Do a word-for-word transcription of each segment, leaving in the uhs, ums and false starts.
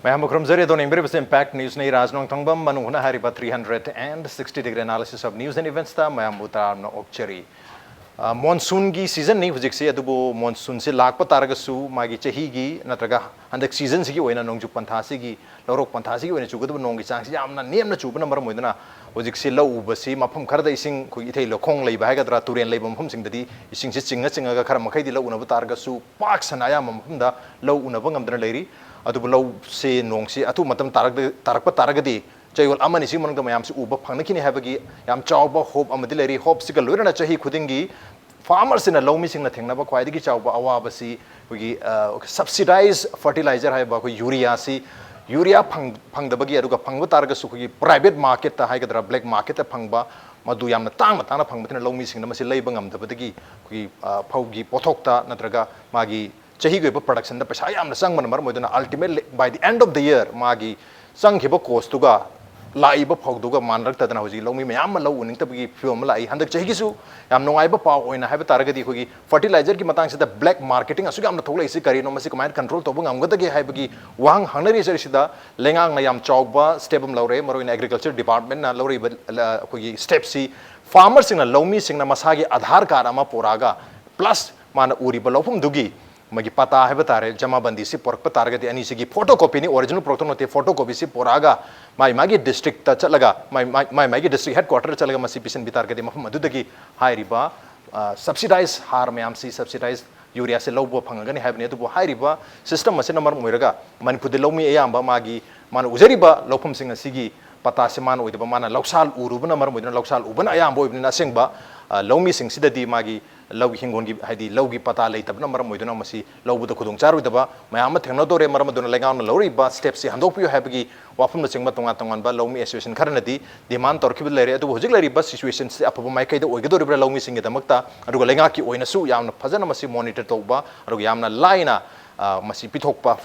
ꯃꯌꯥꯝꯕꯨ ꯈꯨꯔꯨꯝꯖꯔꯤ꯫ ꯑꯗꯣꯝꯅ ꯌꯦꯡꯕꯤꯔꯤꯕꯁꯤ Impact News ꯅꯤ꯫ ꯔꯥꯖ ꯅꯣꯡꯊꯣꯡꯕꯝ ꯃꯅꯨꯡ ꯍꯨꯠꯅ ꯍꯥꯏꯔꯤꯕ three hundred and sixty degree analysis of news and events ꯇ ꯃꯌꯥꯝꯕꯨ ꯇꯔꯥꯝꯅ ꯑꯣꯛꯆꯔꯤ꯫ ꯑ, monsoon ꯒꯤ season ꯅꯤ ꯍꯧꯖꯤꯛꯁꯦ, ꯑꯗꯨꯕꯨ monsoon ꯁꯦ ꯂꯥꯛꯄ ꯇꯥꯔꯒꯁꯨ ꯃꯥꯒꯤ ꯆꯍꯤꯒꯤ ꯅꯠꯇ꯭ꯔꯒ ꯍꯟꯗꯛ season ꯁꯤꯒꯤ ꯑꯣꯏꯅ ꯅꯣꯡꯖꯨ ꯄꯟꯊꯥꯁꯤꯒꯤ, ꯂꯧꯔꯣꯛ ꯄꯟꯊꯥꯁꯤꯒꯤ ꯑꯣꯏꯅ ꯆꯨꯒꯗꯕ ꯅꯣꯡꯒꯤ ꯆꯥꯡꯁꯤ ꯌꯥꯝꯅ ꯅꯦꯝꯅ ꯆꯨꯕꯅ ꯃꯔꯝ ꯑꯣꯏꯗꯨꯅ ꯍꯧꯖꯤꯛꯁꯤ ꯂꯧ ꯎꯕꯁꯤ ꯃꯐꯝ ꯈꯔꯗ ꯏꯁꯤꯡ, ꯑꯩꯈꯣꯏꯒꯤ ꯏꯊꯩ ꯂꯧꯈꯣꯡ ꯂꯩꯕ ꯍꯥꯏꯒꯗ꯭ꯔꯥ, ꯇꯨꯔꯦꯜ ꯂꯩꯕ ꯃꯐꯝꯁꯤꯡꯗꯗꯤ ꯏꯁꯤꯡꯁꯤ ꯆꯤꯡꯉ ꯆꯤꯡꯉꯒ ꯈꯔ ꯃꯈꯩꯗꯤ ꯂꯧ ꯎꯅꯕ ꯇꯥꯔꯒꯁꯨ ꯄꯥꯛ ꯁꯟꯅ ꯑꯌꯥꯝꯕ ꯃꯐꯝꯗ ꯂꯧ ꯎꯅꯕ ꯉꯝꯗꯅ ꯂꯩꯔꯤ꯫ ꯑꯗꯨꯕꯨ ꯂꯧꯁꯦ ꯅꯣꯡꯁꯤ ꯑꯊꯨꯕ ꯃꯇꯝ ꯇꯥꯔꯛ-, ꯇꯥꯔꯛꯄ ꯇꯥꯔꯒꯗꯤ ꯆꯌꯣꯜ ꯑꯃ ꯑꯅꯤꯁꯤꯒꯤ ꯃꯅꯨꯡꯗ ꯃꯌꯥꯝꯁꯤ ꯎꯕ ꯐꯪꯅꯈꯤꯅꯤ ꯍꯥꯏꯕꯒꯤ ꯌꯥꯝ ꯆꯥꯎꯕ hope ꯑꯃꯗꯤ ꯂꯩꯔꯤ꯫ Hope ꯁꯤꯒ ꯂꯣꯏꯅꯅ ꯆꯍꯤ ꯈꯨꯗꯤꯡꯒꯤ farmer ꯁꯤꯡꯅ, ꯂꯧꯃꯤꯁꯤꯡꯅ ꯊꯦꯡꯅꯕ ꯈ꯭ꯋꯥꯏꯗꯒꯤ ꯆꯥꯎꯕ ꯑꯋꯥꯕꯁꯤ ꯑꯩꯈꯣꯏꯒꯤ, ꯑ, subsidized fertilizer ꯍꯥꯏꯕ ꯑꯩꯈꯣꯏ urea ꯁꯤ, urea ꯐꯪ-, ꯐꯪꯗꯕꯒꯤ, ꯑꯗꯨꯒ ꯐꯪꯕ ꯇꯥꯔꯒꯁꯨ ꯑꯩꯈꯣꯏꯒꯤ private market ꯇ ꯍꯥꯏꯒꯗ꯭ꯔꯥ, black market ꯇ ꯐꯪꯕ, ꯃꯗꯨ ꯌꯥꯝꯅ ꯇꯥꯡꯅ ꯇꯥꯡꯅ ꯐꯪꯕꯁꯤꯅ ꯂꯧꯃꯤꯁꯤꯡꯅ ꯃꯁꯤ ꯂꯩꯕ ꯉꯝꯗꯕꯗꯒꯤ ꯑꯩꯈꯣꯏꯒꯤ, ꯑ, ꯐꯧꯒꯤ ꯄꯣꯠꯊꯣꯛꯇ ꯅꯠꯇ꯭ꯔꯒ ꯃꯥꯒꯤ ꯆꯍꯤꯒꯤ ꯑꯣꯏꯕ production ꯗ ꯄꯩꯁꯥ ꯌꯥꯝꯅ ꯆꯪꯕꯅ ꯃꯔꯝ ꯑꯣꯏꯗꯨꯅ ultimately by the end of the year ꯃꯥꯒꯤ ꯆꯪꯈꯤꯕ cost ꯇꯨꯒ ꯂꯥꯛꯏꯕ ꯐꯧꯗꯨꯒ ꯃꯥꯟꯅꯔꯛꯇꯗꯅ ꯍꯧꯖꯤꯛ ꯂꯧꯃꯤ ꯃꯌꯥꯝ ꯑꯃ ꯂꯧ ꯎꯅꯤꯡꯗꯕꯒꯤ ꯐꯤꯕꯝ ꯑꯃ ꯂꯥꯛꯏ꯫ ꯍꯟꯗꯛ ꯆꯍꯤꯒꯤꯁꯨ ꯌꯥꯝ ꯅꯨꯡꯉꯥꯏꯕ ꯄꯥꯎ ꯑꯣꯏꯅ ꯍꯥꯏꯕ ꯇꯥꯔꯒꯗꯤ ꯑꯩꯈꯣꯏꯒꯤ fertilizer ꯒꯤ ꯃꯇꯥꯡꯁꯤꯗ black marketing ꯑꯁꯨꯛ ꯌꯥꯝꯅ ꯊꯣꯛꯂꯛꯏꯁꯤ ꯀꯔꯤꯅꯣ, ꯃꯁꯤ ꯀꯃꯥꯏꯅ control ꯇꯧꯕ ꯉꯝꯒꯗꯒꯦ ꯍꯥꯏꯕꯒꯤ ꯋꯥꯍꯪ ꯍꯪꯅꯔꯤꯁꯤꯗ ꯂꯩꯉꯥꯛꯅ ꯌꯥꯝ ꯆꯥꯎꯕ step ꯑꯃ ꯂꯧꯔꯦ꯫ ꯃꯔꯨꯑꯣꯏꯅ Agriculture Department ꯅ ꯂꯧꯔꯤꯕ, ꯑ, ꯑꯩꯈꯣꯏꯒꯤ step ꯁꯤ farmer ꯁꯤꯡꯅ, ꯂꯧꯃꯤꯁꯤꯡꯅ ꯃꯁꯥꯒꯤ Aadhaar card ꯑꯃ ꯄꯨꯔꯛꯑꯒ plus ꯃꯥꯅ ꯎꯔꯤꯕ ꯂꯧꯐꯝꯗꯨꯒꯤ ꯃꯥꯒꯤ ꯄꯇꯥ ꯍꯥꯏꯕ ꯇꯥꯔꯦ, ꯖꯃꯥꯕꯟꯗꯤꯁꯤ ꯄꯨꯔꯛꯄ ꯇꯥꯔꯒꯗꯤ ꯑꯅꯤꯁꯤꯒꯤ photocopy ꯅꯤ, original ꯄꯨꯔꯛꯇꯧ ꯅꯠꯇꯦ, photocopy ꯁꯤ ꯄꯨꯔꯛꯑꯒ ꯃꯥꯏ ꯃꯥꯒꯤ district ꯇ ꯆꯠꯂꯒ, ꯃꯥꯏ, ꯃꯥꯏ, ꯃꯥꯏ ꯃꯥꯒꯤ district headquarter ꯆꯠꯂꯒ ꯃꯁꯤ ꯄꯤꯁꯤꯟꯕꯤ ꯇꯥꯔꯒꯗꯤ ꯃꯐꯝ ꯑꯗꯨꯗꯒꯤ ꯍꯥꯏꯔꯤꯕ, ꯑ, subsidized ꯍꯥꯔ ꯃꯌꯥꯝꯁꯤ, subsidized urea ꯁꯦ ꯂꯧꯕ ꯐꯪꯉꯒꯅꯤ ꯍꯥꯏꯕꯅꯤ꯫ ꯑꯗꯨꯕꯨ ꯍꯥꯏꯔꯤꯕ system ꯑꯁꯤꯅ ꯃꯔꯝ ꯑꯣꯏꯔꯒ ꯃꯅꯤꯄꯨꯔꯗ ꯂꯧꯃꯤ ꯑꯌꯥꯝꯕ ꯃꯥꯒꯤ, ꯃꯥꯅ ꯎꯖꯔꯤꯕ ꯂꯧꯐꯝꯁꯤꯡ ꯑꯁꯤꯒꯤ ꯄꯇꯥꯁꯦ ꯃꯥꯅ ꯑꯣꯏꯗꯕ, ꯃꯥꯅ ꯂꯧꯁꯥꯜ ꯎꯔꯨꯕꯅ ꯃꯔꯝ ꯑꯣꯏꯗꯨꯅ, ꯂꯧꯁꯥꯜ ꯎꯕꯅ ꯑꯌꯥꯝꯕ ꯑꯣꯏꯕꯅꯤꯅ ꯑꯁꯦꯡꯕ, ꯑ, ꯂꯧꯃꯤꯁꯤꯡꯁꯤꯗꯗꯤ ꯃꯥꯒꯤ ꯂꯧꯒꯤ ꯍꯤꯡꯒꯣꯜꯒꯤ, ꯍꯥꯏꯗꯤ ꯂꯧꯒꯤ ꯄꯇꯥ ꯂꯩꯇꯕꯅ ꯃꯔꯝ ꯑꯣꯏꯗꯨꯅ ꯃꯁꯤ ꯂꯧꯕꯗ ꯈꯨꯗꯣꯡ ꯆꯥꯔꯣꯏꯗꯕ ꯃꯌꯥꯝ ꯑꯃ ꯊꯦꯡꯅꯗꯣꯔꯦ꯫ ꯃꯔꯝ ꯑꯗꯨꯅ ꯂꯩꯉꯥꯛꯅ ꯂꯧꯔꯤꯕ step ꯁꯤ ꯍꯟꯗꯣꯛꯄꯤꯌꯨ ꯍꯥꯏꯕꯒꯤ ꯋꯥꯐꯝꯅꯆꯤꯡꯕ ꯇꯣꯉꯥꯟ ꯇꯣꯉꯥꯟꯕ ꯂꯧꯃꯤ association ꯈꯔꯅꯗꯤ demand ꯇꯧꯔꯛꯈꯤꯕ ꯂꯩꯔꯦ꯫ ꯑꯗꯨꯕꯨ ꯍꯧꯖꯤꯛ ꯂꯩꯔꯤꯕ situation ꯁꯤ ꯑꯐꯕ ꯃꯥꯏꯀꯩꯗ ꯑꯣꯏꯒꯗꯧꯔꯤꯕ꯭ꯔꯥ ꯂꯧꯃꯤꯁꯤꯡꯒꯤꯗꯃꯛꯇ? ꯑꯗꯨꯒ ꯂꯩꯉꯥꯛꯀꯤ ꯑꯣꯏꯅꯁꯨ ꯌꯥꯝꯅ ꯐꯖꯅ ꯃꯁꯤ monitor ꯇꯧꯕ, ꯑꯗꯨꯒ ꯌꯥꯝꯅ ꯂꯥꯏꯅ ꯑ, ꯃꯁꯤ ꯄꯤꯊꯣꯛꯄ,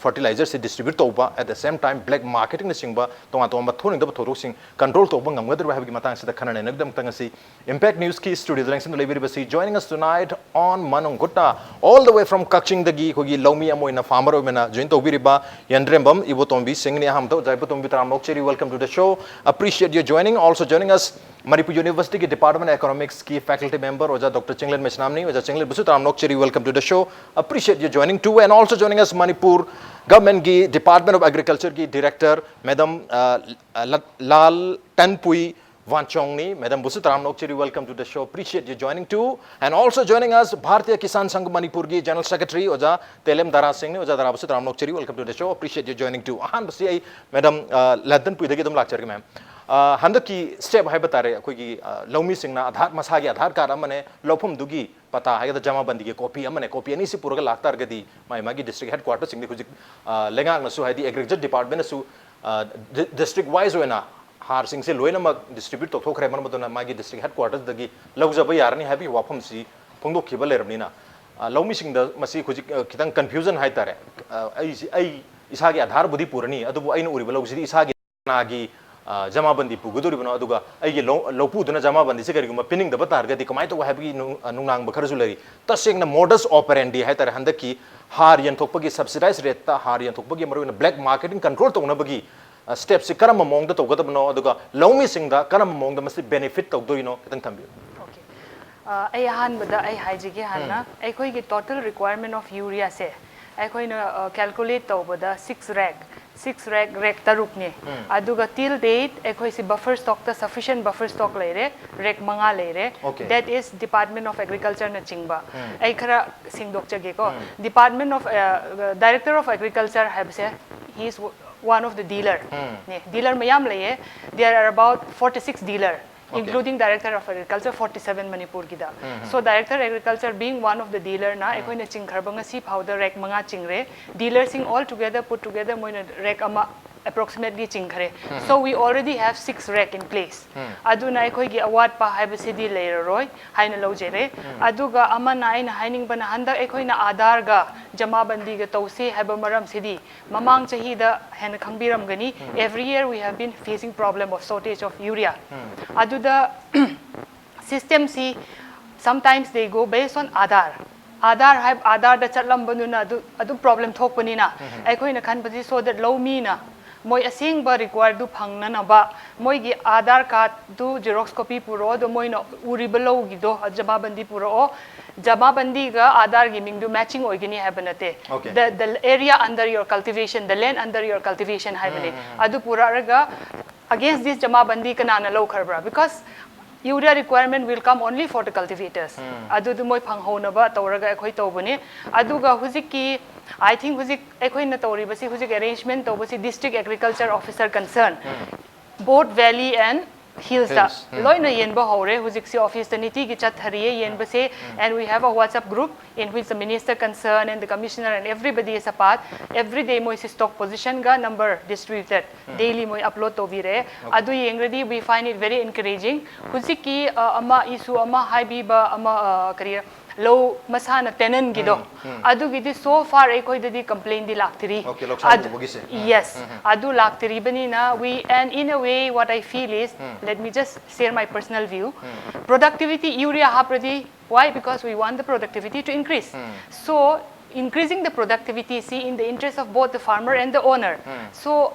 ꯐꯔꯇꯤꯂꯥꯏꯖꯔꯁꯤ ꯗꯤꯁꯇ꯭ꯔꯤꯕ꯭ꯌꯨꯠ ꯇꯧꯕ, at the same time black marketingꯅꯆꯤꯡꯕ ꯇꯣꯉꯥꯟ ꯇꯣꯉꯥꯟꯕ ꯊꯣꯛꯅꯤꯡꯗꯕ ꯊꯧꯗꯣꯛꯁꯤꯡ ꯀꯟꯇ꯭ꯔꯣꯜ ꯇꯧꯕ ꯉꯝꯒꯗꯧꯔꯤꯕ꯭ꯔꯥ ꯍꯥꯏꯕꯒꯤ ꯃꯇꯥꯡꯁꯤꯗ ꯈꯟꯅ ꯅꯩꯅꯕꯒꯤꯗꯃꯛꯇ ꯉꯁꯤ Impact Newsꯀꯤ ꯁ꯭ꯇꯨꯗꯤꯑꯣꯗ ꯂꯦꯡꯁꯤꯟꯗꯨꯅ ꯂꯩꯕꯤꯔꯤꯕꯁꯤ, joining us tonight on ꯃꯅꯨꯡ ꯒꯨꯠꯇ, all the way from ꯀꯛꯆꯤꯡꯗꯒꯤ ꯑꯩꯈꯣꯏꯒꯤ ꯂꯧꯃꯤ ꯑꯃ ꯑꯣꯏꯅ ꯐꯥꯔꯃꯔ ꯑꯣꯏꯅ ꯖꯣꯏꯟ ꯇꯧꯕꯤꯔꯤꯕ ꯌꯦꯟꯗ꯭ꯔꯦꯝꯕꯝ ꯏꯕꯣꯇꯣꯝꯕꯤ ꯁꯤꯡꯅꯤ꯫ ꯑꯍꯥꯟꯕꯗ ꯑꯣꯖꯥ ꯏꯕꯣꯇꯣꯝꯕꯤ ꯇꯔꯥꯝꯅ ꯑꯣꯛꯆꯔꯤ, welcome to the show, appreciate your joining. Also joining us Manipur ꯌꯨꯅꯤꯚꯔꯁꯤꯇꯤꯒꯤ ꯗꯤꯄꯥꯔꯠꯃꯦꯟ ꯑꯦꯀꯣꯅꯣꯃꯤꯛꯁꯀꯤ ꯐꯦꯀꯜꯇꯤ ꯃꯦꯝꯕꯔ ꯑꯣꯖꯥ ꯗꯣꯛꯇꯔ ꯆꯤꯡꯂꯦꯟ ꯃꯩꯁꯅꯥꯝꯅꯤ꯫ ꯑꯣꯖꯥ ꯆꯤꯡꯂꯦꯟꯕꯨꯁꯨ ꯇꯔꯥꯝꯅ ꯑꯣꯛꯆꯔꯤ, welcome to the show, appreciate your joining too. And also joining us Manipur ꯒꯚꯔꯟꯃꯦꯟꯠꯀꯤ ꯗꯤꯄꯥꯔꯠꯃꯦꯟ ꯑꯣꯐ ꯑꯦꯒ꯭ꯔꯤꯀꯜꯆꯔꯒꯤ ꯗꯤꯔꯦꯛꯇꯔ ꯃꯦꯗꯝ, ꯑ, ꯑ, ꯂ-, ꯂꯥꯜ ꯇꯟꯄꯨꯏ ꯋꯥꯟꯆꯣꯡꯅꯤ꯫ ꯃꯦꯗꯝꯕꯨꯁꯨ ꯇꯔꯥꯝꯅ ꯑꯣꯛꯆꯔꯤ, welcome to the show, appreciate your joining too. And also joining us Bharatiya Kisan ꯁꯪꯘ ꯃꯅꯤꯄꯨꯔꯒꯤ ꯖꯦꯅꯔꯦꯜ ꯁꯦꯀ꯭ꯔꯦꯇꯔꯤ ꯑꯣꯖꯥ ꯇꯦꯂꯦꯝ ꯗꯥꯔꯥ ꯁꯤꯡꯅꯤ꯫ ꯑꯣꯖꯥ ꯗꯥꯔꯥꯕꯨꯁꯨ ꯇꯔꯥꯝꯅ ꯑꯣꯛꯆꯔꯤ, welcome to the show, appreciate your joining too. ꯑꯍꯥꯟꯕꯁꯤ ꯑꯩ ꯃꯦꯗꯝ, ꯑ, ꯂꯥꯜ ꯇꯟꯄꯨꯏꯗꯒꯤ ꯑꯗꯨꯝ ꯂꯥꯛꯆꯔꯒꯦ ꯃꯦꯝ꯫ ꯑ, ꯍꯟꯗꯛꯀꯤ ꯁ꯭ꯇꯦꯞ ꯍꯥꯏꯕ ꯇꯥꯔꯦ, ꯑꯩꯈꯣꯏꯒꯤ, ꯑ, ꯂꯧꯃꯤꯁꯤꯡꯅ ꯑꯥꯙꯥꯔ, ꯃꯁꯥꯒꯤ ꯑꯥꯙꯥꯔ ꯀꯥꯔꯗ ꯑꯃꯅꯦ, ꯂꯧꯐꯝꯗꯨꯒꯤ ꯄꯇꯥ ꯍꯥꯏꯒꯗ꯭ꯔꯥ, ꯖꯃꯥꯕꯟꯗꯤꯒꯤ ꯀꯣꯄꯤ ꯑꯃꯅꯦ, ꯀꯣꯄꯤ ꯑꯅꯤꯁꯤ ꯄꯨꯔꯒ ꯂꯥꯛꯇꯥꯔꯒꯗꯤ ꯃꯥꯒꯤ ꯃꯥꯒꯤ ꯗꯤꯁꯇ꯭ꯔꯤꯛ ꯍꯦꯗꯀ꯭ꯋꯥꯇꯔꯁꯤꯡꯗꯤ ꯍꯧꯖꯤꯛ, ꯑ, ꯂꯩꯉꯥꯛꯅꯁꯨ ꯍꯥꯏꯗꯤ ꯑꯦꯒ꯭ꯔꯤꯀꯜꯆꯔ ꯗꯤꯄꯥꯔꯠꯃꯦꯟꯅꯁꯨ, ꯑ, ꯗꯤ-, ꯗꯤꯁꯇ꯭ꯔꯤꯛ ꯋꯥꯏꯁ ꯑꯣꯏꯅ ꯍꯥꯔꯁꯤꯡꯁꯦ ꯂꯣꯏꯅꯃꯛ ꯗꯤꯁꯇ꯭ꯔꯤꯕ꯭ꯌꯨꯠ ꯇꯧꯊꯣꯛꯈ꯭ꯔꯦ꯫ ꯃꯔꯝ ꯑꯗꯨꯅ ꯃꯥꯒꯤ ꯗꯤꯁꯇ꯭ꯔꯤꯛ ꯍꯦꯗꯀ꯭ꯋꯥꯇꯔꯗꯒꯤ ꯂꯧꯖꯕ ꯌꯥꯔꯅꯤ ꯍꯥꯏꯕꯒꯤ ꯋꯥꯐꯝꯁꯤ ꯐꯣꯡꯗꯣꯛꯈꯤꯕ ꯂꯩꯔꯕꯅꯤꯅ, ꯑ, ꯂꯧꯃꯤꯁꯤꯡꯗ ꯃꯁꯤ ꯍꯧꯖꯤꯛ, ꯑ, ꯈꯤꯇꯪ ꯀꯟꯐ꯭ꯌꯨꯖꯟ ꯍꯥꯏꯇꯥꯔꯦ꯫ ꯑ, ꯑꯩꯁꯤ, ꯑꯩ ꯏꯁꯥꯒꯤ ꯑꯥꯙꯥꯔꯕꯨꯗꯤ ꯄꯨꯔꯅꯤ, ꯑꯗꯨꯕꯨ ꯑꯩꯅ ꯎꯔꯤꯕ ꯂꯧꯁꯤꯗꯤ ꯏꯁꯥꯒꯤ ꯀꯅꯥꯒꯤ, ꯑ, ꯖꯃꯥꯕꯟꯗꯤ ꯄꯨꯒꯗꯧꯔꯤꯕꯅꯣ, ꯑꯗꯨꯒ ꯑꯩꯒꯤ ꯂꯧ-, ꯂꯧꯄꯨꯗꯨꯅ ꯖꯃꯥꯕꯟꯗꯤꯁꯦ ꯀꯔꯤꯒꯨꯝꯕ ꯄꯤꯅꯤꯡꯗꯕ ꯇꯥꯔꯒꯗꯤ ꯀꯃꯥꯏꯅ ꯇꯧꯕ ꯍꯥꯏꯕꯒꯤ ꯅꯨꯡ-, ꯑ, ꯅꯨꯡꯅꯥꯡꯕ ꯈꯔꯁꯨ ꯂꯩꯔꯤ꯫ ꯇꯁꯦꯡꯅ modus operandi ꯍꯥꯏꯇꯥꯔꯦ, ꯍꯟꯗꯛꯀꯤ ꯍꯥꯔ ꯌꯦꯟꯊꯣꯛꯄꯒꯤ subsidized rateꯇ ꯍꯥꯔ ꯌꯦꯟꯊꯣꯛꯄꯒꯤ ꯃꯔꯨꯑꯣꯏꯅ black marketing control ꯇꯧꯅꯕꯒꯤ, ꯑ, stepꯁꯤ ꯀꯔꯝꯕ ꯃꯑꯣꯡꯗ ꯇꯧꯒꯗꯕꯅꯣ, ꯑꯗꯨꯒ ꯂꯧꯃꯤꯁꯤꯡꯗ ꯀꯔꯝꯕ ꯃꯑꯣꯡꯗ ꯃꯁꯤ benefit ꯇꯧꯗꯣꯏꯅꯣ, ꯈꯤꯇꯪ ꯊꯝꯕꯤꯌꯨ꯫ Okay. ꯑ, ꯑꯩ ꯑꯍꯥꯟꯕꯗ ꯑꯩ ꯍꯥꯏꯖꯒꯦ ꯍꯥꯟꯅ, ꯑꯩꯈꯣꯏꯒꯤ total requirement of ꯌꯨꯔꯤꯌꯥꯁꯦ ꯑꯩꯈꯣꯏꯅ, ꯑ, calculate ꯇꯧꯕꯗ six rake, six rake, rake ꯇꯔꯨꯛꯅꯦ꯫ ꯑꯗꯨꯒ till date ꯑꯩꯈꯣꯏꯁꯤ buffer stockꯇ sufficient buffer stock ꯂꯩꯔꯦ, rake ꯃꯉꯥ ꯂꯩꯔꯦ꯫ Okay. That is Department of Agricultureꯅ ꯆꯤꯡꯕ꯫ ꯑꯩ ꯈꯔ ꯁꯦꯡꯗꯣꯛꯆꯒꯦꯀꯣ꯫ Department of, ꯑ, Director of Agriculture ꯍꯥꯏꯕꯁꯦ, he is one of the dealer ꯅꯦ꯫ Dealer ꯃꯌꯥꯝ ꯂꯩꯌꯦ꯫ There are about forty six dealer, Okay. including Director of Agriculture, forty seven ꯃꯅꯤꯄꯨꯔꯒꯤꯗ꯫ So Director Agriculture being one of the dealerꯅ ꯑꯩꯈꯣꯏꯅ ꯆꯤꯡꯈ꯭ꯔꯕ ꯉꯁꯤ ꯐꯥꯎꯗ rake ꯃꯉꯥ ꯆꯤꯡꯔꯦ꯫ Dealerꯁꯤꯡ all together, put together ꯃꯣꯏꯅ rake ꯑꯃ approximately ꯆꯤꯡꯈ꯭ꯔꯦ꯫ So we already have six rack in place. ꯑꯗꯨꯅ ꯑꯩꯈꯣꯏꯒꯤ ꯑꯋꯥꯠꯄ ꯍꯥꯏꯕꯁꯤꯗꯤ ꯂꯩꯔꯔꯣꯏ ꯍꯥꯏꯅ ꯂꯧꯖꯔꯦ꯫ ꯑꯗꯨꯒ ꯑꯃꯅ ꯑꯩꯅ ꯍꯥꯏꯅꯤꯡꯕꯅ, ꯍꯟꯗꯛ ꯑꯩꯈꯣꯏꯅ ꯑꯥꯙꯥꯔꯒ ꯖꯃꯥꯕꯟꯗꯤꯒ ꯇꯧꯁꯦ ꯍꯥꯏꯕ ꯃꯔꯝꯁꯤꯗꯤ ꯃꯃꯥꯡ ꯆꯍꯤꯗ ꯍꯦꯟꯅ ꯈꯪꯕꯤꯔꯝꯒꯅꯤ, every year we have been facing problem of shortage of urea. ꯑꯗꯨꯗ systemꯁꯤ sometimes they go based on Aadhaar. Aadhaar ꯍꯥꯏ, Aadhaarꯗ ꯆꯠꯂꯝꯕꯗꯨꯅ ꯑꯗꯨ ꯑꯗꯨꯝ problem ꯊꯣꯛꯄꯅꯤꯅ ꯑꯩꯈꯣꯏꯅ ꯈꯟꯕꯗꯤ so that ꯂꯧꯃꯤꯅ ꯃꯣꯏ ꯑꯁꯦꯡꯕ requireꯗꯨ ꯐꯪꯅꯅꯕ ꯃꯣꯏꯒꯤ Aadhaar cardꯗꯨ xerox copy ꯄꯨꯔꯛꯑꯣ, ꯑꯗꯣ ꯃꯣꯏꯅ ꯎꯔꯤꯕ ꯂꯧꯒꯤꯗꯣ ꯖꯃꯥꯕꯟꯗꯤ ꯄꯨꯔꯛꯑꯣ, ꯖꯃꯥꯕꯟꯗꯤꯒ Aadhaarꯒꯤ ꯃꯤꯡꯗꯨ matching ꯑꯣꯏꯒꯅꯤ ꯍꯥꯏꯕ ꯅꯠꯇꯦ꯫ Okay. The, the area under your cultivation, the land under your cultivation ꯍꯥꯏꯕꯅꯤ꯫ ꯑꯗꯨ ꯄꯨꯔꯛꯑꯒ against this ꯖꯃꯥꯕꯟꯗꯤ ꯀꯅꯥꯅ ꯂꯧꯈ꯭ꯔꯕ꯭ꯔꯥ? Because urea requirement will come only for the cultivators. ꯑꯗꯨꯗꯨ ꯃꯣꯏ ꯐꯪꯍꯧꯅꯕ ꯇꯧꯔꯒ ꯑꯩꯈꯣꯏ ꯇꯧꯕꯅꯤ꯫ ꯑꯗꯨꯒ ꯍꯧꯖꯤꯛꯀꯤ, I think ꯍꯧꯖꯤꯛ ꯑꯩꯈꯣꯏꯅ ꯇꯧꯔꯤꯕꯁꯤ, ꯍꯧꯖꯤꯛ arrangement ꯇꯧꯕꯁꯤ district agriculture officer concern, both valley and hillsꯇ Hills. ꯂꯣꯏꯅ ꯌꯦꯟꯕ ꯍꯧꯔꯦ꯫ ꯍꯧꯖꯤꯛꯁꯤ officeꯇ ꯅꯤꯇꯤꯒꯤ ꯆꯠꯊꯔꯤꯌꯦ ꯌꯦꯟꯕꯁꯦ, and we have a WhatsApp group in which the minister concerned and the commissioner and everybody is a part. Every day ꯃꯣꯏꯁꯤ stock positionꯒ number distributed daily ꯃꯣꯏ upload ꯇꯧꯕꯤꯔꯦ꯫ ꯑꯗꯨ ꯌꯦꯡꯔꯗꯤ we find it very encouraging. ꯍꯧꯖꯤꯛꯀꯤ ꯑ, ꯑꯃ issue ꯑꯃ ꯍꯥꯏꯕꯤꯕ ꯑꯃ, ꯑ, ꯀꯔꯤ, ꯂꯧ ꯃꯁꯥꯅ tenantꯒꯤꯗꯣ, ꯑꯗꯨꯒꯤꯗꯤ so far ꯑꯩꯈꯣꯏꯗꯗꯤ complaintꯗꯤ ꯂꯥꯛꯇ꯭ꯔꯤ꯫ Okay, ꯂꯧꯁꯥꯟ ꯑꯗꯨ- ꯎꯕꯒꯤꯁꯦ꯫ Yes, ꯑꯗꯨ ꯂꯥꯛꯇ꯭ꯔꯤꯕꯅꯤꯅ we, and in a way what I feel is, let me just share my personal view. Productivity urea ꯍꯥꯞꯄ꯭ꯔꯗꯤ, why? Because we want the productivity to increase. So increasing the productivity, see, in the interest of both the farmer and the owner. So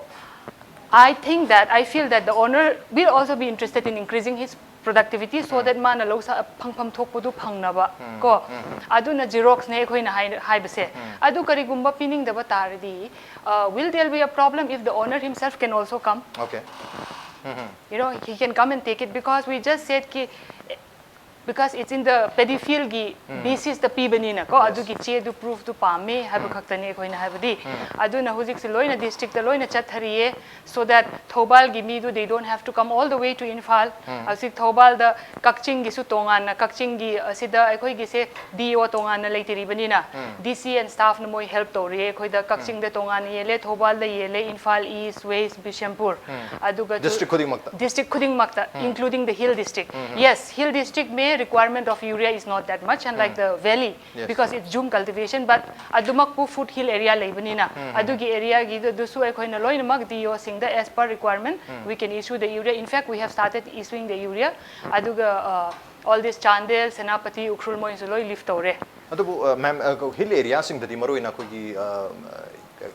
I think that, I feel that the owner will also be interested in increasing his productivity so that ꯃꯥꯅ ꯂꯧ ꯁꯥ ꯐꯪꯐꯝ ꯊꯣꯛꯄꯗꯨ ꯐꯪꯅꯕ ꯀꯣ꯫ ꯑꯗꯨꯅ xeroxꯅꯦ ꯑꯩꯈꯣꯏꯅ ꯍꯥꯏ-, ꯍꯥꯏꯕꯁꯦ꯫ ꯑꯗꯨ ꯀꯔꯤꯒꯨꯝꯕ ꯄꯤꯅꯤꯡꯗꯕ ꯇꯥꯔꯗꯤ, uh, will there be a problem if the owner himself can also come? Okay. You know, he can come and take it because we just said कि Because it's in the paddy field ꯒꯤ basis ꯇ ꯄꯤꯕꯅꯤꯅ ꯀꯣ, ꯑꯗꯨꯒꯤ ꯆꯦꯗꯨ, proof two ꯄꯥꯝꯃꯦ ꯍꯥꯏꯕ ꯈꯛꯇꯅꯤ ꯑꯩꯈꯣꯏꯅ ꯍꯥꯏꯕꯗꯤ꯫ ꯑꯗꯨꯅ ꯍꯧꯖꯤꯛꯁꯦ ꯂꯣꯏꯅ district ꯇ ꯂꯣꯏꯅ ꯆꯠꯊꯔꯤꯌꯦ, so that ꯊꯧꯕꯥꯜꯒꯤ ꯃꯤꯗꯨ, they don't have to come all the way to Imphal. ꯍꯧꯖꯤꯛ ꯊꯧꯕꯥꯜꯗ ꯀꯛꯆꯤꯡꯒꯤꯁꯨ ꯇꯣꯉꯥꯟꯅ, ꯀꯛꯆꯤꯡꯒꯤ ꯑꯁꯤꯗ ꯑꯩꯈꯣꯏꯒꯤꯁꯦ D O ꯇꯣꯉꯥꯟꯅ ꯂꯩꯇꯔꯤꯕꯅꯤꯅ, D C and staff ꯅ ꯃꯣꯏ help ꯇꯧꯔꯤꯌꯦ ꯑꯩꯈꯣꯏꯗ꯫ ꯀꯛꯆꯤꯡꯗ ꯇꯣꯉꯥꯟꯅ ꯌꯦꯜꯂꯦ, ꯊꯧꯕꯥꯜꯗ ꯌꯦꯜꯂꯦ, ꯏꯝꯐꯥꯜ East, West, ꯕꯤꯁꯦꯝꯄꯨꯔ, ꯑꯗꯨꯒ district ꯈꯨꯗꯤꯡꯃꯛꯇ? District ꯈꯨꯗꯤꯡꯃꯛꯇ, including the hill district. Yes, hill district May requirement of urea is not that much, unlike the valley, Yes. because it's jhum cultivation, but ꯑꯗꯨꯃꯛꯄꯨ foothill area ꯂꯩꯕꯅꯤꯅ, ꯑꯗꯨꯒꯤ area ꯒꯤꯗꯨꯁꯨ ꯑꯩꯈꯣꯏꯅ ꯂꯣꯏꯅꯃꯛ D O ꯁꯤꯡꯗ, as per requirement, we can issue the urea. In fact, we have started issuing the urea. ꯑꯗꯨꯒ, uh, all this Chandel, Senapati, Ukhrul ꯃꯣꯏꯁꯨ ꯂꯣꯏ lift ꯇꯧꯔꯦ꯫ ꯑꯗꯨꯕꯨ, uh, ma'am, uh, hill area ꯁꯤꯡꯗꯗꯤ ꯃꯔꯨꯑꯣꯏꯅ ꯑꯩꯈꯣꯏꯒꯤ, uh,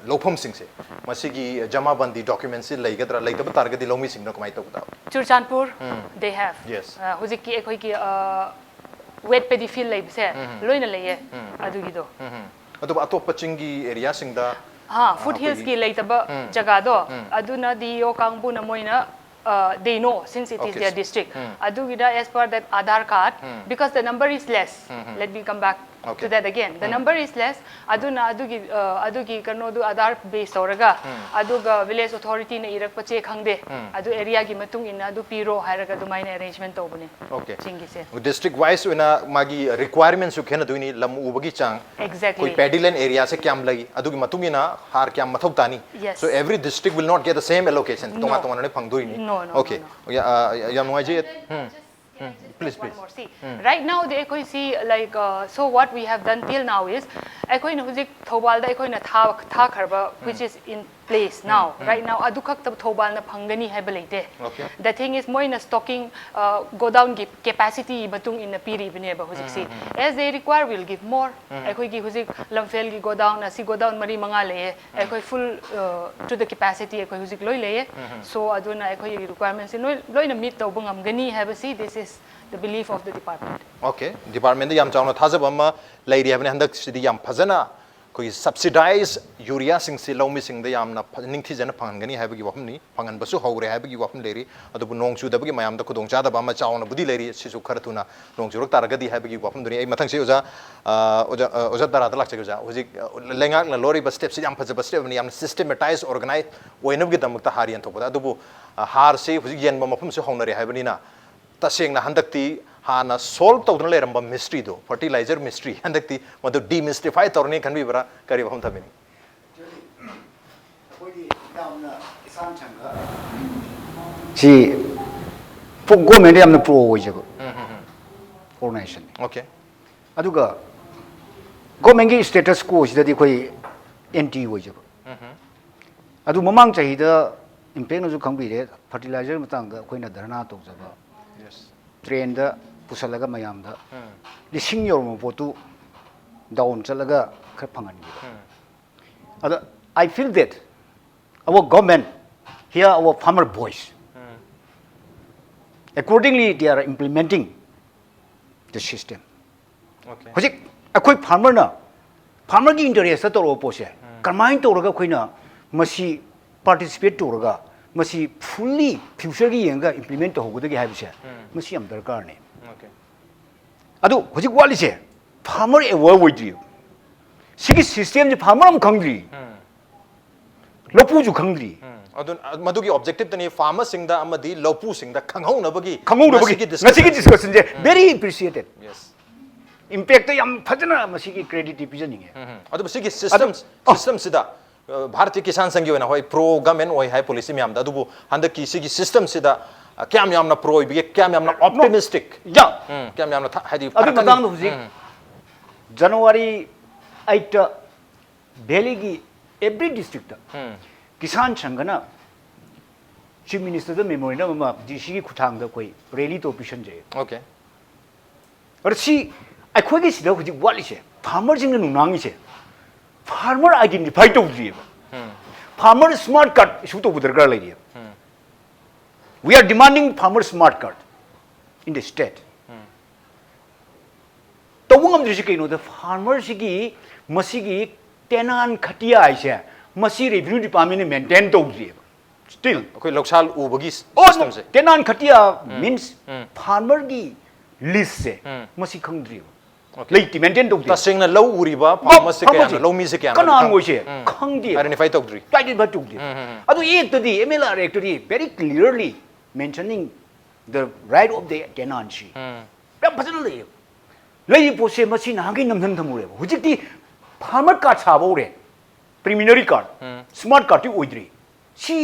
ꯂꯧꯐꯝꯁꯤꯡꯁꯦ, ꯃꯁꯤꯒꯤ ꯖꯃꯥꯕꯟꯗꯤ document ꯁꯤ ꯂꯩꯒꯗ꯭ꯔꯥ? ꯂꯩꯇꯕ ꯇꯥꯔꯒꯗꯤ ꯂꯧꯃꯤꯁꯤꯡꯅ ꯀꯃꯥꯏꯅ ꯇꯧꯕ ꯇꯥꯕ? Churachandpur, they have. Yes. ꯑ, ꯍꯧꯖꯤꯛꯀꯤ ꯑꯩꯈꯣꯏꯒꯤ, ꯑ, wet paddy field ꯂꯩꯕꯁꯦ ꯂꯣꯏꯅ ꯂꯩꯌꯦ ꯑꯗꯨꯒꯤꯗꯣ꯫ ꯑꯗꯨꯕꯨ ꯑꯇꯣꯞꯄ ꯆꯤꯡꯒꯤ area ꯁꯤꯡꯗ, ꯍꯥ, ꯑ, foothill ꯑꯩꯈꯣꯏꯒꯤ ꯒꯤ ꯂꯩꯇꯕ ꯖꯒꯥꯗꯣ, ꯑꯗꯨꯅ D O ꯀꯥꯡꯕꯨꯅ ꯃꯣꯏꯅ, ꯑ, they know since it is Okay. their district. ꯑꯗꯨꯒꯤꯗ, as per that Aadhaar card, because the number is less. Let me come back Okay. to that again. The number is less. ꯑꯗꯨꯅ ꯑꯗꯨꯒꯤ, ꯑ, ꯑꯗꯨꯒꯤ ꯀꯩꯅꯣꯗꯨ Aadhaar base ꯇꯧꯔꯒ, ꯑꯗꯨꯒ village authority ꯅ ꯏꯔꯛꯄ ꯆꯦ ꯈꯪꯗꯦ, ꯑꯗꯨ area ꯒꯤ ꯃꯇꯨꯡ ꯏꯟꯅ ꯑꯗꯨ ꯄꯤꯔꯣ ꯍꯥꯏꯔꯒ ꯑꯗꯨꯃꯥꯏꯅ arrangement ꯇꯧꯕꯅꯦ Okay. ꯆꯤꯡꯒꯤꯁꯦ꯫ District wise ꯑꯣꯏꯅ ꯃꯥꯒꯤ requirement ꯁꯨ ꯈꯦꯠꯅꯗꯣꯏꯅꯤ, ꯂꯝ ꯎꯕꯒꯤ ꯆꯥꯡ, Exactly. ꯑꯩꯈꯣꯏ paddy land area ꯁꯦ ꯀꯌꯥꯝ ꯂꯩ, ꯑꯗꯨꯒꯤ ꯃꯇꯨꯡ ꯏꯟꯅ ꯍꯥꯔ ꯀꯌꯥꯝ ꯃꯊꯧ ꯇꯥꯅꯤ꯫ Yes. So every district will not get the same allocation. No. ꯇꯣꯉꯥꯟ ꯇꯣꯉꯥꯟꯅ ꯐꯪꯗꯣꯏꯅꯤ꯫ No, no, Okay. no, no. ꯌꯥ-, ꯑ, ꯌꯥ-, ꯌꯥꯝ ꯅꯨꯡꯉꯥꯏꯖꯩ꯫ ꯎꯝ. Just, can I just Please, add one please. more? See, right now ꯗꯤ ꯑꯩꯈꯣꯏ ꯁꯤ, like, uh, so what we have done till now is, ꯑꯩꯈꯣꯏꯅ ꯍꯧꯖꯤꯛ ꯊꯧꯕꯥꯜꯗ ꯑꯩꯈꯣꯏꯅ ꯊꯥ-, ꯊꯥꯈ꯭ꯔꯕ, which is in place now, right now, ꯑꯗꯨ ꯈꯛꯇ ꯊꯧꯕꯥꯜꯅ ꯐꯪꯒꯅꯤ ꯍꯥꯏꯕ ꯂꯩꯇꯦ꯫ Okay. The thing is, ꯃꯣꯏꯅ stocking, uh, godown ꯒꯤ capacity ꯃꯇꯨꯡ ꯏꯟꯅ ꯄꯤꯔꯤꯕꯅꯦꯕ ꯍꯧꯖꯤꯛꯁꯤ꯫ As they require, we'll give more. ꯑꯩꯈꯣꯏꯒꯤ ꯍꯧꯖꯤꯛ ꯂꯝꯐꯦꯜꯒꯤ godown, ꯑꯁꯤ godown ꯃꯔꯤ ꯃꯉꯥ ꯂꯩꯌꯦ꯫ ꯑꯩꯈꯣꯏ full, uh, to the capacity ꯑꯩꯈꯣꯏ ꯍꯧꯖꯤꯛ ꯂꯣꯏ ꯂꯩꯌꯦ꯫ So, ꯑꯗꯨꯅ ꯑꯩꯈꯣꯏꯒꯤ requirement ꯁꯤ ꯂꯣꯏ-, ꯂꯣꯏꯅ meet ꯇꯧꯕ ꯉꯝꯒꯅꯤ ꯍꯥꯏꯕꯁꯤ, this is the belief of the department. Okay, department ꯗ ꯌꯥꯝ ꯆꯥꯎꯅ ꯊꯥꯖꯕ ꯑꯃ ꯂꯩꯔꯤ ꯍꯥꯏꯕꯅꯤ꯫ ꯍꯟꯗꯛꯁꯤꯗꯤ ꯌꯥꯝ ꯐꯖꯅ ꯑꯩꯈꯣꯏꯒꯤ ꯁꯕꯁꯤꯗꯥꯏꯖ ꯌꯨꯔꯤꯌꯥꯁꯤꯡꯁꯤ ꯂꯧꯃꯤꯁꯤꯡꯗ ꯌꯥꯝꯅ ꯐ- ꯅꯤꯡꯊꯤꯖꯅ ꯐꯪꯍꯟꯒꯅꯤ ꯍꯥꯏꯕꯒꯤ ꯋꯥꯐꯝꯅꯤ, ꯐꯪꯍꯟꯕꯁꯨ ꯍꯧꯔꯦ ꯍꯥꯏꯕꯒꯤ ꯋꯥꯐꯝ ꯂꯩꯔꯤ꯫ ꯑꯗꯨꯕꯨ ꯅꯣꯡ ꯆꯨꯗꯕꯒꯤ ꯃꯌꯥꯝꯗ ꯈꯨꯗꯣꯡꯆꯥꯗꯕ ꯑꯃ ꯆꯥꯎꯅꯕꯨꯗꯤ ꯂꯩꯔꯤ, ꯁꯤꯁꯨ ꯈꯔ ꯊꯨꯅ ꯅꯣꯡ ꯆꯨꯔꯛ ꯇꯥꯔꯒꯗꯤ ꯍꯥꯏꯕꯒꯤ ꯋꯥꯐꯝꯗꯨꯅꯤ꯫ ꯑꯩ ꯃꯊꯪꯁꯤ ꯑꯣꯖꯥ, ꯑ, ꯑꯣꯖꯥ, ꯑ, ꯑꯣꯖꯥ ꯗꯥꯔꯥꯗ ꯂꯥꯛꯆꯒꯦ꯫ ꯑꯣꯖꯥ, ꯍꯧꯖꯤꯛ, ꯑ, ꯂꯩꯉꯥꯛꯅ ꯂꯧꯔꯤꯕ ꯁ꯭ꯇꯦꯞꯁꯤ ꯌꯥꯝ ꯐꯖꯕ ꯁ꯭ꯇꯦꯞ ꯑꯃꯅꯤ, ꯌꯥꯝꯅ ꯁꯤꯁꯇꯦꯃꯦꯇꯥꯏꯖ ꯑꯣꯔꯒꯅꯥꯏꯖ ꯑꯣꯏꯅꯕꯒꯤꯗꯃꯛꯇ ꯍꯥꯔ ꯌꯦꯟꯊꯣꯛꯄꯗ꯫ ꯑꯗꯨꯕꯨ, ꯑ, ꯍꯥꯔꯁꯤ ꯍꯧꯖꯤꯛ ꯌꯦꯟꯕ ꯃꯐꯝꯁꯨ ꯍꯧꯅꯔꯦ ꯍꯥꯏꯕꯅꯤꯅ, ꯇꯁꯦꯡꯅ ꯍꯟꯗꯛꯇꯤ ꯍꯥꯟꯅ ꯁꯣꯜꯕ ꯇꯧꯗꯨꯅ ꯂꯩꯔꯝꯕ ꯃꯤꯁꯇ꯭ꯔꯤꯗꯣ, ꯐꯔꯇꯤꯂꯥꯏꯖꯔ ꯃꯤꯁꯇ꯭ꯔꯤ, ꯍꯟꯗꯛꯇꯤ ꯃꯗꯨ ꯗꯤꯃꯤꯁꯇꯤꯐꯥꯏ ꯇꯧꯔꯅꯤ ꯈꯟꯕꯤꯕ꯭ꯔꯥ? ꯀꯔꯤ ꯋꯥꯐꯝ ꯊꯝꯕꯤꯅꯤꯡ? ꯑꯩꯈꯣꯏꯗꯤ ꯌꯥꯝꯅ ꯀꯤꯁꯥꯟ ꯁꯪꯒ ꯁꯤ ꯒꯣꯔꯃꯦꯟꯗ ꯌꯥꯝꯅ ꯄ꯭ꯔꯣ ꯑꯣꯏꯖꯕ ꯑꯣꯔꯒꯅꯥꯏꯖꯦꯁꯟꯅꯤ꯫ ꯑꯣꯀꯦ꯫ ꯑꯗꯨꯒ ꯒꯣꯔꯃꯦꯟꯒꯤ ꯁ꯭ꯇꯦꯇꯁ ꯀꯣꯁꯤꯗꯗꯤ ꯑꯩꯈꯣꯏ ꯑꯦꯟꯇꯤ ꯑꯣꯏꯖꯕ꯫ ꯑꯗꯨ ꯃꯃꯥꯡ ꯆꯍꯤꯗ ꯏꯝꯄꯦꯛꯅꯁꯨ ꯈꯪꯕꯤꯔꯦ, ꯐꯔꯇꯤꯂꯥꯏꯖꯔ ꯃꯇꯥꯡꯗ ꯑꯩꯈꯣꯏꯅ ꯙꯔꯅꯥ ꯇꯧꯖꯕ, ꯌꯦꯁ꯫ ꯇ꯭ꯔꯦꯟꯗ ꯄꯨꯁꯜꯂꯒ ꯃꯌꯥꯝꯗ ꯂꯤꯁꯤꯡ ꯌꯧꯔꯝꯕ ꯄꯣꯠꯇꯨ ꯗꯥꯎꯟ ꯆꯠꯂꯒ ꯈꯔ ꯐꯪꯍꯟꯈꯤꯕ꯫ ꯑꯗ I feel that our government, here our farmer voice, accordingly they are implementing the system. Okay. ꯍꯧꯖꯤꯛ ꯑꯩꯈꯣꯏ ꯐꯥꯔꯃꯔꯅ ꯐꯥꯔꯃꯔꯒꯤ ꯏꯟꯇꯔꯦꯁꯇ ꯇꯧꯔꯛꯄ ꯄꯣꯠꯁꯦ ꯀꯔꯝꯍꯥꯏꯅ ꯇꯧꯔꯒ ꯑꯩꯈꯣꯏꯅ ꯃꯁꯤ ꯄꯥꯔꯇꯤꯁꯤꯄꯦꯠ ꯇꯧꯔꯒ ꯃꯁꯤ ꯐꯨꯜꯂꯤ ꯐ꯭ꯌꯨꯆꯔꯒꯤ ꯌꯦꯡꯉꯒ ꯏꯝꯄ꯭ꯂꯤꯃꯦꯟ ꯇꯧꯍꯧꯒꯗꯒꯦ ꯍꯥꯏꯕꯁꯦ ꯃꯁꯤ ꯌꯥꯝ ꯗꯔꯀꯥꯔꯅꯤ꯫ ꯑꯣꯀꯦ꯫ ꯑꯗꯨ ꯍꯧꯖꯤꯛ ꯋꯥꯠꯂꯤꯁꯦ ꯐꯥꯔꯃꯔ ꯑꯦꯋꯦꯌꯔ ꯑꯣꯏꯗ꯭ꯔꯤꯕ꯫ ꯁꯤꯒꯤ ꯁꯤꯁꯇꯦꯝꯁꯦ ꯐꯥꯔꯃꯔ ꯑꯃ ꯈꯪꯗ꯭ꯔꯤ, ꯂꯧꯄꯨꯁꯨ ꯈꯪꯗ꯭ꯔꯤ꯫ ꯎꯝ, ꯑꯗꯨ, ꯃꯗꯨꯒꯤ ꯑꯣꯕꯖꯦꯛꯇꯤꯞꯇꯅꯤ ꯐꯥꯔꯃꯔꯁꯤꯡꯗ ꯑꯃꯗꯤ ꯂꯧꯄꯨꯁꯤꯡꯗ ꯈꯪꯍꯧꯅꯕꯒꯤ ꯈꯪꯍꯧꯅꯕꯒꯤ ꯉꯁꯤꯒꯤ ꯉꯁꯤꯒꯤ ꯗꯤꯁꯀꯁꯟ꯫ ꯗꯤꯁꯀꯁꯟꯁꯦ very appreciated꯫ ꯌꯦꯁ꯫ ꯏꯝꯄꯦꯛꯇ ꯌꯥꯝ ꯐꯖꯅ ꯃꯁꯤꯒꯤ ꯀ꯭ꯔꯦꯗꯤꯠꯇꯤ ꯄꯤꯖꯅꯤꯡꯉꯦ꯫ ꯎꯝ, ꯎꯝ꯫ ꯑꯗꯨꯕꯨ ꯁꯤꯒꯤ ꯁꯤꯁꯇꯝ, ꯑꯣ꯫ ꯁꯤꯁꯇꯝꯁꯤꯗ, ꯑ, ꯚꯥꯔꯠꯀꯤ ꯀꯤꯁꯥꯟ ꯁꯪꯒꯤ ꯑꯣꯏꯅ ꯍꯣꯏ ꯄ꯭ꯔꯣ ꯒꯃꯦꯟ ꯑꯣꯏ ꯍꯥꯏ ꯄꯣꯂꯤꯁꯤ ꯃꯌꯥꯝꯗ, ꯑꯗꯨꯕꯨ ꯍꯟꯗꯛꯀꯤ ꯁꯤꯒꯤ ꯁꯤꯁꯇꯝꯁꯤꯗ, ꯑ, ꯀꯌꯥꯝ ꯌꯥꯝꯅ ꯄ꯭ꯔꯣ ꯑꯣꯏꯕꯒꯦ, ꯀꯌꯥꯝ ꯌꯥꯝꯅ ꯑꯣꯞꯇꯤꯃꯤꯁꯇꯤꯛ? ꯌꯥ꯫ ꯎꯝ, ꯀꯌꯥꯝ ꯌꯥꯝꯅ ꯊ-, ꯍꯥꯏꯗꯤ ꯑꯗꯨꯒꯤ ꯐꯔꯛꯀꯅꯤ? ꯃꯇꯥꯡꯗ ꯍꯧꯖꯤꯛ ꯎꯝ, ꯖꯅꯋꯥꯔꯤ ꯑꯩꯠꯇ ꯚꯦꯂꯤꯒꯤ ꯑꯦꯚ꯭ꯔꯤ ꯗꯤꯁꯇ꯭ꯔꯤꯛꯇ ꯎꯝ꯫ ꯀꯤꯁꯥꯟ ꯁꯪꯒꯅ ꯆꯤꯐ ꯃꯤꯅꯤꯁꯇꯔꯗ ꯃꯦꯃꯣꯔꯦꯟꯗꯝ ꯑꯃ ꯗꯤ ꯁꯤꯒꯤ ꯈꯨꯠꯊꯥꯡꯗ ꯑꯩꯈꯣꯏ ꯔꯦꯂꯤ ꯇꯧꯔ ꯄꯤꯁꯟꯖꯩ꯫ ꯑꯣꯀꯦ꯫ ꯑꯗꯣ ꯁꯤ ꯑꯩꯈꯣꯏꯒꯤ ꯁꯤꯗ ꯍꯧꯖꯤꯛ ꯋꯥꯠꯂꯤꯁꯦ, ꯐꯥꯔꯃꯔꯁꯤꯡꯅ ꯅꯨꯡꯅꯥꯡꯉꯤꯁꯦ, ꯐꯥꯔꯃꯔ ꯑꯥꯏꯗꯦꯟꯇꯤꯐꯥꯏ ꯇꯧꯗ꯭ꯔꯤꯑꯕ꯫ ꯐꯥꯔꯃꯔ ꯁ꯭ꯃꯥꯔꯠ ꯀꯥꯔꯗ ꯏꯁꯨ ꯇꯧꯕ ꯗꯔꯀꯥꯔ ꯂꯩꯔꯤꯑꯕ꯫ We are demanding farmer smart card in the state. ꯇꯧꯕ ꯉꯝꯗ꯭ꯔꯤꯁꯤ ꯀꯩꯅꯣꯗ ꯐꯥꯔꯃꯔꯁꯤꯒꯤ ꯃꯁꯤꯒꯤ Tenant ꯈꯇꯤꯌꯥ ꯍꯥꯏꯁꯦ ꯃꯁꯤ revenue department ꯅ maintain ꯇꯧꯗ꯭ꯔꯤꯑꯕ꯫ Still. ꯑꯩꯈꯣꯏ ꯂꯧꯁꯥꯜ ꯎꯕꯒꯤ Oh, no. system ꯁꯦ꯫ Tenant ꯈꯇꯤꯌꯥ means ꯎꯝ. farmer ꯒꯤ lease ꯁꯦ ꯎꯝ. ꯃꯁꯤ ꯈꯪꯗ꯭ꯔꯤꯑꯕ꯫ Okay. ꯂꯩꯇꯦ, maintain ꯇꯧꯗꯦ꯫ ꯇꯁꯦꯡꯅ ꯂꯧ ꯎꯔꯤꯕ farmer ꯁꯦ ꯀꯌꯥꯅꯣ, ꯂꯧꯃꯤꯁꯦ ꯀꯌꯥꯅꯣ ꯀꯅꯥꯅꯣ ꯈꯪ- ꯑꯣꯏꯁꯦ ꯎꯝ. ꯈꯪꯗꯦꯕ꯫ Identify ꯇꯧꯗ꯭ꯔꯤ꯫ Identify ꯇꯧꯗꯦ꯫ ꯎꯝ, ꯎꯝ, ꯎꯝ. ꯑꯗꯨ act ꯇꯗꯤ, M L R act ꯇꯗꯤ very clearly mentioning the right of the tenancy꯫ ꯎꯝ. ꯌꯥꯝ ꯐꯖꯅ ꯂꯩꯌꯦꯕ꯫ ꯂꯩꯔꯤꯕ ꯄꯣꯠꯁꯦ ꯃꯁꯤ ꯅꯍꯥꯟꯈꯩ ꯅꯝꯊꯟ ꯊꯝꯃꯨꯔꯦꯕ꯫ ꯍꯧꯖꯤꯛꯇꯤ farmer card ꯁꯥꯕ ꯍꯧꯔꯦ꯫ Preliminary card, ꯎꯝ. smart card ꯇꯤ ꯑꯣꯏꯗ꯭ꯔꯤ꯫ ꯁꯤ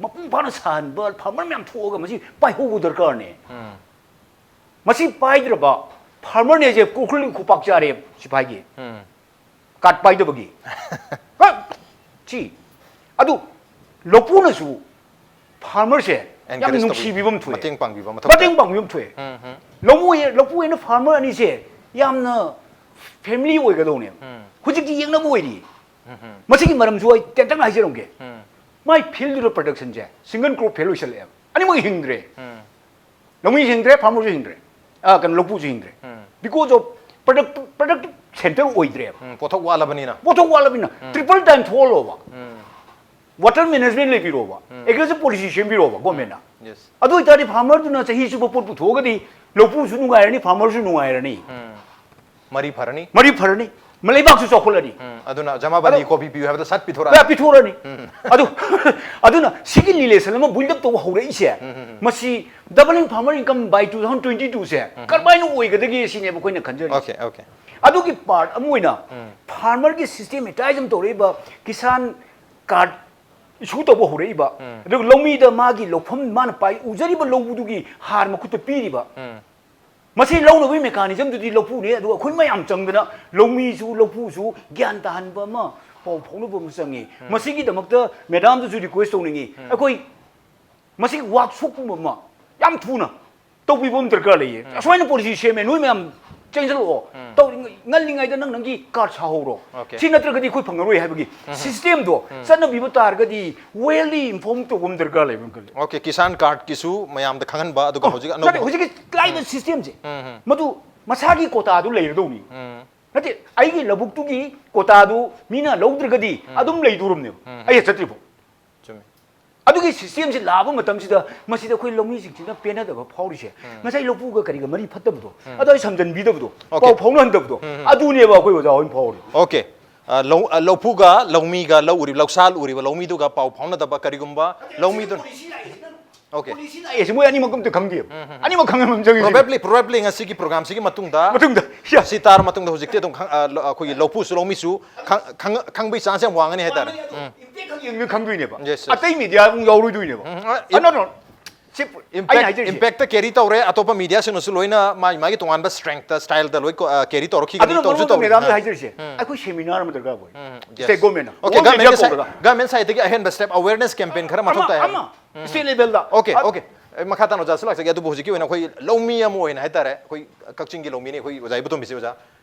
ꯃꯄꯨꯡ ꯐꯥꯅ ꯁꯥꯍꯟꯕ farmer ꯃꯌꯥꯝ ꯊꯣꯛꯑꯒ ꯃꯁꯤ ꯄꯥꯏꯍꯧꯕ ꯗꯔꯀꯥꯔꯅꯦ꯫ ꯎꯝ. ꯃꯁꯤ ꯄꯥꯏꯗ꯭ꯔꯕ farmer ꯅꯦꯁꯦ ꯀꯣꯀ꯭ꯔꯤꯜ ꯈꯨꯄꯥꯛ ꯆꯥꯔꯦ ꯁꯤꯐꯥꯏꯒꯤ꯫ ꯎꯝ. Card ꯄꯥꯏꯗꯕꯒꯤ꯫ ꯍꯣꯏ, ꯁꯤ꯫ ꯑꯗꯨ ꯂꯧꯄꯨꯅꯁꯨ farmer ꯁꯦ ꯌꯥꯝ Encourage ꯇꯧꯕꯤ-, ꯅꯨꯡꯁꯤꯕꯤꯕ ꯑꯃ ꯊꯣꯛꯑꯦ꯫ ꯃꯇꯦꯡ ꯄꯥꯡꯕꯤꯕ ꯃꯊꯧ ꯇꯥꯏ꯫ ꯃꯇꯦꯡ ꯄꯥꯡꯕꯤꯕ ꯑꯃ ꯊꯣꯛꯑꯦ꯫ ꯎꯝ, ꯎꯝ. ꯂꯧꯄꯨ ꯍꯦ-, ꯂꯧꯄꯨ ꯍꯦꯟꯅ farmer ꯑꯅꯤꯁꯦ ꯌꯥꯝꯅ family ꯑꯣꯏꯒꯗꯧꯅꯦꯕ꯫ ꯎꯝ. ꯍꯧꯖꯤꯛꯇꯤ ꯌꯦꯡꯅꯕ ꯑꯣꯏꯔꯤ꯫ ꯎꯝ, ꯎꯝ. ꯃꯁꯤꯒꯤ ꯃꯔꯝꯁꯨ ꯑꯩ ꯇꯦꯟꯇꯛꯅ ꯍꯥꯏꯖꯔꯝꯒꯦ꯫ ꯎꯝ. My field ꯗꯨꯗ production ꯁꯦ single crop fail ꯑꯣꯏꯁꯜꯂꯛꯑꯦꯕ꯫ ꯑꯅꯤꯃꯛ ꯍꯤꯡꯗ꯭ꯔꯦ꯫ ꯎꯝ. ꯂꯧꯃꯤꯁꯨ ꯍꯤꯡꯗ꯭ꯔꯦ, farmer ꯁꯨ ꯍꯤꯡꯗ꯭ꯔꯦ꯫ ꯑꯥ, ꯀꯩꯅꯣ, ꯂꯧꯄꯨꯁꯨ ꯍꯤꯡꯗ꯭ꯔꯦ꯫ ꯎꯝ. Because of product, product center ꯑꯣꯏꯗ꯭ꯔꯦꯕ꯫ ꯎꯝ. ꯄꯣꯠꯊꯣꯛ ꯋꯥꯠꯂꯕꯅꯤꯅ꯫ ꯄꯣꯠꯊꯣꯛ ꯋꯥꯠꯂꯕꯅꯤꯅ ꯎꯝ. Triple time ꯊꯣꯛꯍꯜꯂꯣꯕ꯫ ꯎꯝ. Water management ꯂꯩꯕꯤꯔꯣꯕ꯫ ꯎꯝ. Agriculture policy ꯁꯦꯝꯕꯤꯔꯣꯕ government ꯅ꯫ Yes. ꯑꯗꯨ ꯑꯣꯏꯇꯥꯔꯗꯤ farmer ꯗꯨꯅ ꯆꯍꯤ ꯆꯨꯞꯄ ꯄꯣꯠ ꯄꯨꯊꯣꯛꯑꯒꯗꯤ ꯂꯧꯄꯨꯁꯨ ꯅꯨꯡꯉꯥꯏꯔꯅꯤ, farmer ꯁꯨ ꯅꯨꯡꯉꯥꯏꯔꯅꯤ꯫ ꯎꯝ. ꯃꯔꯤ ꯐꯔꯅꯤ꯫ ꯃꯔꯤ ꯐꯔꯅꯤ꯫ ꯃ-, ꯂꯩꯕꯥꯛꯁꯨ ꯆꯥꯎꯈꯠꯂꯅꯤ꯫ ꯎꯝ. ꯑꯗꯨꯅ ꯖꯃꯥꯕꯟꯗꯤ ꯑꯗꯣ ꯀꯣꯕꯤ ꯄꯤꯌꯨ ꯍꯥꯏꯕꯗ ꯁꯠ ꯄꯨꯔꯥ ꯄꯤꯊꯣꯔꯛꯑꯅꯤ꯫ ꯄꯤꯊꯣꯛꯑꯅꯤ꯫ ꯎꯝ. ꯑꯗꯨ, ꯑꯗꯨꯅ ꯁꯤꯒꯤ relation ꯑꯃ build up ꯇꯧꯕ ꯍꯧꯔꯛꯏꯁꯦ, ꯎꯝ, ꯎꯝ, ꯎꯝ. ꯃꯁꯤ doubling farmer income by two thousand twenty two ꯁꯦ ꯀꯔꯝꯍꯥꯏꯅ ꯑꯣꯏꯒꯗꯒꯦ ꯁꯤꯅꯦꯕ ꯑꯩꯈꯣꯏꯅ ꯈꯟꯖꯔꯤꯁꯦ꯫ Okay, okay. ꯑꯗꯨꯒꯤ part ꯑꯃ ꯑꯣꯏꯅ ꯎꯝ. farmer ꯒꯤ systematize ꯑꯃ ꯇꯧꯔꯛꯏꯕ, ꯀꯤꯁꯥꯟ card issue ꯇꯧꯕ ꯍꯧꯔꯛꯏꯕ, ꯎꯝ. ꯑꯗꯨꯒ ꯂꯧꯃꯤꯗ ꯃꯥꯒꯤ ꯂꯧꯐꯝ, ꯃꯥꯅ ꯄꯥꯏ ꯎꯖꯔꯤꯕ ꯂꯧꯗꯨꯒꯤ ꯍꯥꯔ ꯃꯈꯨꯠꯇ ꯄꯤꯔꯤꯕ, ꯎꯝ. ꯃꯁꯤ ꯂꯧꯅꯕꯒꯤ mechanism ꯗꯨꯗꯤ ꯂꯧꯄꯨꯅꯦ, ꯑꯗꯨꯒ ꯑꯩꯈꯣꯏ ꯃꯌꯥꯝ ꯆꯪꯗꯅ ꯂꯧꯃꯤꯁꯨ ꯂꯧꯄꯨꯁꯨ ꯒ꯭ꯌꯥꯟ ꯇꯥꯍꯟꯕ ꯑꯃ, ꯄꯥꯎ ꯐꯥꯎꯅꯕ ꯑꯃ ꯆꯪꯉꯤ꯫ ꯃꯁꯤꯒꯤꯗꯃꯛꯇ madam ꯗꯁꯨ request ꯇꯧꯅꯤꯡꯉꯤ, ꯑꯩꯈꯣꯏ ꯃꯁꯤꯒꯤ workshop ꯀꯨꯝꯕ ꯑꯃ ꯌꯥꯝ ꯊꯨꯅ ꯇꯧꯕꯤꯕ ꯑꯃ ꯗꯔꯀꯥꯔ ꯂꯩꯌꯦ꯫ ꯑꯁꯨꯃꯥꯏꯅ policy ꯁꯦꯝꯃꯦ, ꯅꯣꯏ ꯃꯌꯥꯝ ꯆꯦꯟꯁꯤꯜꯂꯛꯑꯣ꯫ ꯇꯧꯔꯤꯉꯩ-, ꯉꯜꯂꯤꯉꯩꯗ ꯅꯪ ꯅꯪꯒꯤ card ꯁꯥꯍꯧꯔꯣ꯫ Okay. ꯁꯤ ꯅꯠꯇ꯭ꯔꯒꯗꯤ ꯑꯩꯈꯣꯏ ꯐꯪꯉꯔꯣꯏ ꯍꯥꯏꯕꯒꯤ system ꯗꯣ ꯆꯠꯅꯕꯤꯕ ꯇꯥꯔꯒꯗꯤ well informed ꯇꯧꯕ ꯑꯃ ꯗꯔꯀꯥꯔ ꯂꯩꯕ ꯑꯃ ꯈꯜꯂꯤ꯫ Okay, ꯀꯤꯁꯥꯟ card ꯀꯤꯁꯨ ꯃꯌꯥꯝꯗ ꯈꯪꯍꯟꯕ, ꯑꯗꯨꯒ ꯍꯧꯖꯤꯛ ꯅꯠꯇꯦ, ꯑꯅꯧꯕ ꯍꯧꯖꯤꯛꯀꯤ ꯂꯥꯛꯏꯕ system ꯁꯦ, ꯎꯝ, ꯎꯝ. ꯃꯗꯨ ꯃꯁꯥꯒꯤ quota ꯗꯨ ꯂꯩꯔꯗꯧꯅꯤ꯫ ꯎꯝ. ꯅꯠꯇꯦ, ꯑꯩꯒꯤ ꯂꯧꯕꯨꯛꯇꯨꯒꯤ ꯀꯣꯇꯥꯗꯨ ꯃꯤꯅ ꯂꯧꯗ꯭ꯔꯒꯗꯤ ꯑꯗꯨꯝ ꯂꯩꯗꯣꯔꯝꯅꯦꯕ, ꯑꯩ ꯆꯠꯇ꯭ꯔꯤꯐꯥꯎ꯫ ꯆꯨꯝꯃꯤ꯫ ꯑꯗꯨꯒꯤ ꯁꯤꯁꯇꯦꯝꯁꯤ ꯂꯥꯛꯑꯕ ꯃꯇꯝꯁꯤꯗ ꯃꯁꯤꯗ ꯑꯩꯈꯣꯏ ꯂꯧꯃꯤꯁꯤꯡꯁꯤꯅ ꯄꯦꯟꯅꯗꯕ ꯐꯥꯎꯔꯤꯁꯦ, ꯉꯁꯥꯏ ꯂꯧꯄꯨꯒ ꯀꯔꯤꯒ ꯃꯔꯤ ꯐꯠꯇꯕꯗꯣ, ꯑꯗꯣ ꯑꯩ ꯁꯝꯖꯟꯕꯤꯗꯕꯗꯣ, Okay. ꯄꯥꯎ ꯐꯥꯎꯅꯍꯟꯗꯕꯗꯣ, ꯑꯗꯨꯅꯦꯕ ꯑꯩꯈꯣꯏ ꯑꯣꯖꯥ ꯍꯣꯏꯅ ꯐꯥꯎꯔꯤ꯫ Okay. ꯑ, ꯂꯧ ꯑ, ꯂꯧꯄꯨꯒ ꯂꯧꯃꯤꯒ ꯂꯧ ꯎꯔꯤꯕ, ꯂꯧꯁꯥꯜ ꯎꯔꯤꯕ ꯂꯧꯃꯤꯗꯨꯒ ꯄꯥꯎ ꯐꯥꯎꯅꯗꯕ ꯀꯔꯤꯒꯨꯝꯕ ꯂꯧꯃꯤꯗꯨꯅ Okay. ꯄꯣꯂꯤꯁꯤ ꯂꯥꯛꯑꯦꯁꯦ ꯃꯣꯏ ꯑꯅꯤꯃꯛꯇꯣ ꯑꯝꯇ ꯈꯪꯗꯦꯕ꯫ ꯑꯅꯤꯃꯛ ꯈꯪꯕ ꯑꯃ ꯆꯪꯉꯤ꯫ Probably, probably ꯉꯁꯤꯒꯤ programꯁꯤꯒꯤ ꯃꯇꯨꯡꯗ ꯃꯇꯨꯡꯗ, yeah. ꯁꯤ ꯇꯥꯔ ꯃꯇꯨꯡꯗ ꯍꯧꯖꯤꯛꯇꯤ ꯑꯗꯨꯝ ꯈꯪ- ꯑ, ꯂ- ꯑꯩꯈꯣꯏꯒꯤ ꯂꯧꯄꯨꯁꯨ ꯂꯧꯃꯤꯁꯨ ꯈꯪ- ꯈꯪ- ꯈꯪꯕꯒꯤ chance ꯌꯥꯝ ꯋꯥꯡꯉꯅꯤ ꯍꯥꯏꯇꯥꯔꯦ꯫ Impact ꯈꯛ ꯌꯦꯡꯕ ꯈꯪꯗꯣꯏꯅꯦꯕ꯫ Yes, yes. ꯑꯇꯩ media ꯑꯃꯨꯛ ꯌꯥꯎꯔꯣꯏꯗꯣꯏꯅꯦꯕ꯫ ꯎꯝ, ꯑ, ꯑ, no, no. ꯁꯤ ꯑꯩꯅ Impact, ꯍꯥꯏꯖꯔꯤꯁꯦ Impactꯇ carry ꯇꯧꯔꯦ, ꯑꯇꯣꯞꯄ mediaꯁꯤꯡꯅꯁꯨ ꯂꯣꯏꯅ ꯃꯥꯒꯤ ꯃꯥꯒꯤ ꯇꯣꯉꯥꯟꯕ strengthꯇ, styleꯗ ꯂꯣꯏ ꯀꯣ- ꯑ, carry ꯇꯧꯔꯛꯈꯤꯒꯅꯤ, ꯑꯗꯨꯅ ꯇꯧꯁꯨ ꯃꯔꯨꯞ ꯇꯧꯔꯤ꯫ madamꯗ ꯑ, ꯍꯥꯏꯖꯔꯤꯁꯦ, ꯑꯩꯈꯣꯏ seminar ꯑꯃ ꯗꯔꯀꯥꯔ ꯑꯣꯏ꯫ Yes. State governmentꯅ Okay, all government India ꯉꯁꯥꯏ ꯀꯧꯔꯒ. Government sideꯇꯒꯤ ꯑꯍꯦꯟꯕ step, awareness campaign ꯈꯔ ꯃꯊꯧ ꯑꯃ ꯇꯥꯏ ꯍꯥꯏꯕ꯫ ꯑꯃ state levelꯗ Okay, okay. ꯑꯩ ꯃꯈꯥ ꯇꯥꯅ ꯑꯣꯖꯥꯁꯨ ꯂꯥꯛꯆꯒꯦ꯫ ꯑꯗꯨꯕꯨ ꯍꯧꯖꯤꯛꯀꯤ ꯑꯣꯏꯅ ꯑꯩꯈꯣꯏ ꯂꯧꯃꯤ ꯑꯃ ꯑꯣꯏꯅ ꯍꯥꯏꯇꯥꯔꯦ, ꯑꯩꯈꯣꯏ ꯀꯛꯆꯤꯡꯒꯤ ꯂꯧꯃꯤꯅꯤ, ꯑꯩꯈꯣꯏ ꯑꯣꯖꯥ ꯏꯕꯨꯇꯣꯝꯕꯤꯁꯦ ꯑꯣꯖꯥ꯫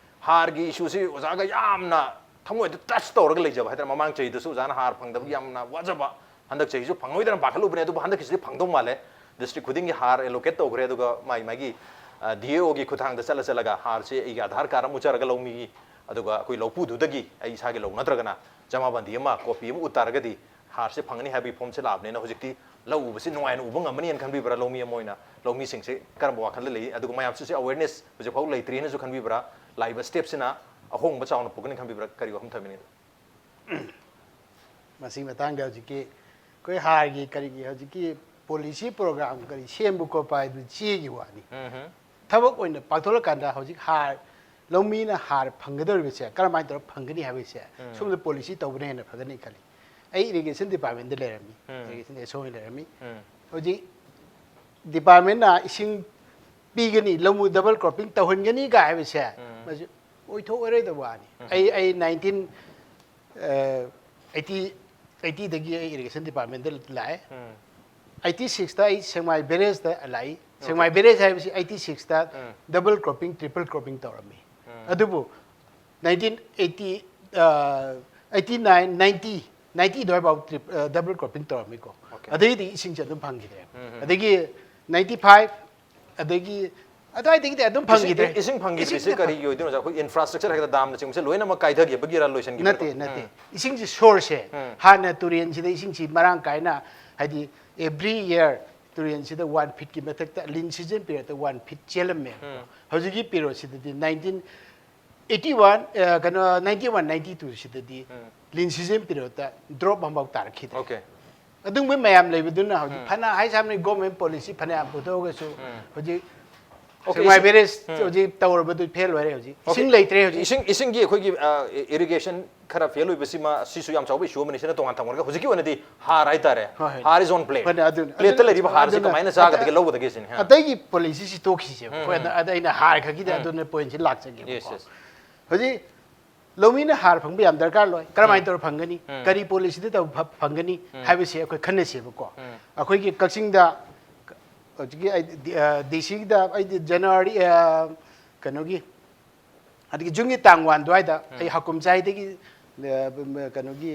ꯍꯥꯔꯒꯤ issueꯁꯤ ꯑꯣꯖꯥꯒ ꯌꯥꯝꯅ ꯊꯃꯣꯏꯗ touch ꯇꯧꯔꯒ ꯂꯩꯖꯕ ꯍꯥꯏꯇꯥꯔꯦ꯫ ꯃꯃꯥꯡ ꯆꯍꯤꯗꯁꯨ ꯑꯣꯖꯥꯅ ꯍꯥꯔ ꯐꯪꯗꯕꯒꯤ ꯌꯥꯝꯅ ꯋꯥꯖꯕ, ꯍꯟꯗꯛ ꯆꯍꯤꯁꯨ ꯐꯪꯉꯣꯏꯗꯅ ꯄꯥꯈꯠꯂꯨꯕꯅꯦ, ꯑꯗꯨꯕꯨ ꯍꯟꯗꯛꯀꯤꯁꯤꯗꯤ ꯐꯪꯗꯧ ꯃꯥꯜꯂꯦ꯫ District ꯈꯨꯗꯤꯡꯒꯤ ꯍꯥꯔ allocate ꯇꯧꯈ꯭ꯔꯦ, ꯑꯗꯨꯒ ꯃꯥꯒꯤ ꯃꯥꯒꯤ DAOꯒꯤ ꯈꯨꯠꯊꯥꯡꯗ ꯆꯠꯂ ꯆꯠꯂꯒ ꯍꯥꯔꯁꯤ ꯑꯩꯒꯤ ꯑꯙꯥꯔ card ꯑꯃ ꯎꯠꯆꯔꯒ ꯂꯧꯃꯤꯒꯤ, ꯑꯗꯨꯒ ꯑꯩꯈꯣꯏ ꯂꯧꯄꯨꯗꯨꯗꯒꯤ ꯑꯩ ꯏꯁꯥꯒꯤ ꯂꯧ ꯅꯠꯇ꯭ꯔꯒꯅ ꯖꯃꯥꯕꯟꯗꯤ ꯑꯃ, copy ꯑꯃ ꯎꯠ ꯇꯥꯔꯒꯗꯤ ꯍꯥꯔꯁꯦ ꯐꯪꯒꯅꯤ ꯍꯥꯏꯕꯒꯤ formꯁꯦ ꯂꯥꯛꯑꯕꯅꯤꯅ ꯍꯧꯖꯤꯛꯇꯤ ꯂꯧ ꯎꯕꯁꯤ ꯅꯨꯡꯉꯥꯏꯅ ꯎꯕ ꯉꯝꯃꯅꯤꯅ ꯈꯟꯕꯤꯕ꯭ꯔꯥ? ꯂꯧꯃꯤ ꯑꯃ ꯑꯣꯏꯅ ꯂꯧꯃꯤꯁꯤꯡꯁꯦ ꯀꯔꯝꯕ ꯋꯥꯈꯜꯗ ꯂꯩ? ꯑꯗꯨꯒ ꯃꯌꯥꯝꯁꯤꯁꯨ awareness ꯍꯧꯖꯤꯛ ꯐꯥꯎ ꯂꯩꯇ꯭ꯔꯤꯅꯁꯨ ꯈꯟꯕꯤꯕ꯭ꯔꯥ? ꯂꯥꯛꯏꯕ stepꯁꯤꯅ ꯑꯍꯣꯡꯕ ꯆꯥꯎꯅ ꯄꯨꯔꯛꯀꯅꯤ ꯈꯟꯕꯤꯕ꯭ꯔꯥ? ꯀꯔꯤ ꯋꯥꯐꯝ ꯊꯝꯕꯤꯅꯤꯡꯉꯤ? ꯃꯁꯤꯒꯤ ꯃꯇꯥꯡꯗ ꯍꯧꯖꯤꯛꯀꯤ ꯑꯩꯈꯣꯏ ꯍꯥꯔꯒꯤ ꯀꯔꯤꯒꯤ ꯍꯧꯖꯤꯛꯀꯤ policy program ꯀꯔꯤ ꯁꯦꯝꯕ ꯈꯣꯠꯄ ꯍꯥꯏꯗꯨ ꯆꯦꯒꯤ ꯋꯥꯅꯤ꯫ ꯊꯕꯛ ꯑꯣꯏꯅ ꯄꯥꯡꯊꯣꯛꯂꯀꯥꯟꯗ ꯍꯧꯖꯤꯛ ꯍꯥꯔ, ꯂꯧꯃꯤꯅ ꯍꯥꯔ ꯐꯪꯒꯗꯧꯔꯤꯕꯁꯦ ꯀꯔꯝꯍꯥꯏꯅ ꯇꯧꯔꯒ ꯐꯪꯒꯅꯤ ꯍꯥꯏꯕꯁꯦ ꯁꯣꯝꯗ policy ꯇꯧꯕꯅ ꯍꯦꯟꯅ ꯐꯒꯅꯤ ꯈꯜꯂꯤ꯫ ꯑꯩ irrigation departmentꯇ ꯂꯩꯔꯝꯃꯤ, irrigation SO ꯑꯣꯏꯅ ꯂꯩꯔꯝꯃꯤ꯫ ꯍꯧꯖꯤꯛ departmentꯅ ꯏꯁꯤꯡ ꯄꯤꯒꯅꯤ, ꯂꯧꯃꯤ double cropping ꯇꯧꯍꯟꯒꯅꯤ ꯀꯥꯏ ꯍꯥꯏꯕꯁꯦ ꯃꯁꯤ ꯑꯣꯏꯊꯣꯛꯑꯔꯣꯏꯗꯕ ꯋꯥꯅꯤ꯫ ꯑꯩ ꯑꯩ nineteen eighty, eightyꯗꯒꯤ ꯑꯩ irrigation departmentꯇ ꯂꯥꯛꯑꯦ꯫ Eighty sixꯇ ꯑꯩ ꯁꯦꯛꯃꯥꯏ barrageꯇ ꯂꯥꯛꯏ꯫ ꯁꯦꯛꯃꯥꯏ barrage ꯍꯥꯏꯕꯁꯤ eighty sixꯇ double cropping, triple cropping ꯇꯧꯔꯝꯃꯤ꯫ ꯑꯗꯨꯕꯨ nineteen eighty, eighty nine, ninety, ninety ꯑꯗꯨꯋꯥꯏꯐꯥꯎ double cropping ꯇꯧꯔꯝꯃꯤꯀꯣ꯫ Okay. ꯑꯗꯩꯗꯤ ꯏꯁꯤꯡꯁꯦ ꯑꯗꯨꯝ ꯐꯪꯈꯤꯗ꯭ꯔꯦ꯫ ꯑꯗꯒꯤ ninety five, ꯑꯗꯒꯤ ꯑꯗꯨꯋꯥꯏꯗꯒꯤꯗꯤ ꯑꯗꯨꯝ ꯐꯪꯈꯤꯗ꯭ꯔꯦ꯫ ꯏꯁꯤꯡ ꯐꯪꯈꯤꯗ꯭ꯔꯤꯁꯦ ꯀꯔꯤꯒꯤ ꯑꯣꯏꯗꯣꯏꯅꯣ? ꯑꯩꯈꯣꯏ ꯏꯟꯐ꯭ꯔꯥꯁ꯭ꯇ꯭ꯔꯛꯆꯔ ꯍꯥꯏꯒꯗ꯭ꯔꯥ, ꯗꯥꯝꯅꯆꯤꯡꯕꯁꯦ ꯂꯣꯏꯅꯃꯛ ꯀꯥꯏꯊꯈꯤꯕꯒꯤꯔ, ꯂꯣꯏꯁꯤꯟꯈꯤꯕ? ꯅꯠꯇꯦ, ꯅꯠꯇꯦ꯫ ꯏꯁꯤꯡꯁꯤ ꯁꯣꯔꯁꯁꯦ ꯍꯥꯟꯅ ꯇꯨꯔꯦꯟꯁꯤꯗ ꯏꯁꯤꯡꯁꯤ ꯃꯔꯥꯡ ꯀꯥꯏꯅ, ꯍꯥꯏꯗꯤ ꯑꯦꯕ꯭ꯔꯤ ꯏꯌꯔ ꯇꯨꯔꯦꯟꯁꯤꯗ ꯋꯥꯟ ꯐꯤꯠꯀꯤ ꯃꯊꯛꯇ ꯂꯤꯟ ꯁꯤꯖꯟ ꯄꯤꯔꯤꯌꯠꯇ ꯋꯥꯟ ꯐꯤꯠ ꯆꯦꯜꯂꯝꯃꯦ꯫ ꯍꯧꯖꯤꯛꯀꯤ ꯄꯤꯔꯤꯌꯠꯁꯤꯗꯗꯤ ꯅꯥꯏꯟꯇꯤꯟ ꯑꯩꯠꯇꯤ ꯋꯥꯟ, ꯀꯩꯅꯣ, ꯅꯥꯏꯟꯇꯤ ꯋꯥꯟ ꯅꯥꯏꯟꯇꯤ ꯇꯨ ꯁꯤꯗꯗꯤ ꯂꯤꯟ ꯁꯤꯖꯟ ꯄꯤꯔꯤꯌꯠꯇ ꯗ꯭ꯔꯣꯞ ꯑꯃꯐꯥꯎ ꯇꯥꯔꯛꯈꯤꯗ꯭ꯔꯦ꯫ Okay. ꯑꯗꯨꯒꯨꯝꯕ ꯃꯌꯥꯝ ꯂꯩꯕꯗꯨꯅ ꯍꯧꯖꯤꯛ ꯐꯅ ꯍꯥꯏ ꯁꯥꯝꯅ ꯒꯣꯔꯃꯦꯟ ꯄꯣꯂꯤꯁꯤ ꯐꯅꯌꯥꯝ ꯄꯨꯊꯣꯛꯑꯒꯁꯨ ꯍꯧꯖꯤꯛ Okay, ꯁꯦꯛꯃꯥꯏ ꯏꯁꯤꯡ- ꯕꯦꯔꯦꯖ ꯍꯧꯖꯤꯛ ꯇꯧꯔꯕꯗꯨ ꯐꯦꯜ ꯑꯣꯏꯔꯦ ꯍꯧꯖꯤꯛ꯫ ꯏꯁꯤꯡ ꯂꯩꯇ꯭ꯔꯦ ꯍꯧꯖꯤꯛ꯫ ꯏꯁꯤꯡ, ꯏꯁꯤꯡꯒꯤ ꯑꯩꯈꯣꯏꯒꯤ ꯏꯔꯤꯒꯦꯁꯟ ꯈꯔ ꯐꯦꯜ ꯑꯣꯏꯕꯁꯤꯃ, ꯁꯤꯁꯨ ꯌꯥꯝ ꯆꯥꯎꯕ ꯏꯁꯨ ꯑꯃꯅꯤ꯫ ꯁꯤꯅ ꯇꯣꯉꯥꯟ ꯊꯝꯈ꯭ꯔꯒ ꯍꯧꯖꯤꯛꯀꯤ ꯑꯣꯏꯅꯗꯤ ꯍꯥꯔ ꯍꯥꯏꯇꯥꯔꯦ꯫ ꯍꯣꯏ, ꯍꯣꯏ꯫ ꯍꯥꯔ is on plate꯫ ꯍꯣꯏꯅꯦ, ꯑꯗꯨꯅ- Plateꯇ ꯑꯗꯨꯅ- ꯂꯩꯔꯤꯕ ꯍꯥꯔꯁꯦ ꯑꯗꯨꯅ- ꯀꯃꯥꯏꯅ ꯆꯥꯒꯗꯒꯦ, ꯂꯧꯒꯗꯒꯦ ꯁꯤꯅꯤ꯫ ꯍꯥ꯫ ꯑꯇꯩꯒꯤ ꯄꯣꯂꯤꯁꯤꯁꯤ ꯇꯣꯛꯈꯤꯁꯦꯕ꯫ ꯑꯩꯈꯣꯏ ꯑꯗ- ꯑꯗ ꯑꯩꯅ ꯍꯥꯏꯔ ꯈꯛꯀꯤꯗ ꯑꯗꯨꯅ ꯄꯣꯏꯟꯁꯤ ꯂꯥꯛꯆꯒꯦꯕꯀꯣ꯫ Yes, yes. ꯍꯧꯖꯤꯛ ꯂꯧꯃꯤꯅ ꯍꯥꯔ ꯐꯪꯕ ꯌꯥꯝ ꯗꯔꯀꯥꯔ ꯂꯣꯏ꯫ ꯀꯔꯝꯍꯥꯏꯅ ꯇꯧꯔ ꯐꯪꯒꯅꯤ? ꯀꯔꯤ ꯄꯣꯂꯤꯁꯤꯗ ꯇꯧ- ꯐ- ꯐꯪꯒꯅꯤ ꯍꯥꯏꯕꯁꯤ ꯑꯩꯈꯣꯏ ꯈꯟꯅꯁꯦꯕꯀꯣ꯫ ꯑꯩꯈꯣꯏꯒꯤ ꯀꯛꯆꯤꯡꯗ ꯍꯧꯖꯤꯛꯀꯤ ꯑꯩ ꯗꯤ- ꯑ, ꯗꯤ ꯁꯤꯒꯤꯗ ꯑꯩꯗꯤ ꯖꯅꯋꯥꯔꯤ, ꯑ, ꯀꯩꯅꯣꯒꯤ, ꯑꯗꯒꯤ ꯖꯨꯟꯒꯤ ꯇꯥꯡ ꯋꯥꯟ ꯑꯗꯨꯋꯥꯏꯗ ꯑꯩ ꯍꯀꯨꯝ ꯆꯥꯏꯗꯒꯤ, ꯑ, ꯀꯩꯅꯣꯒꯤ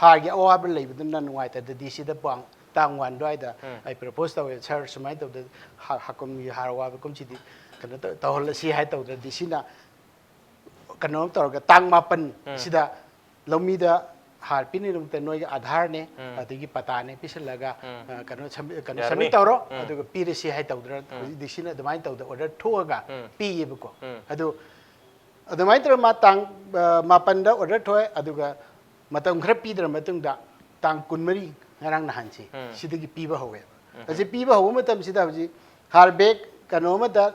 ꯍꯥꯔꯒꯤ ꯑꯋꯥꯕ ꯂꯩꯕꯗꯨꯅ ꯅꯨꯡꯉꯥꯏꯇꯗ ꯗꯤ ꯁꯤꯗ ꯄꯥꯎ ꯇꯥꯡ ꯋꯥꯟ ꯑꯗꯨꯋꯥꯏꯗ ꯑꯩ ꯄ꯭ꯔꯄꯣꯁ ꯇꯧꯋꯦ, "ꯁꯥꯔ, ꯁꯨꯃꯥꯏꯅ ꯇꯧꯗꯅ ꯍꯥ- ꯍꯀꯨꯝꯒꯤ ꯍꯥꯔ ꯑꯋꯥꯕ ꯀꯨꯝꯁꯤꯗꯤ ꯀꯩꯅꯣ ꯇꯧ- ꯇꯧꯍꯜꯂꯁꯤ" ꯍꯥꯏ ꯇꯧꯗꯅ ꯗꯤ ꯁꯤꯅ ꯀꯩꯅꯣ ꯇꯧꯔꯒ ꯇꯥꯡ ꯃꯥꯄꯟ ꯁꯤꯗ ꯂꯧꯃꯤꯗ ꯍꯥꯔ ꯄꯤꯅꯕꯒꯤꯗꯃꯛꯇ ꯅꯣꯏꯒꯤ ꯑꯥꯙꯥꯔꯅꯦ, ꯑꯗꯒꯤ ꯄꯇꯥꯅꯦ ꯄꯤꯁꯜꯂꯒ, ꯑ, ꯀꯩꯅꯣ ꯁꯝ- ꯀꯩꯅꯣ ꯌꯥꯔꯅꯤ꯫ ꯁꯕꯃꯤꯠ ꯇꯧꯔꯣ, ꯑꯗꯨꯒ ꯄꯤꯔꯁꯤ ꯍꯥꯏ ꯇꯧꯗꯅ ꯍꯧꯖꯤꯛ ꯗꯤ ꯁꯤꯅ ꯑꯗꯨꯃꯥꯏꯅ ꯇꯧꯗꯅ ꯑꯣꯔꯗꯔ ꯊꯣꯛꯑꯒ ꯄꯤꯌꯦꯕꯀꯣ꯫ ꯑꯗꯨ ꯑꯗꯨꯃꯥꯏꯅ ꯇꯧꯔꯒ ꯃꯥ ꯇꯥꯡ, ꯑ, ꯃꯥꯄꯟꯗ ꯑꯣꯔꯗꯔ ꯊꯣꯛꯑꯦ, ꯑꯗꯨꯒ ꯃꯇꯝ ꯈꯔ ꯄꯤꯗ꯭ꯔ ꯃꯇꯨꯡꯗ ꯇꯥꯡ ꯀꯨꯟꯃꯔꯤ, ꯉꯔꯥꯡ ꯅꯍꯥꯟꯁꯤ, ꯁꯤꯗꯒꯤ ꯄꯤꯕ ꯍꯧꯋꯦꯕ꯫ ꯑꯁꯤ ꯄꯤꯕ ꯍꯧꯕ ꯃꯇꯝꯁꯤꯗ ꯍꯧꯖꯤꯛ ꯍꯥꯔ ꯕꯦꯒ ꯀꯩꯅꯣ ꯑꯃꯗ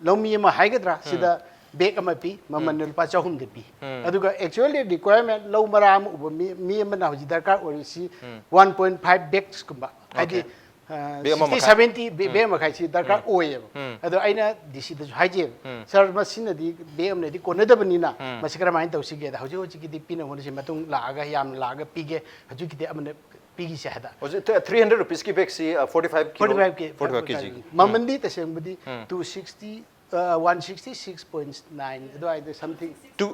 ꯂꯧꯃꯤ ꯑꯃ ꯍꯥꯏꯒꯗ꯭ꯔꯥ, ꯁꯤꯗ ꯕꯦꯒ ꯑꯃ ꯄꯤ, ꯃꯃꯜꯅ ꯂꯨꯄꯥ ꯆꯍꯨꯝꯗ ꯄꯤ꯫ ꯑꯗꯨꯒ ꯑꯦꯛꯆꯨꯋꯦꯜꯂꯤ ꯔꯤꯀ꯭ꯋꯥꯌꯔꯃꯦꯟ ꯂꯧ ꯃꯔꯥ ꯑꯃ ꯎꯕ ꯃꯤ, ꯃꯤ ꯑꯃꯅ ꯍꯧꯖꯤꯛ ꯗꯔꯀꯥꯔ ꯑꯣꯏꯔꯤꯁꯤ ꯋꯥꯟ ꯄꯣꯏꯟ ꯐꯥꯏꯚ ꯕꯦꯒꯁꯀꯨꯝꯕ, ꯍꯥꯏꯗꯤ, Bag ꯑꯃ ꯁꯤꯛꯁꯇꯤ ꯃꯈꯥꯏ꯫ ꯁꯚꯦꯟꯇꯤ ꯕꯦꯒ ꯃꯈꯥꯏꯁꯤ ꯗꯔꯀꯥꯔ ꯑꯣꯏꯌꯦꯕ꯫ ꯑꯗꯣ ꯑꯩꯅ ꯗꯤ ꯁꯤꯗꯁꯨ ꯍꯥꯏꯖꯩꯕ, "ꯁꯥꯔ, ꯃꯁꯤꯅꯗꯤ ꯕꯦꯒ ꯑꯃꯅꯗꯤ ꯀꯣꯟꯅꯗꯕꯅꯤꯅ ꯃꯁꯤ ꯀꯔꯝꯍꯥꯏꯅ ꯇꯧꯁꯤꯒꯦꯗ?" ꯍꯧꯖꯤꯛ ꯍꯧꯖꯤꯛꯀꯤꯗꯤ ꯄꯤꯅꯕ ꯍꯣꯠꯅꯁꯤ, ꯃꯇꯨꯡ ꯂꯥꯛꯑꯒ ꯌꯥꯝꯅ ꯂꯥꯛꯑꯒ ꯄꯤꯒꯦ, ꯍꯧꯖꯤꯛꯀꯤꯗꯤ ꯑꯃꯅ ꯄꯤꯈꯤꯁꯦ ꯍꯥꯏꯗ꯫ ꯍꯧꯖꯤꯛ ꯊ꯭ꯔꯤ ꯍꯟꯗ꯭ꯔꯦꯠ ꯔꯨꯄꯤꯁꯀꯤ ꯕꯦꯒꯁꯤ, uh, forty five kilo, forty five K forty five KG. ꯃꯃꯜꯗꯤ ꯇꯁꯦꯡꯕꯗꯤ two sixty, one sixty six point nine ꯑꯗꯨꯋꯥꯏꯗ something. Two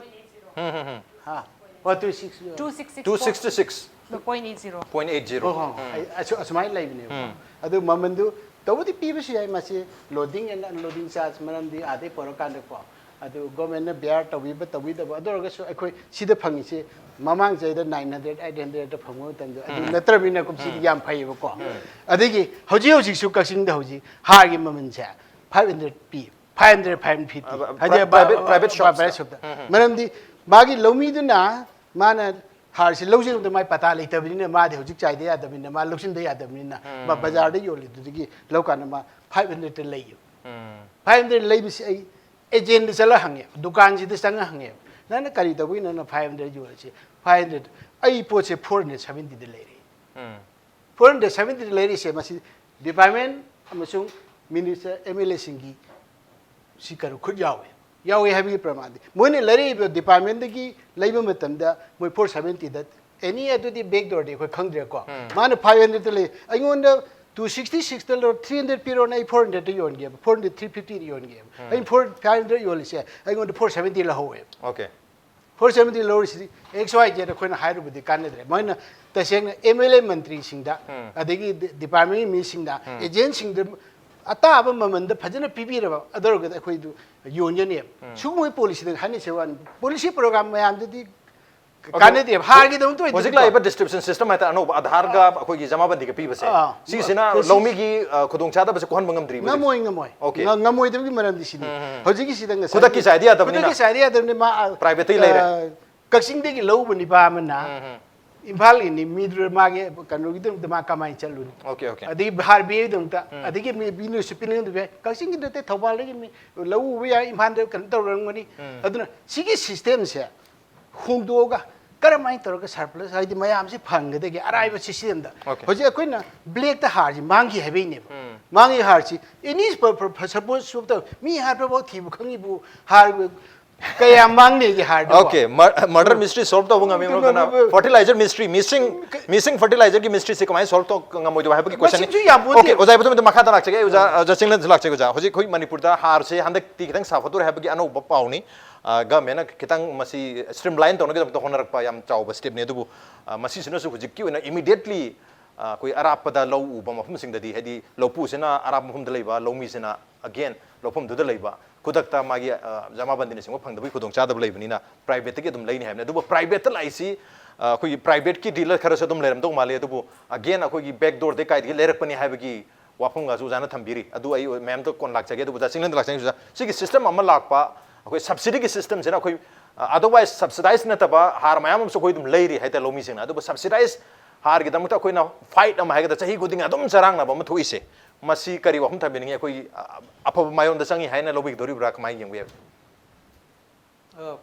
um, um, um. ꯍꯥ? ꯑꯣ, two six. Two six six two sixty six point eight zero. Point eight zero. ꯍꯣꯏ, ꯍꯣꯏ, ꯍꯣꯏ꯫ ꯑꯩ ꯑꯁꯨ- ꯑꯁꯨꯃꯥꯏꯅ ꯂꯩꯕꯅꯦꯕ꯫ ꯑꯗꯨ ꯃꯃꯜꯗꯨ ꯇꯧꯕꯗꯤ ꯄꯤꯕꯁꯨ ꯌꯥꯏ, ꯃꯁꯤ loading and unloading charge, ꯃꯔꯝꯗꯤ ꯑꯥꯗꯩ ꯄꯨꯔꯛꯀꯥꯟꯗꯀꯣ, ꯑꯗꯨ government ꯅ bear ꯇꯧꯕꯤꯕ ꯇꯧꯕꯤꯗꯕ, ꯑꯗꯨ ꯑꯣꯏꯔꯒꯁꯨ ꯑꯩꯈꯣꯏ ꯁꯤꯗ ꯐꯪꯉꯤꯁꯤ ꯃꯃꯥꯡ ꯆꯍꯤꯗ nine hundred, eight hundred ꯐꯪꯕ ꯃꯇꯝꯗ ꯑꯗꯨ ꯎꯝ꯫ ꯅꯠꯇ꯭ꯔꯕꯅꯤꯅ ꯀꯨꯝꯁꯤꯗꯤ ꯎꯝ꯫ ꯌꯥꯝ ꯐꯩꯌꯦꯕꯀꯣ꯫ ꯎꯝ꯫ ꯑꯗꯒꯤ ꯍꯧꯖꯤꯛ ꯍꯧꯖꯤꯛꯁꯨ ꯀꯛꯆꯤꯡꯗ ꯍꯧꯖꯤꯛ ꯍꯥꯔꯒꯤ ꯃꯃꯜꯁꯦ five hundred ꯄꯤ, five hundred, five fifty꯫ ꯑ, ꯍꯥꯏꯗꯤ pri-, private, private shopꯁꯇ꯫ Private shopꯇ꯫ ꯎꯝ, ꯎꯝ꯫ ꯃꯔꯝꯗꯤ ꯃꯥꯒꯤ ꯂꯧꯃꯤꯗꯨꯅ ꯃꯥꯅ ꯍꯥꯔꯁꯤ ꯂꯧꯖꯕꯗ ꯃꯥꯏ ꯄꯇꯥ ꯂꯩꯇꯕꯅꯤꯅ, ꯃꯥꯗꯤ ꯍꯧꯖꯤꯛ ꯆꯥꯏꯗ ꯌꯥꯗꯕꯅꯤꯅ, ꯃꯥ ꯂꯧꯁꯤꯟꯗ ꯌꯥꯗꯕꯅꯤꯅ, ꯃꯥ ꯎꯝ꯫ ꯕꯖꯥꯔꯗ ꯌꯣꯜꯂꯤꯗꯨꯗꯒꯤ ꯂꯧꯀꯥꯟꯗ ꯃꯥ five hundredꯇ ꯂꯩꯌꯦꯕ꯫ ꯎꯝ꯫ Five hundred ꯂꯩꯕꯁꯤ ꯑꯩ agentꯗ ꯆꯠꯂ ꯍꯪꯉꯦ, ꯗꯨꯀꯥꯟꯁꯤꯗ ꯆꯪꯉ ꯍꯪꯉꯦꯕ, "ꯅꯪꯅ ꯀꯔꯤ ꯇꯧꯕꯒꯤ ꯅꯪꯅ five hundred ꯌꯣꯜꯂꯤꯁꯤ? Five hundred, ꯑꯩ ꯄꯣꯠꯁꯦ four hundred seventyꯗ ꯂꯩꯔꯦ꯫ ꯎꯝ꯫ Four hundred seventyꯗ ꯂꯩꯔꯤꯁꯦ ꯃꯁꯤ department ꯑꯃꯁꯨꯡ minister, MLAꯁꯤꯡꯒꯤ ꯁꯤ ꯀꯩꯅꯣ ꯈꯨꯠ ꯌꯥꯎꯋꯦ, ꯌꯥꯎꯋꯦ ꯍꯥꯏꯕꯒꯤ ꯄ꯭ꯔꯃꯥꯟꯗꯤ ꯃꯣꯏꯅ ꯂꯩꯔꯛꯏꯕ departmentꯗꯒꯤ ꯂꯩꯕ ꯃꯇꯝꯗ ꯃꯣꯏ four seventyꯗ ꯑꯦꯅꯤ ꯑꯗꯨꯗꯤ back doorꯗꯤ ꯑꯩꯈꯣꯏ ꯈꯪꯗ꯭ꯔꯦꯀꯣ꯫ ꯎꯝ꯫ ꯃꯥꯅ five hundredꯇ ꯂꯩ, ꯑꯩꯉꯣꯟꯗ two sixty-sixꯇ ꯂꯧꯔꯣ, three hundred ꯄꯤꯔꯣꯅ ꯑꯩ four hundredꯇ ꯌꯣꯟꯒꯦꯕ, four hundred, three fiftyꯗ ꯌꯣꯟꯒꯦꯕ꯫ ꯎꯝ꯫ ꯑꯩꯅ four, five hundred ꯌꯣꯜꯂꯤꯁꯦ ꯑꯩꯉꯣꯟꯗ four seventy ꯂꯧꯍꯧꯋꯦꯕ꯫ Okay꯫ Four seventy ꯂꯧꯔꯤꯁꯤꯗꯤ X Y Z ꯑꯩꯈꯣꯏꯅ ꯍꯥꯏꯔꯨꯕꯗꯤ ꯀꯥꯟꯅꯗ꯭ꯔꯦ꯫ ꯃꯣꯏꯅ ꯇꯁꯦꯡꯅ MLA ꯃꯟꯇ꯭ꯔꯤꯁꯤꯡꯗ, ꯎꯝ꯫ ꯑꯗꯒꯤ ꯗꯤ-, departmentꯒꯤ ꯃꯤꯁꯤꯡꯗ, ꯎꯝ꯫ Agentꯁꯤꯡꯗ ꯑꯇꯥꯕ ꯃꯃꯜꯗ ꯐꯖꯅ ꯄꯤꯕꯤꯔꯕ, ꯑꯗꯨ ꯑꯣꯏꯔꯒꯗꯤ ꯑꯩꯈꯣꯏꯗꯨ ꯌꯣꯟꯒꯅꯦꯕ꯫ ꯎꯝ꯫ ꯁꯤꯒꯨꯝꯕꯒꯤ policyꯗ ꯍꯥꯏꯅꯁꯦ ꯋꯥꯅꯤ꯫ Policy program ꯃꯌꯥꯝꯗꯨꯗꯤ ꯑꯗꯣ ꯀꯥꯟꯅꯗꯦꯕ꯫ ꯍꯥꯔꯒꯤꯗꯃꯛꯇ ꯑꯣꯏꯗꯤ ꯍꯧꯖꯤꯛ ꯅꯠꯇ꯭ꯔꯣ? ꯂꯥꯛꯏꯕ distribution system ꯍꯥꯏꯇꯥꯔꯦ, ꯑꯅꯧꯕ ꯑꯥꯙꯥꯔꯒ ꯑꯥ꯫ ꯑꯩꯈꯣꯏꯒꯤ ꯖꯃꯥꯕꯟꯗꯤꯒ ꯄꯤꯕꯁꯦ, ꯑꯥ꯫ ꯁꯤꯁꯤꯅ ꯃꯁꯤ ꯂꯧꯃꯤꯒꯤ, ꯑ, ꯈꯨꯗꯣꯡꯆꯥꯗꯕꯁꯦ ꯀꯣꯛꯍꯟꯕ ꯉꯝꯗ꯭ꯔꯤꯕ? ꯉꯝꯃꯣꯏ, ꯉꯝꯃꯣꯏ꯫ Okay꯫ ꯉ-, ꯉꯝꯃꯣꯏꯗꯕꯒꯤ ꯃꯔꯝꯗꯤ ꯁꯤꯅꯤ꯫ ꯎꯝ, ꯎꯝ, ꯎꯝ꯫ ꯍꯧꯖꯤꯛꯀꯤ ꯁꯤꯗ ꯉꯁꯥꯏ ꯈꯨꯗꯛꯀꯤ ꯆꯥꯏꯗ ꯌꯥꯗꯕꯅꯤꯅ꯫ ꯈꯨꯗꯛꯀꯤ ꯆꯥꯏꯗ ꯌꯥꯗꯕꯅꯤ꯫ ꯃꯥ, ꯑ, Privateꯇꯒꯤ ꯂꯩꯔꯦ꯫ ꯑ, ꯀꯛꯆꯤꯡꯗꯒꯤ ꯂꯧꯕ ꯅꯤꯄꯥ ꯑꯃꯅ ꯎꯝ, ꯎꯝ꯫ ꯏꯝꯐꯥꯜꯒꯤꯅꯤ, ꯃꯤꯗꯨ ꯃꯥꯒꯤ ꯀꯩꯅꯣꯒꯤꯗꯃꯛꯇ ꯃꯥ ꯀꯃꯥꯏꯅ ꯆꯠꯂꯨꯅꯤ? Okay, okay꯫ ꯑꯗꯒꯤ ꯍꯥꯔ ꯄꯤꯕꯒꯤꯗꯃꯛꯇ, ꯎꯝ꯫ ꯑꯗꯒꯤ ꯃꯤ, ꯃꯤꯅꯁꯨ ꯄꯤꯅꯤꯡꯗꯕ ꯌꯥꯏ꯫ ꯀꯛꯆꯤꯡꯒꯤ ꯅꯠꯇꯦ, ꯊꯧꯕꯥꯜꯗꯒꯤ ꯃꯤ ꯂꯧ ꯎꯕ ꯌꯥꯏ, ꯏꯝꯐꯥꯜꯗ ꯀꯩꯅꯣ ꯇꯧꯔꯝꯒꯅꯤ꯫ ꯎꯝ꯫ ꯑꯗꯨꯅ ꯁꯤꯒꯤ systemꯁꯦ ꯍꯣꯡꯗꯣꯛꯑꯒ ꯀꯔꯝꯍꯥꯏꯅ ꯇꯧꯔꯒ surplus, ꯍꯥꯏꯗꯤ ꯃꯌꯥꯝꯁꯤ ꯐꯪꯒꯗꯒꯦ ꯑꯔꯥꯏꯕ systemꯗ꯫ Okay꯫ ꯍꯧꯖꯤꯛ ꯑꯩꯈꯣꯏꯅ blackꯇ ꯍꯥꯔꯁꯤ ꯃꯥꯡꯈꯤ ꯍꯥꯏꯕꯩꯅꯦꯕ꯫ ꯎꯝ꯫ ꯃꯥꯡꯉꯤ ꯍꯥꯔꯁꯤ, any ꯄ-, ꯄ-, ꯄ-, suppose ꯁꯨꯝ ꯇꯧ, ꯃꯤ ꯍꯥꯠꯄꯐꯥꯎ ꯊꯤꯕ ꯈꯪꯉꯤꯕꯨ ꯍꯥꯔ ꯀꯌꯥꯝ ꯃꯥꯡꯅꯤꯒꯦ ꯍꯥꯔꯗꯨꯕꯣ? Okay, mur-, murder mystery solve ꯇꯧꯕ ꯉꯝꯃꯤ, ꯑꯗꯨꯅ ꯃꯔꯝꯗꯅ ꯑꯗꯨꯕꯨ fertilizer mystery, missing, missing fertilizerꯒꯤ mysteryꯁꯦ ꯀꯃꯥꯏꯅ solve ꯇꯧ ꯉꯝꯃꯣꯏꯗꯕ ꯍꯥꯏꯕꯒꯤ questionꯅꯤ꯫ ꯃꯁꯤꯁꯨ ꯌꯥꯝ ꯄꯣꯠꯇꯦ꯫ Okay, ꯑꯣꯖꯥ ꯏꯕꯣꯇꯣꯝꯕꯤꯗ ꯃꯈꯥ ꯇꯥꯅ ꯂꯥꯛꯆꯒꯦ, ꯑꯩ ꯑꯣꯖꯥ, ꯑꯣꯖꯥ ꯆꯤꯡꯂꯦꯟꯁꯨ ꯂꯥꯛꯆꯒꯦ꯫ ꯑꯣꯖꯥ, ꯍꯧꯖꯤꯛ ꯑꯩꯈꯣꯏ ꯃꯅꯤꯄꯨꯔꯗ ꯍꯥꯔꯁꯦ ꯍꯟꯗꯛꯇꯤ ꯈꯤꯇꯪ ꯁꯥꯐꯠꯇꯣꯔꯦ ꯍꯥꯏꯕꯒꯤ ꯑꯅꯧꯕ ꯄꯥꯎꯅꯤ꯫ ꯑ, governmentꯅ ꯈꯤꯇꯪ ꯃꯁꯤ streamline ꯇꯧꯅꯕꯒꯤꯗꯃꯛꯇ ꯍꯣꯠꯅꯔꯛꯄ ꯌꯥꯝ ꯆꯥꯎꯕ stepꯅꯤ꯫ ꯑꯗꯨꯕꯨ, ꯑ, ꯃꯁꯤꯁꯤꯅꯁꯨ ꯍꯧꯖꯤꯛꯀꯤ ꯑꯣꯏꯅ immediately, ꯑꯩꯈꯣꯏ ꯑꯔꯥꯞꯄꯗ ꯂꯧ ꯎꯕ ꯃꯐꯝꯁꯤꯡꯗꯗꯤ, ꯍꯥꯏꯗꯤ ꯂꯧꯄꯨꯁꯤꯅ ꯑꯔꯥꯞꯄ ꯃꯐꯝꯗ ꯂꯩꯕ, ꯂꯧꯃꯤꯁꯤꯅ again ꯂꯧꯐꯝꯗꯨꯗ ꯂꯩꯕ, ꯈꯨꯗꯛꯇ ꯃꯥꯒꯤ ꯖꯃꯥꯕꯟꯗꯤꯅꯆꯤꯡꯕ ꯐꯪꯗꯕꯒꯤ ꯈꯨꯗꯣꯡꯆꯥꯗꯕ ꯂꯩꯕꯅꯤꯅ privateꯇꯒꯤ ꯑꯗꯨꯝ ꯂꯩꯅꯤ ꯍꯥꯏꯕꯅꯤ꯫ ꯑꯗꯨꯕꯨ privateꯇ ꯂꯥꯛꯏꯁꯤ ꯑꯩꯈꯣꯏꯒꯤ privateꯀꯤ dealer ꯈꯔꯁꯨ ꯑꯗꯨꯝ ꯂꯩꯔꯝꯗꯧ ꯃꯥꯜꯂꯤ꯫ ꯑꯗꯨꯕꯨ again ꯑꯩꯈꯣꯏꯒꯤ back doorꯗꯒꯤ ꯀꯥꯏꯗꯒꯤ ꯂꯩꯔꯛꯄꯅꯤ ꯍꯥꯏꯕꯒꯤ ꯋꯥꯐꯝꯒꯁꯨ ꯑꯣꯖꯥꯅ ꯊꯝꯕꯤꯔꯤ꯫ ꯑꯗꯨ ꯑꯩ ꯃꯌꯥꯝꯗ ꯀꯣꯟ ꯂꯥꯛꯆꯒꯦ꯫ ꯑꯗꯨꯕꯨ ꯑꯣꯖꯥ ꯆꯤꯡꯂꯦꯟꯗ ꯂꯥꯛꯆꯅꯤꯡꯉꯤ꯫ ꯑꯣꯖꯥ, ꯁꯤꯒꯤ system ꯑꯃ ꯂꯥꯛꯄ, ꯑꯩꯈꯣꯏ subsidyꯒꯤ systemꯁꯤꯅ ꯑꯩꯈꯣꯏ otherwise subsidized ꯅꯠꯇꯕ ꯍꯥꯔ ꯃꯌꯥꯝ ꯑꯃꯁꯨ ꯑꯩꯈꯣꯏ ꯑꯗꯨꯝ ꯂꯩꯔꯤ ꯍꯥꯏꯇꯥꯔꯦ ꯂꯧꯃꯤꯁꯤꯡꯅ꯫ ꯑꯗꯨꯕꯨ subsidized ꯍꯥꯔꯒꯤꯗꯃꯛꯇ ꯑꯩꯈꯣꯏꯅ fight ꯑꯃ ꯍꯥꯏꯒꯗ꯭ꯔꯥ, ꯆꯍꯤ ꯈꯨꯗꯤꯡꯒꯤ ꯑꯗꯨꯝ ꯆꯔꯥꯡꯅꯕ ꯑꯃ ꯊꯣꯛꯏꯁꯦ, ꯃꯁꯤ ꯀꯔꯤ ꯋꯥꯐꯝ ꯊꯝꯕꯤꯅꯤꯡꯉꯤ? ꯑꯩꯈꯣꯏ ꯑꯐꯕ ꯃꯥꯏꯌꯣꯟꯗ ꯆꯪꯉꯤ ꯍꯥꯏꯅ ꯂꯧꯕꯤꯒꯗꯧꯔꯤꯕ꯭ꯔꯥ? ꯀꯃꯥꯏꯅ ꯌꯦꯡꯕ ꯌꯥꯏ?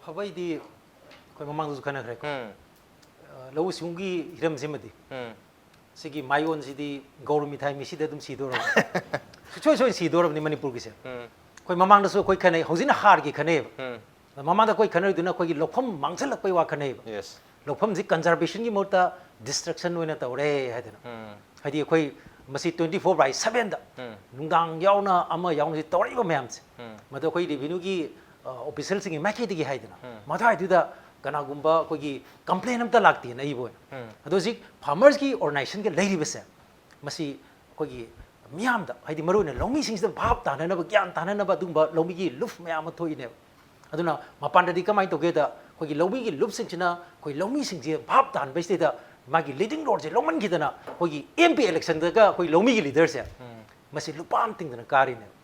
ꯐꯕꯩꯗꯤ ꯑꯩꯈꯣꯏ ꯃꯃꯥꯡꯗꯁꯨ ꯈꯟꯅꯈ꯭ꯔꯦꯀꯣ꯫ ꯎꯝ, ꯂꯧꯎ ꯁꯤꯡꯎꯒꯤ ꯍꯤꯔꯝꯁꯤꯃꯗꯤ ꯎꯝ, ꯁꯤꯒꯤ ꯃꯥꯏꯌꯣꯟꯁꯤꯗꯤ ꯒꯧꯔ ꯃꯤꯊꯥꯏ ꯃꯤꯁꯤꯗ ꯑꯗꯨꯝ ꯁꯤꯗꯧꯔꯕꯅꯤ꯫ ꯁꯨꯡꯁꯣꯏ ꯁꯣꯏ ꯁꯤꯗꯧꯔꯕꯅꯤ ꯃꯅꯤꯄꯨꯔꯒꯤꯁꯦ꯫ ꯎꯝ, ꯑꯩꯈꯣꯏ ꯃꯃꯥꯡꯗꯁꯨ ꯑꯩꯈꯣꯏ ꯈꯟꯅꯩ, ꯍꯧꯖꯤꯛꯅ ꯍꯥꯔꯒꯤ ꯈꯟꯅꯩꯌꯦꯕ꯫ ꯎꯝ, ꯃꯃꯥꯡꯗ ꯑꯩꯈꯣꯏ ꯈꯟꯅꯔꯤꯗꯨꯅ ꯑꯩꯈꯣꯏꯒꯤ ꯂꯧꯐꯝ ꯃꯥꯡꯁꯤꯜꯂꯛꯄꯩ ꯋꯥ ꯈꯟꯅꯩꯌꯦꯕ꯫ yes, ꯂꯧꯐꯝꯁꯤ conservationꯒꯤ ꯃꯍꯨꯠꯇ destruction ꯑꯣꯏꯅ ꯇꯧꯔꯦ ꯍꯥꯏꯗꯅ꯫ ꯎꯝ, ꯍꯥꯏꯗꯤ ꯑꯩꯈꯣꯏ ꯃꯁꯤ twenty four by sevenꯗ ꯎꯝ, ꯅꯨꯡꯗꯥꯡ ꯌꯥꯎꯅ ꯑꯃ ꯌꯥꯎꯅ ꯁꯤ ꯇꯧꯔꯛꯏꯕ ꯃꯌꯥꯝꯁꯦ, ꯎꯝ, ꯃꯗꯨ ꯑꯩꯈꯣꯏ revenueꯒꯤ officialꯁꯤꯡꯒꯤ ꯃꯥꯏꯀꯩꯗꯒꯤ ꯍꯥꯏꯗꯅ, ꯎꯝ, ꯃꯗꯨꯋꯥꯏꯗꯨꯗ ꯀꯅꯥꯒꯨꯝꯕ ꯑꯩꯈꯣꯏꯒꯤ complain ꯑꯝꯇ ꯂꯥꯛꯇꯦꯅ ꯑꯩꯕꯨ ꯑꯣꯏꯅ꯫ ꯎꯝ, ꯑꯗꯣ ꯍꯧꯖꯤꯛ farmersꯀꯤ organizationꯒ ꯂꯩꯔꯤꯕꯁꯦ, ꯃꯁꯤ ꯑꯩꯈꯣꯏꯒꯤ ꯃꯤꯌꯥꯝꯗ, ꯍꯥꯏꯗꯤ ꯃꯔꯨꯑꯣꯏꯅ ꯂꯧꯃꯤꯁꯤꯡꯁꯤꯗ ꯚꯥꯞ ꯇꯥꯅꯅꯕ, ꯒ꯭ꯌꯥꯟ ꯇꯥꯅꯅꯕ ꯑꯗꯨꯒꯨꯝꯕ ꯂꯧꯃꯤꯒꯤ ꯂꯨꯞ ꯃꯌꯥꯝ ꯑꯃ ꯊꯣꯛꯏꯅꯦꯕ꯫ ꯑꯗꯨꯅ ꯃꯄꯥꯟꯗꯗꯤ ꯀꯃꯥꯏꯅ ꯇꯧꯒꯦꯗ, ꯑꯩꯈꯣꯏꯒꯤ ꯂꯧꯃꯤꯒꯤ ꯂꯨꯞꯁꯤꯡꯁꯤꯅ ꯑꯩꯈꯣꯏ ꯂꯧꯃꯤꯁꯤꯡꯁꯦ ꯚꯥꯞ ꯇꯥꯍꯟꯕꯁꯤꯗꯩꯗ ꯃꯥꯒꯤ leading roleꯁꯦ ꯂꯧꯃꯟꯈꯤꯗꯅ ꯑꯩꯈꯣꯏꯒꯤ MP electionꯗꯒ ꯑꯩꯈꯣꯏ ꯂꯧꯃꯤꯒꯤ leaderꯁꯦ ꯎꯝ, ꯃꯁꯤ ꯂꯨꯄꯥ ꯑꯃ ꯇꯤꯡꯗꯅ ꯀꯥꯔꯤꯅꯦꯕ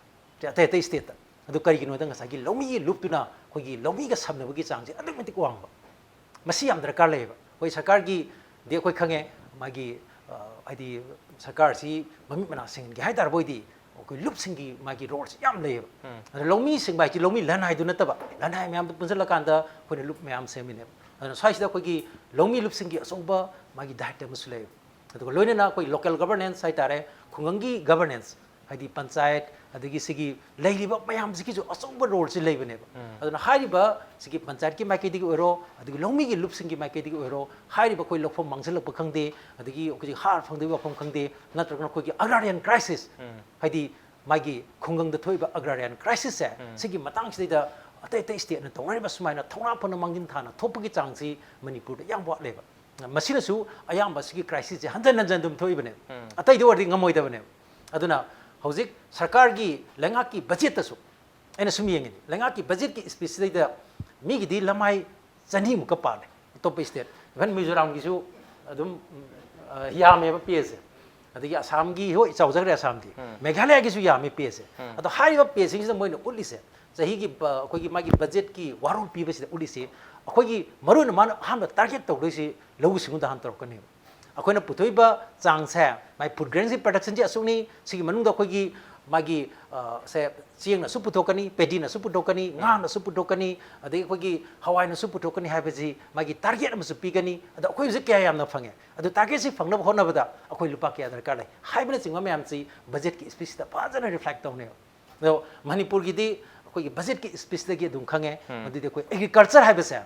ꯑꯇꯩ ꯑꯇꯩ stateꯇ꯫ ꯑꯗꯨ ꯀꯔꯤꯒꯤꯅꯣꯗ ꯉꯁꯥꯏꯒꯤ ꯂꯧꯃꯤꯒꯤ ꯂꯨꯞꯇꯨꯅ ꯑꯩꯈꯣꯏꯒꯤ ꯂꯧꯃꯤꯒ ꯁꯝꯅꯕꯒꯤ ꯆꯥꯡꯁꯦ ꯑꯗꯨꯛꯀꯤ ꯃꯇꯤꯛ ꯋꯥꯡꯕ꯫ ꯃꯁꯤ ꯌꯥꯝ ꯗꯔꯀꯥꯔ ꯂꯩꯌꯦꯕ꯫ ꯑꯩꯈꯣꯏ ꯁꯔꯀꯥꯔꯒꯤꯗꯤ ꯑꯩꯈꯣꯏ ꯈꯪꯉꯦ, ꯃꯥꯒꯤ ꯍꯥꯏꯗꯤ ꯁꯔꯀꯥꯔꯁꯤ ꯃꯃꯤꯠ ꯃꯅꯥ ꯁꯤꯡꯍꯟꯒꯦ ꯍꯥꯏ ꯇꯥꯔꯕ ꯑꯣꯏꯗꯤ ꯑꯩꯈꯣꯏ ꯂꯨꯞꯁꯤꯡꯒꯤ ꯃꯥꯒꯤ roleꯁꯤ ꯌꯥꯝ ꯂꯩꯌꯦꯕ꯫ ꯎꯝ, ꯑꯗꯣ ꯂꯧꯃꯤꯁꯤꯡ ꯍꯥꯏꯁꯤ ꯂꯧꯃꯤ ꯂꯟ ꯍꯥꯏꯗꯨ ꯅꯠꯇꯕ, ꯂꯟ ꯍꯥꯏ ꯃꯌꯥꯝꯗꯨ ꯄꯨꯟꯁꯤꯜꯂꯀꯥꯟꯗ ꯑꯩꯈꯣꯏꯅ ꯂꯨꯞ ꯃꯌꯥꯝ ꯁꯦꯝꯃꯤꯅꯦꯕ꯫ ꯑꯗꯨꯅ ꯁ꯭ꯋꯥꯏꯁꯤꯗ ꯑꯩꯈꯣꯏꯒꯤ ꯂꯧꯃꯤ ꯂꯨꯞꯁꯤꯡꯒꯤ ꯑꯆꯧꯕ ꯃꯥꯒꯤ ꯗꯥꯏꯇ ꯑꯃꯁꯨ ꯂꯩꯌꯦꯕ꯫ ꯑꯗꯨꯒ ꯂꯣꯏꯅꯅ ꯑꯩꯈꯣꯏ local governance ꯍꯥꯏ ꯇꯥꯔꯦ, ꯈꯨꯡꯒꯪꯒꯤ governance, ꯍꯥꯏꯗꯤ ꯄꯟꯆꯥꯌꯠ, ꯑꯗꯒꯤ ꯁꯤꯒꯤ ꯂꯩꯔꯤꯕ ꯃꯌꯥꯝꯁꯤꯒꯤꯁꯨ ꯑꯆꯧꯕ roleꯁꯤ ꯂꯩꯕꯅꯦꯕ꯫ ꯎꯝ, ꯑꯗꯨꯅ ꯍꯥꯏꯔꯤꯕ ꯁꯤꯒꯤ ꯄꯟꯆꯥꯌꯠꯀꯤ ꯃꯥꯏꯀꯩꯗꯒꯤ ꯑꯣꯏꯔꯣ, ꯑꯗꯒꯤ ꯂꯧꯃꯤꯒꯤ ꯂꯨꯞꯁꯤꯡꯒꯤ ꯃꯥꯏꯀꯩꯗꯒꯤ ꯑꯣꯏꯔꯣ, ꯍꯥꯏꯔꯤꯕ ꯑꯩꯈꯣꯏ ꯂꯧꯐꯝ ꯃꯥꯡꯁꯤꯜꯂꯛꯄ ꯈꯪꯗꯦ, ꯑꯗꯒꯤ ꯑꯩꯈꯣꯏꯒꯤ ꯍꯥꯔ ꯐꯪꯗꯕꯒꯤ ꯋꯥꯐꯝ ꯈꯪꯗꯦ, ꯅꯠꯇ꯭ꯔꯒꯅ ꯑꯩꯈꯣꯏꯒꯤ agrarian crisis, ꯎꯝ, ꯍꯥꯏꯗꯤ ꯃꯥꯒꯤ ꯈꯨꯡꯒꯪꯗ ꯊꯣꯛꯏꯕ agrarian crisisꯁꯦ, ꯎꯝ, ꯁꯤꯒꯤ ꯃꯇꯥꯡꯁꯤꯗꯩꯗ ꯑꯇꯩ ꯑꯇꯩ stateꯅ ꯇꯧꯅꯔꯤꯕ ꯁꯨꯃꯥꯏꯅ ꯊꯧꯅꯥ ꯐꯅ ꯃꯥꯡꯖꯤꯟ ꯊꯥꯅ ꯊꯣꯛꯄꯒꯤ ꯆꯥꯡꯁꯤ ꯃꯅꯤꯄꯨꯔꯗ ꯌꯥꯝ ꯋꯥꯠꯂꯦꯕ꯫ ꯃꯁꯤꯅꯁꯨ ꯑꯌꯥꯝꯕ ꯁꯤꯒꯤ crisis ꯁꯦ ꯍꯟꯖꯟ ꯍꯟꯖꯟ ꯑꯗꯨꯝ ꯊꯣꯛꯏꯕꯅꯦꯕ꯫ ꯑꯇꯩꯗ ꯑꯣꯏꯔꯗꯤ ꯉꯝꯃꯣꯏꯗꯕꯅꯦꯕ꯫ ꯑꯗꯨꯅ ꯍꯧꯖꯤꯛ ꯁꯔꯀꯥꯔꯒꯤ ꯂꯩꯉꯥꯛꯀꯤ budget ꯇꯁꯨ ꯑꯩꯅ ꯁꯨꯝ ꯌꯦꯡꯉꯤꯅꯤ, ꯂꯩꯉꯥꯛꯀꯤ budget ꯀꯤ speech ꯁꯤꯗꯩꯗ ꯃꯤꯒꯤꯗꯤ ꯂꯃꯥꯏ ꯆꯅꯤꯃꯨꯛꯀ ꯄꯥꯜꯂꯦ꯫ ꯑꯇꯣꯞꯄ state, even ꯃꯤꯖꯣꯔꯥꯝꯒꯤꯁꯨ ꯑꯗꯨꯝ, ꯎꯝ, ꯑ, ꯌꯥꯝꯃꯦꯕ pay ꯁꯦ꯫ ꯑꯗꯒꯤ ꯑꯁꯥꯝꯒꯤ, ꯍꯣꯏ, ꯆꯥꯎꯖꯈ꯭ꯔꯦ ꯑꯁꯥꯝꯗꯤ꯫ ꯃꯦꯘꯥꯂꯌꯥꯒꯤꯁꯨ ꯌꯥꯝꯃꯤ pay ꯁꯦ꯫ ꯑꯗꯣ ꯍꯥꯏꯔꯤꯕ pay ꯁꯤꯡꯁꯤꯗ ꯃꯣꯏꯅ ꯎꯠꯂꯤꯁꯦ, ꯆꯍꯤꯒꯤ, ꯑ, ꯑꯩꯈꯣꯏꯒꯤ ꯃꯥꯒꯤ budget ꯀꯤ ꯋꯥꯔꯣꯜ ꯄꯤꯕꯁꯤꯗ ꯎꯠꯂꯤꯁꯤ, ꯑꯩꯈꯣꯏꯒꯤ ꯃꯔꯨꯑꯣꯏꯅ ꯃꯥꯅ ꯑꯍꯥꯟꯕ target ꯇꯧꯗꯣꯏꯁꯤ ꯂꯧꯎ ꯁꯤꯡꯎꯗ ꯍꯥꯟꯅ ꯇꯧꯔꯛꯀꯅꯦꯕ꯫ ꯑꯩꯈꯣꯏꯅ ꯄꯨꯊꯣꯛꯏꯕ ꯆꯥꯡꯁꯦ, ꯃꯥꯏ food grains ꯒꯤ production ꯁꯤ ꯑꯁꯨꯛꯅꯤ, ꯁꯤꯒꯤ ꯃꯅꯨꯡꯗ ꯑꯩꯈꯣꯏꯒꯤ ꯃꯥꯒꯤ, ꯑ, ꯁꯦ, ꯆꯦꯡꯅꯁꯨ ꯄꯨꯊꯣꯛꯀꯅꯤ, ꯄꯦꯗꯤꯅꯁꯨ ꯄꯨꯊꯣꯛꯀꯅꯤ, ꯉꯥꯅꯁꯨ ꯄꯨꯊꯣꯛꯀꯅꯤ, ꯑꯗꯒꯤ ꯑꯩꯈꯣꯏꯒꯤ ꯍꯋꯥꯏꯅꯁꯨ ꯄꯨꯊꯣꯛꯀꯅꯤ ꯍꯥꯏꯕꯁꯤ ꯃꯥꯒꯤ target ꯑꯃꯁꯨ ꯄꯤꯒꯅꯤ꯫ ꯑꯗꯣ ꯑꯩꯈꯣꯏ ꯍꯧꯖꯤꯛ ꯀꯌꯥ ꯌꯥꯝꯅ ꯐꯪꯉꯦ, ꯑꯗꯨ target ꯁꯤ ꯐꯪꯅꯕ ꯍꯣꯠꯅꯕꯗ ꯑꯩꯈꯣꯏ ꯂꯨꯄꯥ ꯀꯌꯥ ꯗꯔꯀꯥꯔ ꯂꯩ ꯍꯥꯏꯕꯅꯆꯤꯡꯕ ꯃꯌꯥꯝꯁꯤ budget ꯀꯤ speech ꯁꯤꯗ ꯐꯖꯅ reflect ꯇꯧꯅꯦꯕ꯫ ꯑꯗꯣ ꯃꯅꯤꯄꯨꯔꯒꯤꯗꯤ ꯑꯩꯈꯣꯏꯒꯤ budget ꯀꯤ speech ꯇꯒꯤ ꯑꯗꯨꯝ ꯈꯪꯉꯦ꯫ ꯃꯗꯨꯗꯤ ꯑꯩꯈꯣꯏ agriculture ꯍꯥꯏꯕꯁꯦ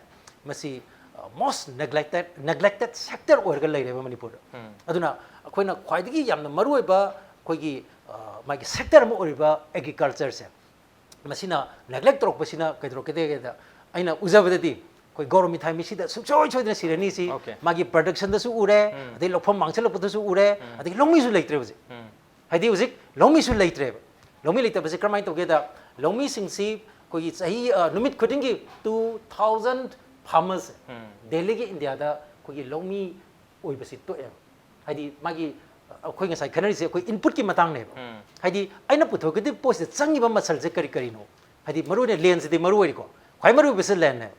ꯃꯁꯤ, ꯑ, most neglected, neglected sector ꯑꯣꯏꯔꯒ ꯂꯩꯔꯦꯕ ꯃꯅꯤꯄꯨꯔꯗ꯫ ꯑꯗꯨꯅ ꯑꯩꯈꯣꯏꯅ ꯈ꯭ꯋꯥꯏꯗꯒꯤ ꯌꯥꯝꯅ ꯃꯔꯨꯑꯣꯏꯕ ꯑꯩꯈꯣꯏꯒꯤ, ꯑ, ꯃꯥꯒꯤ sector ꯑꯃ ꯑꯣꯏꯔꯤꯕ agriculture ꯁꯦ, ꯃꯁꯤꯅ neglect ꯇꯧꯔꯛꯄꯁꯤꯅ ꯀꯩꯗꯧꯔꯛꯀꯗꯒꯦꯗ, ꯑꯩꯅ ꯎꯖꯕꯗꯗꯤ ꯑꯩꯈꯣꯏ ꯒꯧꯔ ꯃꯤꯊꯥꯏ ꯃꯤꯁꯤꯗ ꯁꯨꯡꯁꯣꯏ ꯁꯣꯏꯗꯅ ꯁꯤꯔꯅꯤ ꯁꯤ꯫ Okay. ꯃꯥꯒꯤ production ꯗꯁꯨ ꯎꯔꯦ, ꯑꯗꯩ ꯂꯧꯐꯝ ꯃꯥꯡꯁꯤꯜꯂꯛꯄꯗꯁꯨ ꯎꯔꯦ, ꯑꯗꯒꯤ ꯂꯧꯃꯤꯁꯨ ꯂꯩꯇ꯭ꯔꯦ ꯍꯧꯖꯤꯛ꯫ ꯍꯥꯏꯗꯤ ꯍꯧꯖꯤꯛ ꯂꯧꯃꯤꯁꯨ ꯂꯩꯇ꯭ꯔꯦꯕ꯫ ꯂꯧꯃꯤ ꯂꯩꯇꯕꯁꯦ ꯀꯔꯝꯍꯥꯏꯅ ꯇꯧꯒꯦꯗ, ꯂꯧꯃꯤꯁꯤꯡꯁꯤ ꯑꯩꯈꯣꯏꯒꯤ ꯆꯍꯤ, ꯑ, ꯅꯨꯃꯤꯠ ꯈꯨꯗꯤꯡꯒꯤ two thousand farmers ꯁꯦ ꯗꯦꯜꯂꯤꯒꯤ ꯏꯟꯗꯤꯌꯥꯗ ꯑꯩꯈꯣꯏꯒꯤ ꯂꯧꯃꯤ ꯑꯣꯏꯕꯁꯤ ꯇꯣꯛꯑꯦꯕ꯫ ꯍꯥꯏꯗꯤ ꯃꯥꯒꯤ, ꯑ, ꯑꯩꯈꯣꯏ ꯉꯁꯥꯏ ꯈꯟꯅꯔꯤꯁꯦ ꯑꯩꯈꯣꯏ input ꯀꯤ ꯃꯇꯥꯡꯅꯦꯕ꯫ ꯍꯥꯏꯗꯤ ꯑꯩꯅ ꯄꯨꯊꯣꯛꯀꯗꯕ ꯄꯣꯠꯁꯤꯗ ꯆꯪꯉꯤꯕ ꯃꯆꯜꯁꯦ ꯀꯔꯤ ꯀꯔꯤꯅꯣ? ꯍꯥꯏꯗꯤ ꯃꯔꯨ ꯑꯣꯏꯅ land ꯁꯤꯗꯤ ꯃꯔꯨ ꯑꯣꯏꯔꯤꯀꯣ꯫ ꯈ꯭ꯋꯥꯏ ꯃꯔꯨ ꯑꯣꯏꯕꯁꯤ land ꯅꯦꯕ꯫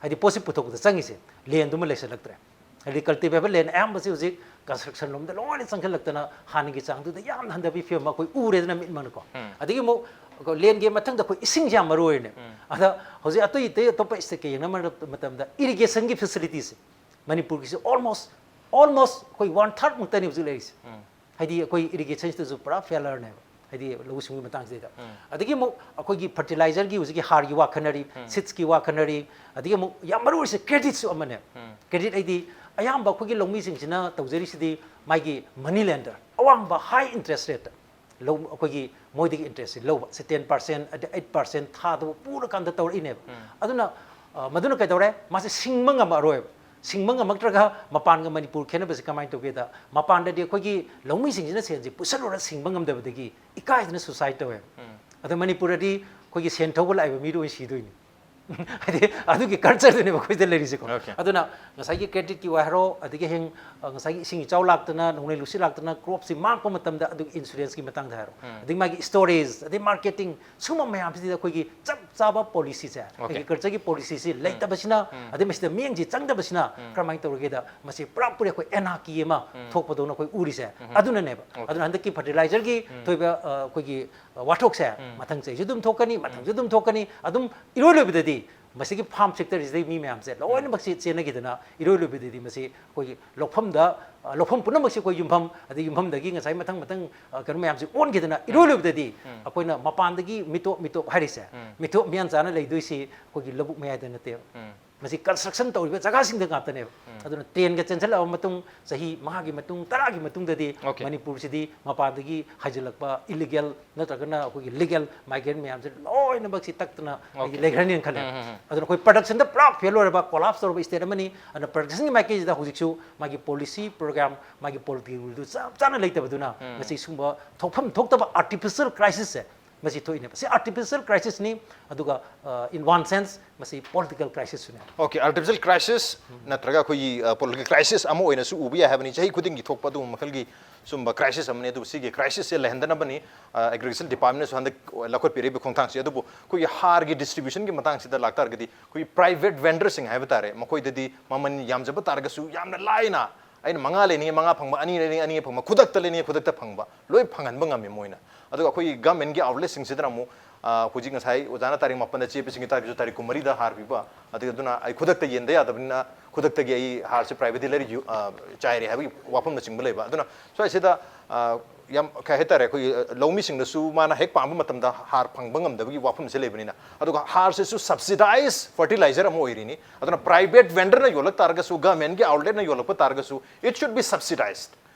ꯍꯥꯏꯗꯤ ꯄꯣꯠꯁꯤ ꯄꯨꯊꯣꯛꯄꯗ ꯆꯪꯉꯤꯁꯦ land ꯗꯨꯃ ꯂꯩꯁꯜꯂꯛꯇ꯭ꯔꯦ꯫ ꯍꯥꯏꯗꯤ cultivable land ꯑꯌꯥꯝꯕꯁꯤ ꯍꯧꯖꯤꯛ construction ꯂꯣꯝꯗ ꯂꯣꯏꯅ ꯆꯪꯁꯤꯜꯂꯛꯇꯅ ꯍꯥꯟꯅꯒꯤ ꯆꯥꯡꯗꯨꯗ ꯌꯥꯝꯅ ꯍꯟꯊꯕꯒꯤ ꯐꯤꯕꯝ ꯑꯃ ꯑꯩꯈꯣꯏ ꯎꯔꯦꯗꯅ ꯃꯤꯠꯃꯛꯅꯀꯣ꯫ ꯑꯗꯒꯤ ꯑꯃꯨꯛ land ꯒꯤ ꯃꯊꯪꯗ ꯑꯩꯈꯣꯏ ꯏꯁꯤꯡꯁꯦ ꯌꯥꯝ ꯃꯔꯨ ꯑꯣꯏꯔꯤꯅꯦ꯫ ꯑꯗ ꯍꯧꯖꯤꯛ ꯑꯇꯩ ꯑꯇꯩ ꯑꯇꯣꯞꯄ state ꯀ ꯌꯦꯡꯅꯕ ꯃꯇꯝꯗ irrigation ꯒꯤ facility ꯁꯦ ꯃꯅꯤꯄꯨꯔꯒꯤꯁꯦ almost, almost ꯑꯩꯈꯣꯏ one third ꯃꯨꯛꯇꯅꯤ ꯍꯧꯖꯤꯛ ꯂꯩꯔꯤꯁꯦ꯫ ꯍꯥꯏꯗꯤ ꯑꯩꯈꯣꯏ irrigation ꯁꯤꯗꯁꯨ ꯄꯨꯔꯥ failure ꯅꯦꯕ꯫ ꯍꯥꯏꯗꯤ ꯂꯧꯎ ꯁꯤꯡꯎꯒꯤ ꯃꯇꯥꯡꯁꯤꯗꯩꯗ꯫ ꯑꯗꯒꯤ ꯑꯃꯨꯛ ꯑꯩꯈꯣꯏꯒꯤ fertilizer ꯒꯤ ꯍꯧꯖꯤꯛꯀꯤ ꯍꯥꯔꯒꯤ ꯋꯥ ꯈꯟꯅꯔꯤ, seeds ꯀꯤ ꯋꯥ ꯈꯟꯅꯔꯤ, ꯑꯗꯒꯤ ꯑꯃꯨꯛ ꯌꯥꯝ ꯃꯔꯨ ꯑꯣꯏꯔꯤꯁꯦ credit ꯁꯨ ꯑꯃꯅꯦ꯫ Credit ꯍꯥꯏꯗꯤ ꯑꯌꯥꯝꯕ ꯑꯩꯈꯣꯏꯒꯤ ꯂꯧꯃꯤꯁꯤꯡꯁꯤꯅ ꯇꯧꯖꯔꯤꯁꯤꯗꯤ ꯃꯥꯒꯤ money lender, ꯑꯋꯥꯡꯕ high interest rate ꯇ ꯂꯧ, ꯑꯩꯈꯣꯏꯒꯤ ꯃꯣꯏꯗꯒꯤ interest ꯁꯦ ꯂꯧꯕ, ꯁꯦ ten percent ꯑꯗꯩ eight percent ꯊꯥꯗꯕꯨ ꯄꯨꯔꯀꯥꯟꯗ ꯇꯧꯔꯛꯏꯅꯦꯕ꯫ ꯑꯗꯨꯅ, ꯑ, ꯃꯗꯨꯅ ꯀꯩꯗꯧꯔꯦ? ꯃꯥꯁꯦ ꯁꯤꯡꯕ ꯉꯝꯃꯛꯑꯔꯣꯏꯕ꯫ ꯁꯤꯡꯕ ꯉꯝꯃꯛꯇ꯭ꯔꯒ ꯃꯄꯥꯟꯒ ꯃꯅꯤꯄꯨꯔ ꯈꯦꯠꯅꯕꯁꯦ ꯀꯃꯥꯏꯅ ꯇꯧꯒꯦꯗ, ꯃꯄꯥꯟꯗꯗꯤ ꯑꯩꯈꯣꯏꯒꯤ ꯂꯧꯃꯤꯁꯤꯡꯁꯤꯅ ꯁꯦꯟꯁꯦ ꯄꯨꯁꯜꯂꯨꯔ ꯁꯤꯡꯕ ꯉꯝꯗꯕꯗꯒꯤ ꯏꯀꯥꯏꯗꯅ suicide ꯇꯧꯋꯦ꯫ ꯑꯗꯣ ꯃꯅꯤꯄꯨꯔꯗꯗꯤ ꯑꯩꯈꯣꯏꯒꯤ ꯁꯦꯟ ꯊꯧꯕ ꯂꯥꯛꯏꯕ ꯃꯤꯗꯣ ꯑꯣꯏꯅ ꯁꯤꯗꯣꯏꯅꯤ꯫ ꯍꯥꯏꯗꯤ ꯑꯗꯨꯒꯤ culture ꯗꯨꯅꯦꯕ ꯑꯩꯈꯣꯏꯗ ꯂꯩꯔꯤꯁꯦꯀꯣ꯫ Okay. ꯑꯗꯨꯅ ꯉꯁꯥꯏꯒꯤ credit ꯀꯤ ꯋꯥ ꯍꯥꯏꯔꯣ, ꯑꯗꯒꯤ ꯍꯌꯦꯡ, ꯑ, ꯉꯁꯥꯏꯒꯤ ꯏꯁꯤꯡ ꯏꯆꯥꯎ ꯂꯥꯛꯇꯅ, ꯅꯣꯡꯂꯩ ꯅꯨꯡꯁꯤꯠ ꯂꯥꯛꯇꯅ crop ꯁꯤ ꯃꯥꯡꯉꯛꯄ ꯃꯇꯝꯗ ꯑꯗꯨꯒꯤ insurance ꯀꯤ ꯃꯇꯥꯡꯗ ꯍꯥꯏꯔꯣ, ꯑꯗꯒꯤ ꯃꯥꯒꯤ storage, ꯑꯗꯩ marketing, ꯁꯤꯒꯨꯝꯕ ꯃꯌꯥꯝꯁꯤꯗ ꯑꯩꯈꯣꯏꯒꯤ ꯆꯞ ꯆꯥꯕ policy ꯁꯦ, Okay. Agriculture ꯒꯤ policy ꯁꯤ ꯂꯩꯇꯕꯁꯤꯅ, ꯑꯗꯩ ꯃꯁꯤꯗ ꯃꯤꯠꯌꯦꯡꯁꯤ ꯆꯪꯗꯕꯁꯤꯅ ꯀꯔꯝꯍꯥꯏꯅ ꯇꯧꯔꯒꯦꯗ, ꯃꯁꯤ ꯄꯨꯔꯥ ꯄꯨꯔꯤ ꯑꯩꯈꯣꯏ anarchy ꯑꯃ ꯊꯣꯛꯄꯗꯧꯅ ꯑꯩꯈꯣꯏ ꯎꯔꯤꯁꯦ ꯑꯗꯨꯅꯅꯦꯕ꯫ ꯑꯗꯨꯅ ꯍꯟꯗꯛꯀꯤ fertilizer ꯒꯤ ꯊꯣꯏꯕ, ꯑ, ꯑꯩꯈꯣꯏꯒꯤ, ꯑ, ꯋꯥꯊꯣꯛꯁꯦ ꯃꯊꯪ ꯆꯍꯤꯁꯨ ꯑꯗꯨꯝ ꯊꯣꯛꯀꯅꯤ, ꯃꯊꯪꯁꯨ ꯑꯗꯨꯝ ꯊꯣꯛꯀꯅꯤ, ꯑꯗꯨꯝ ꯏꯔꯣꯏ ꯂꯣꯏꯕꯗꯗꯤ ꯃꯁꯤꯒꯤ farm sector ꯁꯤꯗꯒꯤ ꯃꯤ ꯃꯌꯥꯝꯁꯦ ꯂꯣꯏꯅꯃꯛꯁꯤ ꯆꯦꯟꯅꯈꯤꯗꯅ, ꯏꯔꯣꯏ ꯂꯣꯏꯕꯗꯗꯤ ꯃꯁꯤ ꯑꯩꯈꯣꯏꯒꯤ ꯂꯧꯐꯝꯗ, ꯑ, ꯂꯧꯐꯝ ꯄꯨꯝꯅꯃꯛꯁꯤ ꯑꯩꯈꯣꯏ ꯌꯨꯝꯐꯝ, ꯑꯗꯩ ꯌꯨꯝꯐꯝꯗꯒꯤ ꯉꯁꯥꯏ ꯃꯊꯪ ꯃꯊꯪ, ꯑ, ꯀꯩꯅꯣ ꯃꯌꯥꯝꯁꯤ ꯑꯣꯟꯈꯤꯗꯅ, ꯏꯔꯣꯏ ꯂꯣꯏꯕꯗꯗꯤ ꯑꯩꯈꯣꯏꯅ ꯃꯄꯥꯟꯗꯒꯤ ꯃꯤꯇꯣꯞ ꯃꯤꯇꯣꯞ ꯍꯥꯏꯔꯤꯁꯦ, ꯃꯤꯇꯣꯞ ꯃꯤꯌꯥꯟ ꯆꯥꯅ ꯂꯩꯗꯣꯏꯁꯤ ꯑꯩꯈꯣꯏꯒꯤ ꯂꯧꯕꯨꯛ ꯃꯌꯥꯏꯗ ꯅꯠꯇꯦꯕ꯫ ꯃꯁꯤ construction ꯇꯧꯔꯤꯕ ꯖꯒꯥꯁꯤꯡꯗ ꯉꯥꯛꯇꯅꯦꯕ꯫ ꯑꯗꯨꯅ train ꯒ ꯆꯦꯟꯁꯤꯜꯂꯛꯑꯕ ꯃꯇꯨꯡ, ꯆꯍꯤ ꯃꯉꯥꯒꯤ ꯃꯇꯨꯡ, ꯇꯔꯥꯒꯤ ꯃꯇꯨꯡꯗꯗꯤ Okay. ꯃꯅꯤꯄꯨꯔꯁꯤꯗꯤ ꯃꯄꯥꯟꯗꯒꯤ ꯍꯥꯏꯖꯤꯜꯂꯛꯄ illegal ꯅꯠꯇ꯭ꯔꯒꯅ ꯑꯩꯈꯣꯏꯒꯤ legal migrant ꯃꯌꯥꯝꯁꯦ ꯂꯣꯏꯅꯃꯛꯁꯤ ꯇꯛꯇꯅ ꯑꯩꯈꯣꯏꯒꯤ Okay. ꯂꯩꯈ꯭ꯔꯅꯤꯅ ꯈꯜꯂꯦ꯫ ꯑꯗꯨꯅ ꯑꯩꯈꯣꯏ production ꯗ ꯄꯨꯔꯥ fail ꯑꯣꯏꯔꯕ, collapse ꯇꯧꯔꯕ state ꯑꯃꯅꯤ꯫ ꯑꯗꯨꯅ production ꯒꯤ ꯃꯥꯏꯀꯩꯁꯤꯗ ꯍꯧꯖꯤꯛꯁꯨ ꯃꯥꯒꯤ policy program, ꯃꯥꯒꯤ political will ꯗꯨ ꯆꯞ ꯆꯥꯅ ꯂꯩꯇꯕꯗꯨꯅ ꯉꯁꯤ ꯁꯤꯒꯨꯝꯕ ꯊꯣꯛꯐꯝ ꯊꯣꯛꯇꯕ artificial crisis ꯁꯦ ꯃꯁꯤ ꯊꯣꯛꯏꯅꯦꯕ꯫ ꯁꯤ artificial crisis ꯅꯤ, ꯑꯗꯨꯒ, ꯑ, in one sense ꯃꯁꯤ political crisis ꯁꯨꯅꯦ꯫ Okay, artificial crisis ꯅꯠꯇ꯭ꯔꯒ ꯑꯩꯈꯣꯏꯒꯤ, ꯑ, political crisis ꯑꯃ ꯑꯣꯏꯅꯁꯨ ꯎꯕ ꯌꯥꯏ ꯍꯥꯏꯕꯅꯤ꯫ ꯆꯍꯤ ꯈꯨꯗꯤꯡꯒꯤ ꯊꯣꯛꯄ ꯑꯗꯨꯒꯨꯝꯕ ꯃꯈꯜꯒꯤ ꯁꯨꯝꯕ crisis ꯑꯃꯅꯤ꯫ ꯑꯗꯨꯕꯨ ꯁꯤꯒꯤ crisis ꯁꯦ ꯂꯩꯍꯟꯗꯅꯕꯅꯤ, ꯑ, Agriculture Department ꯅꯁꯨ ꯍꯟꯗꯛ ꯂꯧꯈꯠꯄꯤꯔꯛꯏꯕ ꯈꯣꯡꯊꯥꯡꯁꯤ꯫ ꯑꯗꯨꯕꯨ ꯑꯩꯈꯣꯏꯒꯤ ꯍꯥꯔꯒꯤ distribution ꯒꯤ ꯃꯇꯥꯡꯁꯤꯗ ꯂꯥꯛꯇꯥꯔꯒꯗꯤ, ꯑꯩꯈꯣꯏꯒꯤ private vendor ꯁꯤꯡ ꯍꯥꯏꯕ ꯇꯥꯔꯦ, ꯃꯈꯣꯏꯗꯗꯤ ꯃꯃꯜ ꯌꯥꯝꯖꯕ ꯇꯥꯔꯒꯁꯨ ꯌꯥꯝꯅ ꯂꯥꯏꯅ ꯑꯩꯅ ꯃꯉꯥ ꯂꯩꯅꯤꯡꯉꯦ, ꯃꯉꯥ ꯐꯪꯕ, ꯑꯅꯤ ꯂꯩꯅꯤꯡꯉꯦ, ꯑꯅꯤ ꯐꯪꯕ, ꯈꯨꯗꯛꯇ ꯂꯩꯅꯤꯡꯉꯦ, ꯈꯨꯗꯛꯇ ꯐꯪꯕ, ꯂꯣꯏ ꯐꯪꯍꯟꯕ ꯉꯝꯃꯤ ꯃꯣꯏꯅ꯫ ꯑꯗꯨꯒ ꯑꯩꯈꯣꯏꯒꯤ government ꯀꯤ outlet ꯁꯤꯡꯁꯤꯗꯅ ꯑꯃꯨꯛ, ꯑ, ꯍꯧꯖꯤꯛ ꯉꯁꯥꯏ ꯑꯣꯖꯥꯅ ꯇꯥꯔꯤꯛ ꯃꯥꯄꯟꯗ ꯆꯦ ꯄꯤꯁꯤꯟꯈꯤ ꯇꯥꯔꯒꯁꯨ ꯇꯥꯔꯤꯛ ꯀꯨꯟꯃꯔꯤꯗ ꯍꯥꯔ ꯄꯤꯕ, ꯑꯗꯨꯒ ꯑꯗꯨꯅ ꯑꯩ ꯈꯨꯗꯛꯇ ꯌꯦꯟꯗ ꯌꯥꯗꯕꯅꯤꯅ ꯈꯨꯗꯛꯇꯒꯤ ꯑꯩ ꯍꯥꯔꯁꯦ private dealer ꯗ ꯌꯨ-, ꯑ, ꯆꯥꯏꯔꯦ ꯍꯥꯏꯕꯒꯤ ꯋꯥꯐꯝꯅꯆꯤꯡꯕ ꯂꯩꯕ꯫ ꯑꯗꯨꯅ ꯁ꯭ꯋꯥꯏꯁꯤꯗ, ꯑ, ꯌꯥꯝ ꯀꯩ ꯍꯥꯏꯇꯥꯔꯦ, ꯑꯩꯈꯣꯏꯒꯤ, ꯑ, ꯂꯧꯃꯤꯁꯤꯡꯅꯁꯨ ꯃꯥꯅ ꯍꯦꯛ ꯄꯥꯝꯕ ꯃꯇꯝꯗ ꯍꯥꯔ ꯐꯪꯕ ꯉꯝꯗꯕꯒꯤ ꯋꯥꯐꯝꯁꯦ ꯂꯩꯕꯅꯤꯅ, ꯑꯗꯨꯒ ꯍꯥꯔꯁꯤꯁꯨ subsidized fertilizer ꯑꯃ ꯑꯣꯏꯔꯤꯅꯤ꯫ ꯑꯗꯨꯅ private vendor ꯅ ꯌꯣꯜꯂꯛ ꯇꯥꯔꯒꯁꯨ, government ꯀꯤ outlet ꯅ ꯌꯣꯜꯂꯛꯄ ꯇꯥꯔꯒꯁꯨ, it should be subsidized꯫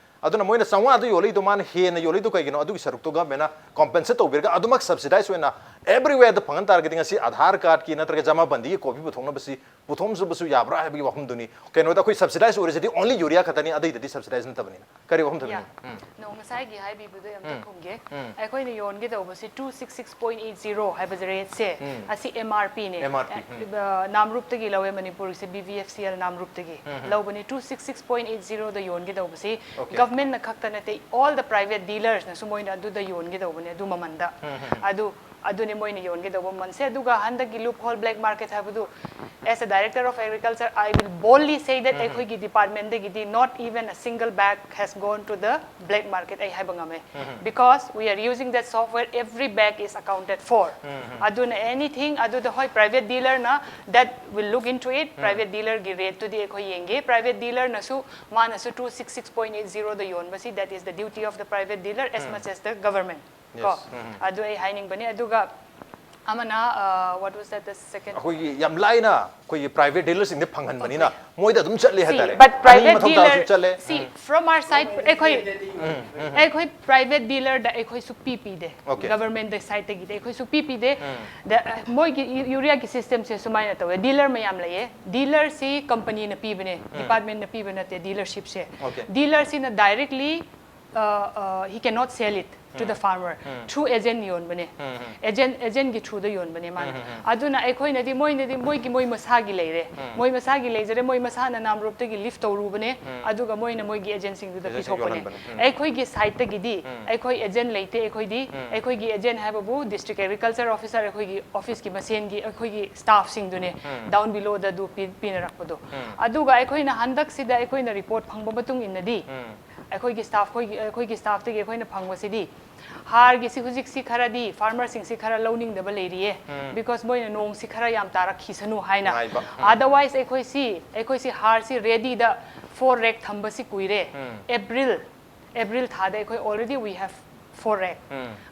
ꯑꯗꯨꯅ ꯃꯣꯏꯅ ꯆꯥꯝꯃꯉꯥꯗ ꯌꯣꯜꯂꯤꯗꯣ, ꯃꯥꯅ ꯍꯦꯟꯅ ꯌꯣꯜꯂꯤꯗꯣ ꯀꯩꯒꯤꯅꯣ? ꯑꯗꯨꯒꯤ ꯁꯔꯨꯛꯇꯣ government ꯅ compensate ꯇꯧꯕꯤꯔꯒ ꯑꯗꯨꯃꯛ subsidize ꯑꯣꯏꯅ everywhere ꯗ ꯐꯪꯍꯟ ꯇꯥꯔꯒꯗꯤ ꯉꯁꯤ ꯑꯙꯥꯔ ꯀꯥꯔꯗꯀꯤ ꯅꯠꯇ꯭ꯔꯒ ꯖꯃꯥꯕꯟꯗꯤꯒꯤ copy ꯄꯨꯊꯣꯛꯅꯕꯁꯤ, ꯄꯨꯊꯣꯛꯅꯕꯁꯨ ꯌꯥꯕ꯭ꯔꯥ ꯍꯥꯏꯕꯒꯤ ꯋꯥꯐꯝꯗꯨꯅꯤ꯫ ꯀꯩꯅꯣꯗ ꯑꯩꯈꯣꯏ subsidize ꯑꯣꯏꯔꯤꯁꯤꯗꯤ only urea ꯈꯛꯇꯅꯤ, ꯑꯇꯩꯗꯗꯤ subsidize ꯅꯠꯇꯕꯅꯤꯅ꯫ ꯀꯔꯤ ꯋꯥꯐꯝ ꯊꯝꯕꯤꯅꯤꯡꯉꯤ? ꯎꯝ꯫ ꯅꯣ, ꯉꯁꯥꯏꯒꯤ ꯍꯥꯏꯕꯤꯕꯗꯣ ꯑꯝꯇ ꯎꯝ꯫ ꯈꯨꯝꯒꯦ꯫ ꯎꯝ꯫ ꯑꯩꯈꯣꯏꯅ ꯌꯣꯟꯒꯗꯧꯕꯁꯤ two six six point eight zero ꯍꯥꯏꯕ rate ꯁꯦ, ꯎꯝ꯫ ꯑꯁꯤ M R P ꯅꯦ꯫ M R P, ꯎꯝ꯫ ꯑ, ꯅꯥꯝꯔꯨꯞꯇꯒꯤ ꯂꯧꯋꯦ, ꯃꯅꯤꯄꯨꯔꯒꯤꯁꯦ B V F C L ꯅꯥꯝꯔꯨꯞꯇꯒꯤ ꯎꯝ, ꯎꯝ꯫ ꯂꯧꯕꯅꯤ꯫ Two six six point eight zero ꯗ ꯌꯣꯟꯒꯗꯧꯕꯁꯤ Okay꯫ Government ꯅ ꯈꯛꯇ ꯅꯠꯇꯦ, all the private dealers ꯅꯁꯨ ꯃꯣꯏꯅ ꯑꯗꯨꯗ ꯌꯣꯟꯒꯗꯧꯕꯅꯦ, ꯑꯗꯨ ꯃꯃꯟꯗ꯫ ꯎꯝ, ꯎꯝ, ꯎꯝ꯫ ꯑꯗꯨ, ꯑꯗꯨꯅꯦ ꯃꯣꯏꯅ ꯌꯣꯟꯒꯗꯧꯕ ꯃꯃꯜꯁꯦ꯫ ꯑꯗꯨꯒ ꯍꯟꯗꯛꯀꯤ loophole, black market ꯍꯥꯏꯕꯗꯨ, as a director of agriculture, I will boldly say that ꯎꯝ, ꯎꯝ꯫ ꯑꯩꯈꯣꯏꯒꯤ department ꯗꯒꯤꯗꯤ not even a single bag has gone to the black market ꯑꯩ ꯍꯥꯏꯕ ꯉꯝꯃꯦ꯫ ꯎꯝ, ꯎꯝ꯫ Because we are using that software, every bag is accounted for꯫ ꯎꯝ, ꯎꯝ꯫ ꯑꯗꯨꯅ anything, ꯑꯗꯨꯗ ꯍꯣꯏ, private dealer ꯅ that will look into it, um. Private dealer ꯒꯤ rate ꯇꯨꯗꯤ ꯑꯩꯈꯣꯏ ꯌꯦꯡꯒꯦ꯫ Private dealer ꯅꯁꯨ, ꯃꯥꯅꯁꯨ two six six point eight zero the ꯌꯣꯟꯕꯁꯤ, that is the duty of the private dealer as um. Much as the government꯫ ꯀꯣ? Yes꯫ ꯎꯝ, ꯎꯝ꯫ ꯑꯗꯨ ꯑꯩ ꯍꯥꯏꯅꯤꯡꯕꯅꯤ꯫ ꯑꯗꯨꯒ ꯑꯃꯅ, ꯑ, what was that, the second? ꯑꯩꯈꯣꯏꯒꯤ ꯌꯥꯝ ꯂꯥꯏꯅ ꯑꯩꯈꯣꯏꯒꯤ private dealer ꯁꯤꯡꯗ ꯐꯪꯍꯟꯕꯅꯤꯅ Okay꯫ ꯃꯣꯏꯗ ꯑꯗꯨꯝ ꯆꯠꯂꯦ See, ꯍꯥꯏꯇꯥꯔꯦ꯫ But private ꯑꯅꯤꯡꯕ ꯊꯧ ꯇꯥꯔꯁꯨ dealer, ꯆꯠꯂꯦ꯫ See, um. From our side, ꯑꯩꯈꯣꯏ, ꯎꯝ, ꯎꯝ, ꯎꯝ꯫ ꯑꯩꯈꯣꯏ private dealer ꯗ ꯑꯩꯈꯣꯏ ꯁꯨꯛꯄꯤ ꯄꯤꯗꯦ꯫ Okay꯫ Government ꯗ side ꯇꯒꯤꯗꯤ ꯑꯩꯈꯣꯏ ꯁꯨꯛꯄꯤ ꯄꯤꯗꯦ꯫ ꯎꯝ꯫ The, ꯑ, ꯃꯣꯏꯒꯤ urea ꯒꯤ system ꯁꯦ ꯁꯨꯃꯥꯏꯅ ꯇꯧꯋꯦ꯫ Dealer ꯃꯌꯥꯝ ꯂꯩꯌꯦ꯫ Dealer ꯁꯤ company ꯅ ꯄꯤꯕꯅꯦ, ꯎꯝ꯫ Department ꯅ ꯄꯤꯕ ꯅꯠꯇꯦ dealership ꯁꯦ꯫ Okay꯫ Dealer ꯁꯤꯅ directly, uh, uh, he cannot sell it to the um. farmer꯫ Um. Through agent ꯌꯣꯟꯕꯅꯦ꯫ ꯎꯝ, ꯎꯝ꯫ Agent, agent ꯒꯤ through ꯗ ꯌꯣꯟꯕꯅꯦ ꯃꯥꯅ꯫ ꯎꯝ, ꯎꯝ, ꯎꯝ꯫ ꯑꯗꯨꯅ ꯑꯩꯈꯣꯏꯅꯗꯤ, ꯃꯣꯏꯅꯗꯤ ꯃꯣꯏꯒꯤ, ꯃꯣꯏ ꯃꯁꯥꯒꯤ ꯂꯩꯔꯦ꯫ ꯎꯝ꯫ ꯃꯣꯏ ꯃꯁꯥꯒꯤ ꯂꯩꯖꯔꯦ, ꯃꯣꯏ ꯃꯁꯥꯅ ꯅꯥꯝꯔꯨꯞꯇꯒꯤ lift ꯇꯧꯔꯨꯕꯅꯦ, ꯎꯝ꯫ ꯑꯗꯨꯒ ꯃꯣꯏꯅ ꯃꯣꯏꯒꯤ agent ꯁꯤꯡꯗꯨꯗ agent ꯁꯤꯡ ꯄꯤꯊꯣꯛꯄꯅꯦ꯫ ꯌꯣꯜꯍꯟꯕꯅꯦ꯫ ꯎꯝ꯫ ꯑꯩꯈꯣꯏꯒꯤ side ꯇꯒꯤꯗꯤ, ꯎꯝ꯫ ꯑꯩꯈꯣꯏ agent ꯂꯩꯇꯦ ꯑꯩꯈꯣꯏꯗꯤ꯫ ꯎꯝ꯫ ꯑꯩꯈꯣꯏꯒꯤ agent ꯍꯥꯏꯕꯕꯨ district agriculture officer, ꯑꯩꯈꯣꯏꯒꯤ office ꯀꯤ ꯃꯁꯦꯟꯒꯤ ꯑꯩꯈꯣꯏꯒꯤ staff ꯁꯤꯡꯗꯨꯅꯦ, ꯎꯝ꯫ Down below ꯗ ꯑꯗꯨ ꯄꯤ-, ꯄꯤꯅꯔꯛꯄꯗꯣ꯫ ꯎꯝ꯫ ꯑꯗꯨꯒ ꯑꯩꯈꯣꯏꯅ ꯍꯟꯗꯛꯁꯤꯗ ꯑꯩꯈꯣꯏꯅ report ꯐꯪꯕ ꯃꯇꯨꯡ ꯏꯟꯅꯗꯤ, ꯎꯝ꯫ ꯑꯩꯈꯣꯏꯒꯤ staff ꯈꯣꯏꯒꯤ, ꯑꯩꯈꯣꯏꯒꯤ staff ꯇꯒꯤ ꯑꯩꯈꯣꯏꯅ ꯐꯪꯕꯁꯤꯗꯤ, ꯍꯥꯔꯒꯤꯁꯤ ꯍꯧꯖꯤꯛꯁꯤ ꯈꯔꯗꯤ farmer ꯁꯤꯡꯁꯤ ꯈꯔ ꯂꯧꯅꯤꯡꯗꯕ ꯂꯩꯔꯤꯌꯦ, ꯎꯝ꯫ Because ꯃꯣꯏꯅ ꯅꯣꯡꯁꯤ ꯈꯔ ꯌꯥꯝ ꯇꯥꯔꯛꯈꯤꯁꯅꯨ ꯍꯥꯏꯅ꯫ ꯉꯥꯏꯕ, ꯎꯝ꯫ Otherwise ꯑꯩꯈꯣꯏꯁꯤ, ꯑꯩꯈꯣꯏꯁꯤ ꯍꯥꯔꯁꯤ ready ꯗ four rack ꯊꯝꯕꯁꯤ ꯀꯨꯏꯔꯦ꯫ ꯎꯝ꯫ April, April ꯊꯥꯗ ꯑꯩꯈꯣꯏ already we have four rack.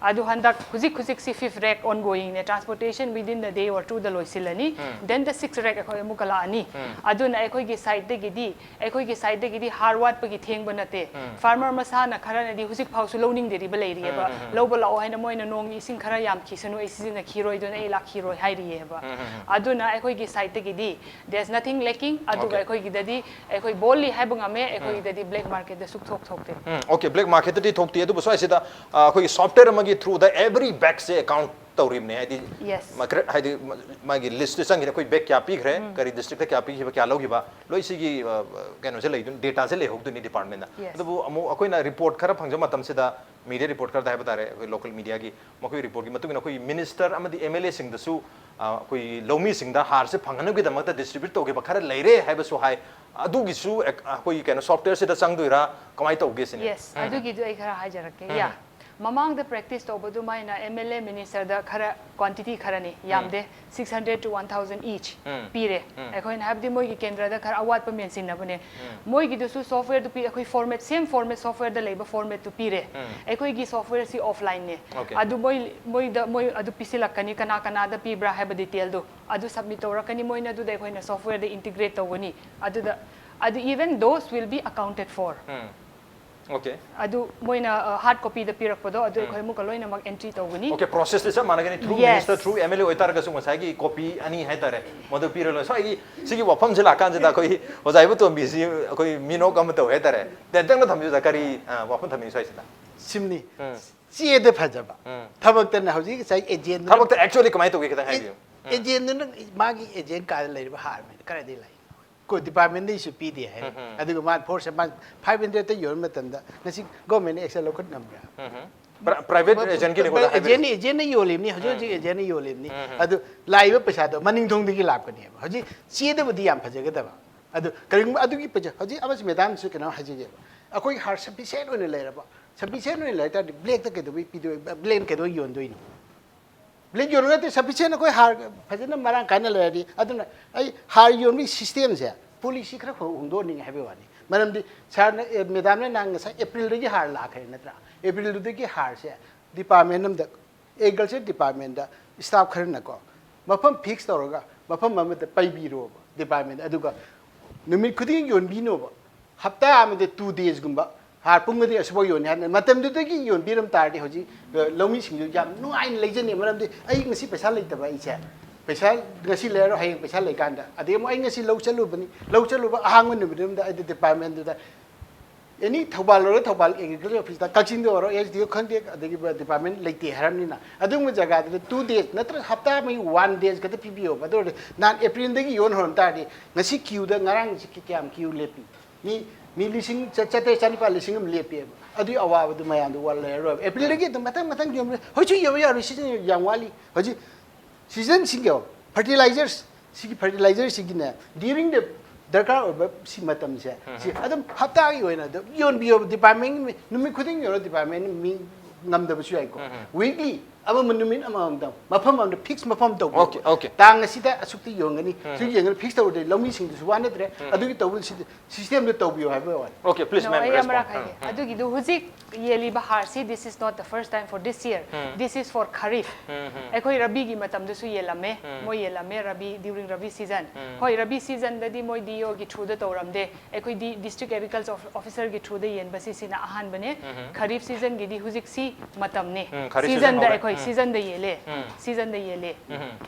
ꯑꯗꯨ ꯍꯟꯗꯛ ꯍꯧꯖꯤꯛ ꯍꯧꯖꯤꯛꯁꯤ fifth rack ongoing ꯅꯦ, transportation within the day or two the ꯂꯣꯏꯁꯤꯜꯂꯅꯤ. Then the sixth rack ꯑꯩꯈꯣꯏ ꯑꯃꯨꯛꯀ ꯂꯥꯛꯑꯅꯤ. ꯑꯗꯨꯅ ꯑꯩꯈꯣꯏꯒꯤ side ꯇꯒꯤꯗꯤ, ꯑꯩꯈꯣꯏꯒꯤ side ꯇꯒꯤꯗꯤ ꯍꯥꯔ ꯋꯥꯠꯄꯒꯤ ꯊꯦꯡꯕ ꯅꯠꯇꯦ. Farmer ꯃꯁꯥꯅ ꯈꯔꯅꯗꯤ ꯍꯧꯖꯤꯛ ꯐꯥꯎꯁꯨ ꯂꯧꯅꯤꯡꯗꯔꯤꯕ ꯂꯩꯔꯤꯑꯕ. ꯂꯧꯕ ꯂꯥꯛꯑꯣ ꯍꯥꯏꯅ ꯃꯣꯏꯅ ꯅꯣꯡꯒꯤ ꯏꯁꯤꯡ ꯈꯔ ꯌꯥꯝꯈꯤꯁꯅꯨ, ꯑꯩ ꯁꯤꯖꯤꯟꯅꯈꯤꯔꯣꯏꯗꯨꯅ ꯑꯩ ꯂꯥꯛꯈꯤꯔꯣꯏ ꯍꯥꯏꯔꯤꯑꯕ. ꯑꯗꯨꯅ ꯑꯩꯈꯣꯏꯒꯤ side ꯇꯒꯤꯗꯤ there's nothing lacking. ꯑꯗꯨꯒ Okay. ꯑꯩꯈꯣꯏꯒꯤꯗꯗꯤ ꯑꯩꯈꯣꯏ boldly ꯍꯥꯏꯕ ꯉꯝꯃꯦ, ꯑꯩꯈꯣꯏꯒꯤꯗꯗꯤ black market ꯇ ꯁꯨꯛꯊꯣꯛ ꯊꯣꯛꯇꯦ. ꯎꯝ, okay, black market ꯇꯗꯤ ꯊꯣꯛꯇꯦ, ꯑꯗꯨꯕꯨ ꯁ꯭ꯋꯥꯏꯁꯤꯗ ꯑ, ꯑꯩꯈꯣꯏꯒꯤ software ꯑꯃꯒꯤ through ꯗ every bag ꯁꯦ count ꯇꯧꯔꯤꯕꯅꯦ, ꯍꯥꯏꯗꯤ Yes. ꯃ-, ꯀꯔꯦ-, ꯍꯥꯏꯗꯤ ꯃ-, ꯃꯥꯒꯤ list ꯁꯦ ꯆꯪꯈꯤꯅꯦ, ꯑꯩꯈꯣꯏ bag ꯀꯌꯥ ꯄꯤꯈ꯭ꯔꯦ, ꯀꯔꯤ district ꯇ ꯀꯌꯥ ꯄꯤꯈꯤꯕ, ꯀꯌꯥ ꯂꯧꯈꯤꯕ, ꯂꯣꯏ ꯁꯤꯒꯤ ꯑ, ꯀꯩꯅꯣꯁꯦ ꯂꯩꯗꯣꯏꯅꯤ, data ꯁꯦ ꯂꯩꯍꯧꯗꯣꯏꯅꯤ department ꯅ. Yes. ꯑꯗꯨꯕꯨ ꯑꯃꯨꯛ ꯑꯩꯈꯣꯏꯅ report ꯈꯔ ꯐꯪꯖꯕ ꯃꯇꯝꯁꯤꯗ, media report ꯈꯔꯗ ꯍꯥꯏꯕ ꯇꯥꯔꯦ, ꯑꯩꯈꯣꯏ local media ꯒꯤ, ꯃꯈꯣꯏ report ꯀꯤ ꯃꯇꯨꯡ ꯏꯟꯅ ꯑꯩꯈꯣꯏ minister ꯑꯃꯗꯤ M L A ꯁꯤꯡꯗꯁꯨ ꯑ, ꯑꯩꯈꯣꯏ ꯂꯧꯃꯤꯁꯤꯡꯗ ꯍꯥꯔꯁꯦ ꯐꯪꯍꯟꯅꯕꯒꯤꯗꯃꯛꯇ distribute ꯇꯧꯈꯤꯕ ꯈꯔ ꯂꯩꯔꯦ ꯍꯥꯏꯕꯁꯨ ꯍꯥꯏ꯫ ꯑꯗꯨꯒꯤꯁꯨ ꯑꯦꯛ-, ꯑꯩꯈꯣꯏꯒꯤ ꯀꯩꯅꯣ software ꯁꯤꯗ ꯆꯪꯗꯣꯏꯔꯥ, ꯀꯃꯥꯏꯅ ꯇꯧꯒꯦ ꯁꯤꯅꯤ? Yes, ꯑꯗꯨꯒꯤꯗꯨ ꯑꯩ ꯈꯔ ꯍꯥꯏꯖꯔꯛꯀꯦ꯫ Yeah, ꯃꯃꯥꯡꯗ practice ꯇꯧꯕ ꯑꯗꯨꯃꯥꯏꯅ M L A minister ꯗ ꯈꯔ quantity ꯈꯔꯅꯤ, ꯌꯥꯝꯗꯦ, six hundred to one thousand each ꯄꯤꯔꯦ꯫ ꯑꯩꯈꯣꯏꯅ ꯍꯥꯏꯕꯗꯤ ꯃꯣꯏꯒꯤ ꯀꯦꯟꯗ꯭ꯔꯗ ꯈꯔ ꯑꯋꯥꯠꯄ ꯃꯦꯟꯁꯤꯟꯅꯕꯅꯦ꯫ ꯃꯣꯏꯒꯤꯗꯨꯁꯨ software ꯗꯨ ꯄꯤ, ꯑꯩꯈꯣꯏ format, same format, software ꯗ ꯂꯩꯕ format ꯇꯨ ꯄꯤꯔꯦ꯫ ꯑꯩꯈꯣꯏꯒꯤ software ꯁꯤ offline ꯅꯦ꯫ Okay. ꯑꯗꯨ ꯃꯣꯏ, ꯃꯣꯏꯗ, ꯃꯣꯏ ꯑꯗꯨ ꯄꯤꯁꯤꯜꯂꯛꯀꯅꯤ, ꯀꯅꯥ ꯀꯅꯥꯗ ꯄꯤꯕ꯭ꯔꯥ ꯍꯥꯏꯕ detail ꯗꯨ ꯑꯗꯨ submit ꯇꯧꯔꯛꯀꯅꯤ ꯃꯣꯏꯅ, ꯑꯗꯨꯗ ꯑꯩꯈꯣꯏꯅ software ꯗ integrate ꯇꯧꯒꯅꯤ꯫ ꯑꯗꯨꯗ, ꯑꯗꯨ even those will be accounted for. Okay. ꯑꯗꯨ ꯃꯣꯏꯅ, ꯑ, hard copy ꯗ ꯄꯤꯔꯛꯄꯗꯣ ꯑꯗꯨ ꯑꯩꯈꯣꯏ ꯑꯃꯨꯛꯀ ꯂꯣꯏꯅꯃꯛ entry ꯇꯧꯒꯅꯤ꯫ Okay, process ꯁꯦ ꯆꯞ ꯃꯥꯟꯅꯒꯅꯤ, through Yes. minister, through M L A ꯑꯣꯏꯇꯥꯔꯒꯁꯨ ꯉꯁꯥꯏꯒꯤ copy ꯑꯅꯤ ꯍꯥꯏꯇꯥꯔꯦ, ꯃꯗꯨ ꯄꯤꯔ ꯂꯣꯏ꯫ ꯁ꯭ꯋꯥꯏꯒꯤ ꯁꯤꯒꯤ ꯋꯥꯐꯝꯁꯦ ꯂꯥꯛꯀꯥꯟꯁꯤꯗ ꯑꯩꯈꯣꯏ ꯑꯣꯖꯥ ꯏꯕꯣꯇꯣꯝꯕꯤꯁꯤ ꯑꯩꯈꯣꯏ ꯃꯤꯅꯣꯛ ꯑꯃ ꯇꯧꯋꯦ ꯍꯥꯏꯇꯥꯔꯦ꯫ ꯇꯦꯟꯇꯛꯅ ꯊꯝꯕꯤꯌꯨ ꯑꯣꯖꯥ, ꯀꯔꯤ, ꯑ, ꯋꯥꯐꯝ ꯊꯝꯕꯤꯅꯤꯡꯉꯤ ꯁ꯭ꯋꯥꯏꯁꯤꯗ? ꯁꯤꯝꯅꯤ꯫ ꯆꯦꯗ ꯐꯖꯕ꯫ ꯊꯕꯛꯇꯅ ꯍꯧꯖꯤꯛ ꯉꯁꯥꯏ agent ꯗꯨꯅ ꯊꯕꯛꯇ actually ꯀꯃꯥꯏꯅ ꯇꯧꯒꯦ ꯈꯤꯇꯪ ꯍꯥꯏꯕꯤꯌꯨ꯫ Agent ꯗꯨꯅ ꯃꯥꯒꯤ agent card ꯗ ꯂꯩꯔꯤꯕ ꯍꯥꯔ ꯃꯌꯥꯝꯗꯣ ꯀꯗꯥꯏꯗꯒꯤ ꯂꯥꯛꯏꯅꯣ? ꯑꯩꯈꯣꯏ department ꯗꯒꯤꯁꯨ ꯄꯤꯗꯦ ꯍꯥꯏ꯫ ꯑꯗꯨꯒ ꯃꯥ force ꯃꯥ five hundred ꯇ ꯌꯣꯟꯕ ꯃꯇꯝꯗ ꯉꯁꯤ government ꯅ action ꯂꯧꯈꯠ ꯉꯝꯕ꯭ꯔꯥ? Pri-, private agent ꯀꯤꯅꯤꯀꯣ ꯑꯣꯖꯥ ꯍꯥꯏꯕꯤꯔꯤꯁꯦ꯫ Agent ꯅ, agent ꯅ ꯌꯣꯜꯂꯤꯕꯅꯤ, ꯍꯧꯖꯤꯛ ꯍꯧꯖꯤꯛ agent ꯅ ꯌꯣꯜꯂꯤꯕꯅꯤ꯫ ꯑꯗꯨ ꯂꯥꯛꯏꯕ ꯄꯩꯁꯥꯗꯣ ꯃꯅꯤꯡ ꯊꯣꯡꯗꯒꯤ ꯂꯥꯛꯄꯅꯦꯕ꯫ ꯍꯧꯖꯤꯛ ꯆꯦꯗꯕꯨꯗꯤ ꯌꯥꯝ ꯐꯖꯒꯗꯕ꯫ ꯑꯗꯨ ꯀꯔꯤꯒꯨꯝꯕ ꯑꯗꯨꯒꯤ ꯄꯩꯁꯥ, ꯍꯧꯖꯤꯛ ꯑꯃꯁꯤ madam ꯁꯨ ꯀꯩꯅꯣ ꯍꯥꯏꯖꯒꯦꯕ꯫ ꯑꯩꯈꯣꯏ ꯍꯥꯔ sufficient ꯑꯣꯏꯅ ꯂꯩꯔꯕ, sufficient ꯑꯣꯏꯅ ꯂꯩ ꯇꯥꯔꯗꯤ black ꯇ ꯀꯩꯗꯧꯕꯩ ꯄꯤꯗꯣꯏ, black ꯅ ꯀꯩꯗꯧꯕꯩ ꯌꯣꯟꯗꯣꯏꯅꯣ? Black ꯌꯣꯟꯕ ꯅꯠꯇꯦ, sufficient ꯑꯩꯈꯣꯏ ꯍꯥꯔ ꯐꯖꯅ ꯃꯔꯥꯡ ꯀꯥꯏꯅ ꯂꯩꯔꯗꯤ꯫ ꯑꯗꯨꯅ ꯑꯩ ꯍꯥꯔ ꯌꯣꯟꯕꯒꯤ system ꯁꯦ, policy ꯈꯔ ꯍꯣꯡꯗꯣꯛꯍꯟꯅꯤꯡꯉꯦ ꯍꯥꯏꯕꯒꯤ ꯋꯥꯅꯤ꯫ ꯃꯔꯝꯗꯤ ꯁꯥꯔꯅ, ꯑꯦ, ꯃꯦꯗꯥꯝꯅ ꯅꯍꯥꯟ ꯉꯁꯥꯏ ꯑꯦꯄ꯭ꯔꯤꯜꯗꯒꯤ ꯍꯥꯔ ꯂꯥꯛꯈ꯭ꯔꯦ ꯅꯠꯇ꯭ꯔꯥ? ꯑꯦꯄ꯭ꯔꯤꯜꯗꯨꯗꯒꯤ ꯍꯥꯔꯁꯦ ꯗꯤꯄꯥꯔꯠꯃꯦꯟ ꯑꯃꯗ, ꯑꯦꯒ꯭ꯔꯤꯀꯜꯆꯔ ꯗꯤꯄꯥꯔꯠꯃꯦꯟꯗ ꯁ꯭ꯇꯥꯐ ꯈꯔꯅꯀꯣ, ꯃꯐꯝ ꯐꯤꯛꯁ ꯇꯧꯔꯒ ꯃꯐꯝ ꯑꯃꯗ ꯄꯩꯕꯤꯔꯣꯕ ꯗꯤꯄꯥꯔꯠꯃꯦꯟꯗ, ꯑꯗꯨꯒ ꯅꯨꯃꯤꯠ ꯈꯨꯗꯤꯡꯒꯤ ꯌꯣꯟꯕꯤꯅꯣꯕ꯫ ꯍꯞꯇꯥ ꯑꯃꯗ ꯇꯨ ꯗꯦꯖꯒꯨꯝꯕ ꯍꯥꯔ ꯄꯨꯡ ꯑꯗꯤ ꯑꯁꯨꯕꯥꯎ ꯌꯣꯟꯅꯤ ꯍꯥꯏꯕꯅꯤ꯫ ꯃꯇꯝꯗꯨꯗꯒꯤ ꯌꯣꯟꯕꯤꯔꯝ ꯇꯥꯔꯗꯤ ꯍꯧꯖꯤꯛ, ꯑ, ꯂꯧꯃꯤꯁꯤꯡꯁꯨ ꯌꯥꯝ ꯅꯨꯡꯉꯥꯏꯅ ꯂꯩꯖꯅꯤ꯫ ꯃꯔꯝꯗꯤ ꯑꯩ ꯉꯁꯤ ꯄꯩꯁꯥ ꯂꯩꯇꯕ, ꯑꯩꯁꯦ ꯄꯩꯁꯥ ꯉꯁꯤ ꯂꯩꯔꯣ, ꯍꯌꯦꯡ ꯄꯩꯁꯥ ꯂꯩꯀꯥꯟꯗ, ꯑꯗꯩ ꯑꯃꯨꯛ ꯑꯩ ꯉꯁꯤ ꯂꯧ ꯆꯠꯂꯨꯕꯅꯤ, ꯂꯧ ꯆꯠꯂꯨꯕ ꯑꯍꯥꯡꯕ ꯅꯨꯃꯤꯠ ꯑꯃꯗ ꯑꯩꯗꯤ ꯗꯤꯄꯥꯔꯠꯃꯦꯟꯗꯨꯗ ꯑꯦꯅꯤ ꯊꯧꯕꯥꯜ ꯑꯣꯏꯔꯣ, ꯊꯧꯕꯥꯜ ꯑꯦꯒ꯭ꯔꯤꯀꯜꯆꯔ ꯑꯣꯐꯤꯁꯇ, ꯀꯛꯆꯤꯡꯗ ꯑꯣꯏꯔꯣ, ꯑꯦꯁ ꯗꯤ ꯑꯣ ꯈꯪꯗꯦ, ꯑꯗꯒꯤ ꯗꯤꯄꯥꯔꯠꯃꯦꯟ ꯂꯩꯇꯦ ꯍꯥꯏꯔꯕꯅꯤꯅ, ꯑꯗꯨꯒꯨꯝꯕ ꯖꯒꯥꯗꯨꯗ ꯇꯨ ꯗꯦꯖ ꯅꯠꯇ꯭ꯔꯒ ꯍꯞꯇꯥ ꯑꯃꯒꯤ ꯋꯥꯟ ꯗꯦꯖ ꯈꯛꯇ ꯄꯤꯕꯤꯌꯣꯕ꯫ ꯑꯗꯨ ꯑꯣꯏꯔꯗꯤ ꯅꯍꯥꯟ ꯑꯦꯄ꯭ꯔꯤꯜꯗꯒꯤ ꯌꯣꯟ ꯍꯧꯔꯝ ꯇꯥꯔꯗꯤ ꯉꯁꯤ ꯀ꯭ꯌꯨꯗ, ꯉꯔꯥꯡꯁꯤ ꯀꯌꯥꯝ ꯀ꯭ꯌꯨ ꯂꯦꯞꯄꯤ? ꯃꯤ, ꯃꯤ ꯂꯤꯁꯤꯡ ꯆ-, ꯆꯥꯇ꯭ꯔꯦꯠ ꯆꯥꯅꯤꯄꯥꯜ ꯂꯤꯁꯤꯡ ꯑꯃ ꯂꯦꯞꯄꯦꯕ꯫ ꯑꯗꯨꯒꯤ ꯑꯋꯥꯕꯗꯨ ꯃꯌꯥꯝꯗꯨ ꯋꯥ ꯂꯩꯔꯔꯣꯏꯕ꯫ ꯑꯦꯄ꯭ꯔꯤꯜꯗꯒꯤ ꯑꯗꯨꯝ ꯃꯊꯪ ꯃꯊꯪ ꯌꯣꯟꯕ, ꯍꯧꯖꯤꯛꯁꯨ ꯌꯣꯟꯕ ꯌꯥꯔꯣꯏ, ꯁꯤꯖꯟ ꯌꯥꯝ ꯋꯥꯠꯂꯤ꯫ ꯍꯧꯖꯤꯛ ꯁꯤꯖꯟꯁꯤꯡꯒꯤ ꯐꯔꯇꯤꯂꯥꯏꯖꯔꯁ, ꯁꯤꯒꯤ ꯐꯔꯇꯤꯂꯥꯏꯖꯔꯁꯤꯒꯤꯅꯦ, ꯗ꯭ꯌꯨꯔꯤꯡ ꯗ ꯗꯔꯀꯥꯔ ꯑꯣꯏꯕ ꯁꯤ ꯃꯇꯝꯁꯦ, ꯁꯤ ꯑꯗꯨꯝ ꯍꯞꯇꯥꯒꯤ ꯑꯣꯏꯅ ꯑꯗꯨꯝ ꯌꯣꯟꯕꯤꯌꯣꯕ꯫ ꯗꯤꯄꯥꯔꯠꯃꯦꯟ ꯅꯨꯃꯤꯠ ꯈꯨꯗꯤꯡꯒꯤ ꯌꯣꯟꯂꯣ, ꯗꯤꯄꯥꯔꯠꯃꯦꯟ ꯃꯤ ꯉꯝꯗꯕꯁꯨ ꯌꯥꯏꯀꯣ꯫ ꯋꯤꯛꯂꯤ ꯑꯃꯃꯝ ꯅꯨꯃꯤꯠ ꯑꯃꯃꯝꯗꯪ ꯃꯐꯝ ꯑꯃꯗ ꯐꯤꯛꯁ ꯃꯐꯝ ꯇꯧꯕꯤꯌꯣ꯫ Okay, okay. ꯇꯥꯡ ꯑꯁꯤꯗ ꯑꯁꯨꯛꯇꯤ ꯌꯣꯟꯒꯅꯤ, ꯁꯤ ꯌꯦꯡꯒꯅꯤ, ꯐꯤꯛꯁ ꯇꯧꯔꯗꯤ ꯂꯧꯃꯤꯁꯤꯡꯗꯨꯁꯨ ꯋꯥꯅꯗ꯭ꯔꯦ꯫ ꯑꯗꯨꯒꯤ ꯇꯧꯕ ꯁꯤꯁꯇꯦꯝꯗꯨ ꯇꯧꯕꯤꯌꯣ ꯍꯥꯏꯕ ꯋꯥꯅꯤ꯫ Okay, please, No, ma'am, ꯑꯩ respond. ꯑꯃꯔꯛ ꯍꯥꯏꯒꯦ꯫ ꯑꯗꯨꯒꯤꯗꯨ ꯍꯧꯖꯤꯛ ꯌꯦꯜꯂꯤꯕ ꯍꯥꯔꯁꯤ, this is not the first time for this year, this is for Kharif. ꯑꯩꯈꯣꯏ ꯔꯕꯤꯒꯤ ꯃꯇꯝꯗꯁꯨ ꯌꯦꯜꯂꯝꯃꯦ, ꯃꯣꯏ ꯌꯦꯜꯂꯝꯃꯦ ꯔꯕꯤ, during Rabi season. ꯍꯣꯏ, ꯔꯕꯤ ꯁꯤꯖꯟꯗꯗꯤ ꯃꯣꯏ ꯗꯤ ꯑꯣꯒꯤ ꯊ꯭ꯔꯨꯗ ꯇꯧꯔꯝꯗꯦ, ꯑꯩꯈꯣꯏꯗꯤ ꯗꯤꯁꯇ꯭ꯔꯤꯛ ꯑꯦꯒ꯭ꯔꯤꯀꯜꯆꯔ ꯑꯣꯐꯤꯁꯔꯒꯤ ꯊ꯭ꯔꯨꯗ ꯌꯦꯟꯕꯁꯤ ꯁꯤꯅ ꯑꯍꯥꯟꯕꯅꯦ꯫ ꯈꯔꯤꯐ ꯁꯤꯖꯟꯒꯤꯗꯤ ꯍꯧꯖꯤꯛꯁꯤ ꯃꯇꯝꯅꯦ꯫ ꯎꯝ, ꯈꯔꯤꯐ ꯁꯤꯖꯟ ꯁꯤꯖꯟꯗ ꯍꯧꯔꯦ꯫ ꯑꯩꯈꯣꯏ ꯁꯤꯖꯟꯗ ꯌꯦꯜꯂꯦ, ꯁꯤꯖꯟꯗ ꯌꯦꯜꯂꯦ꯫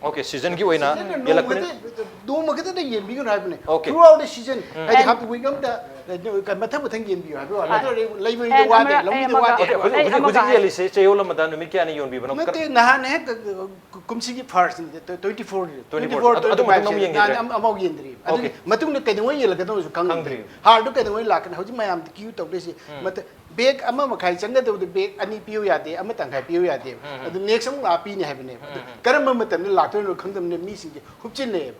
Okay, ꯁꯤꯖꯟꯒꯤ ꯑꯣꯏꯅ ꯁꯤꯖꯟ ꯌꯦꯜꯂꯛꯄꯅꯤ꯫ ꯅꯣꯡꯃꯗ, ꯅꯣꯡꯃ ꯈꯛꯇꯗ ꯌꯦꯟꯕꯤꯒꯅꯨ ꯍꯥꯏꯕꯅꯦ꯫ Okay. Throughout the season, ꯍꯥꯏꯗꯤ And- ꯍꯞꯇꯥ ꯋꯤꯛ ꯑꯃꯗ, ꯑ, ꯃꯊꯪ ꯃꯊꯪ ꯌꯦꯟꯕꯤꯌꯨ ꯍꯥꯏꯕ ꯋꯥꯅꯤ꯫ ꯑ, ꯅꯠꯇ꯭ꯔꯗꯤ ꯂꯩꯕ and ꯃꯤꯗ ꯋꯥꯗꯦ, ꯑꯃꯔꯛ-, ꯂꯧꯃꯤꯗ ꯑꯩ ꯋꯥꯗꯦ꯫ ꯑꯃꯒ- Okay, ꯍꯧꯖꯤꯛ ꯑꯩ ꯍꯧꯖꯤꯛ ꯍꯧꯖꯤꯛ ꯑꯃꯒ ꯌꯦꯜꯂꯤꯁꯦ ꯆꯌꯣꯜ ꯑꯃꯗ ꯅꯨꯃꯤꯠ ꯀꯌꯥꯅꯤ ꯌꯣꯟꯕꯤꯕꯅꯣ? ꯅꯠꯇꯦ, ꯅꯍꯥꯟ ꯍꯦꯛ, ꯑ, ꯀꯨꯝꯁꯤꯒꯤ first twenty four, twenty twenty four. Four, ꯑꯗꯨ ꯃꯇꯨꯡꯗ ꯑꯃꯨꯛ ꯇ꯭ꯋꯦꯟꯇꯤ ꯐꯥꯏꯚ ꯌꯦꯟꯈꯤꯗ꯭ꯔꯦ? ꯅꯍꯥꯟ ꯑꯃ- ꯑꯃꯐꯥꯎ ꯌꯦꯟꯗ꯭ꯔꯤ꯫ ꯑꯗꯨꯒꯤ Okay. ꯃꯇꯨꯡꯗ ꯀꯩꯗꯧꯉꯩ ꯌꯦꯜꯂꯛꯀꯗꯧꯕꯁꯨ ꯈꯪꯗ꯭ꯔꯤ꯫ ꯈꯪꯗ꯭ꯔꯤ꯫ ꯍꯥꯔꯗꯨ ꯀꯩꯗꯧꯉꯩ ꯂꯥꯛꯀꯅꯤ? ꯍꯧꯖꯤꯛ ꯃꯌꯥꯝ ꯀ꯭ꯌꯨ ꯇꯧꯗꯣꯏꯁꯤ꯫ ꯃꯇ-, ꯕꯦꯒ ꯑꯃ ꯃꯈꯥꯏ ꯆꯪꯒꯗꯕꯗ ꯕꯦꯒ ꯑꯅꯤ ꯄꯤꯌꯨ ꯌꯥꯗꯦ, ꯑꯃ ꯇꯪꯈꯥꯏ ꯄꯤꯌꯨ ꯌꯥꯗꯦꯕ꯫ ꯑꯗꯨ ꯅꯦꯛꯁ ꯑꯃꯨꯛ ꯂꯥꯛꯄꯤꯅꯤ ꯍꯥꯏꯕꯅꯦꯕ꯫ ꯑꯗꯨ ꯀꯔꯝꯕ ꯃꯇꯝꯗ ꯂꯥꯛꯇꯣꯏꯅꯣ ꯈꯪꯗꯕꯅꯤꯅ ꯃꯤꯁꯤꯡꯁꯦ ꯍꯨꯞꯆꯤꯟꯅꯩꯌꯦꯕ꯫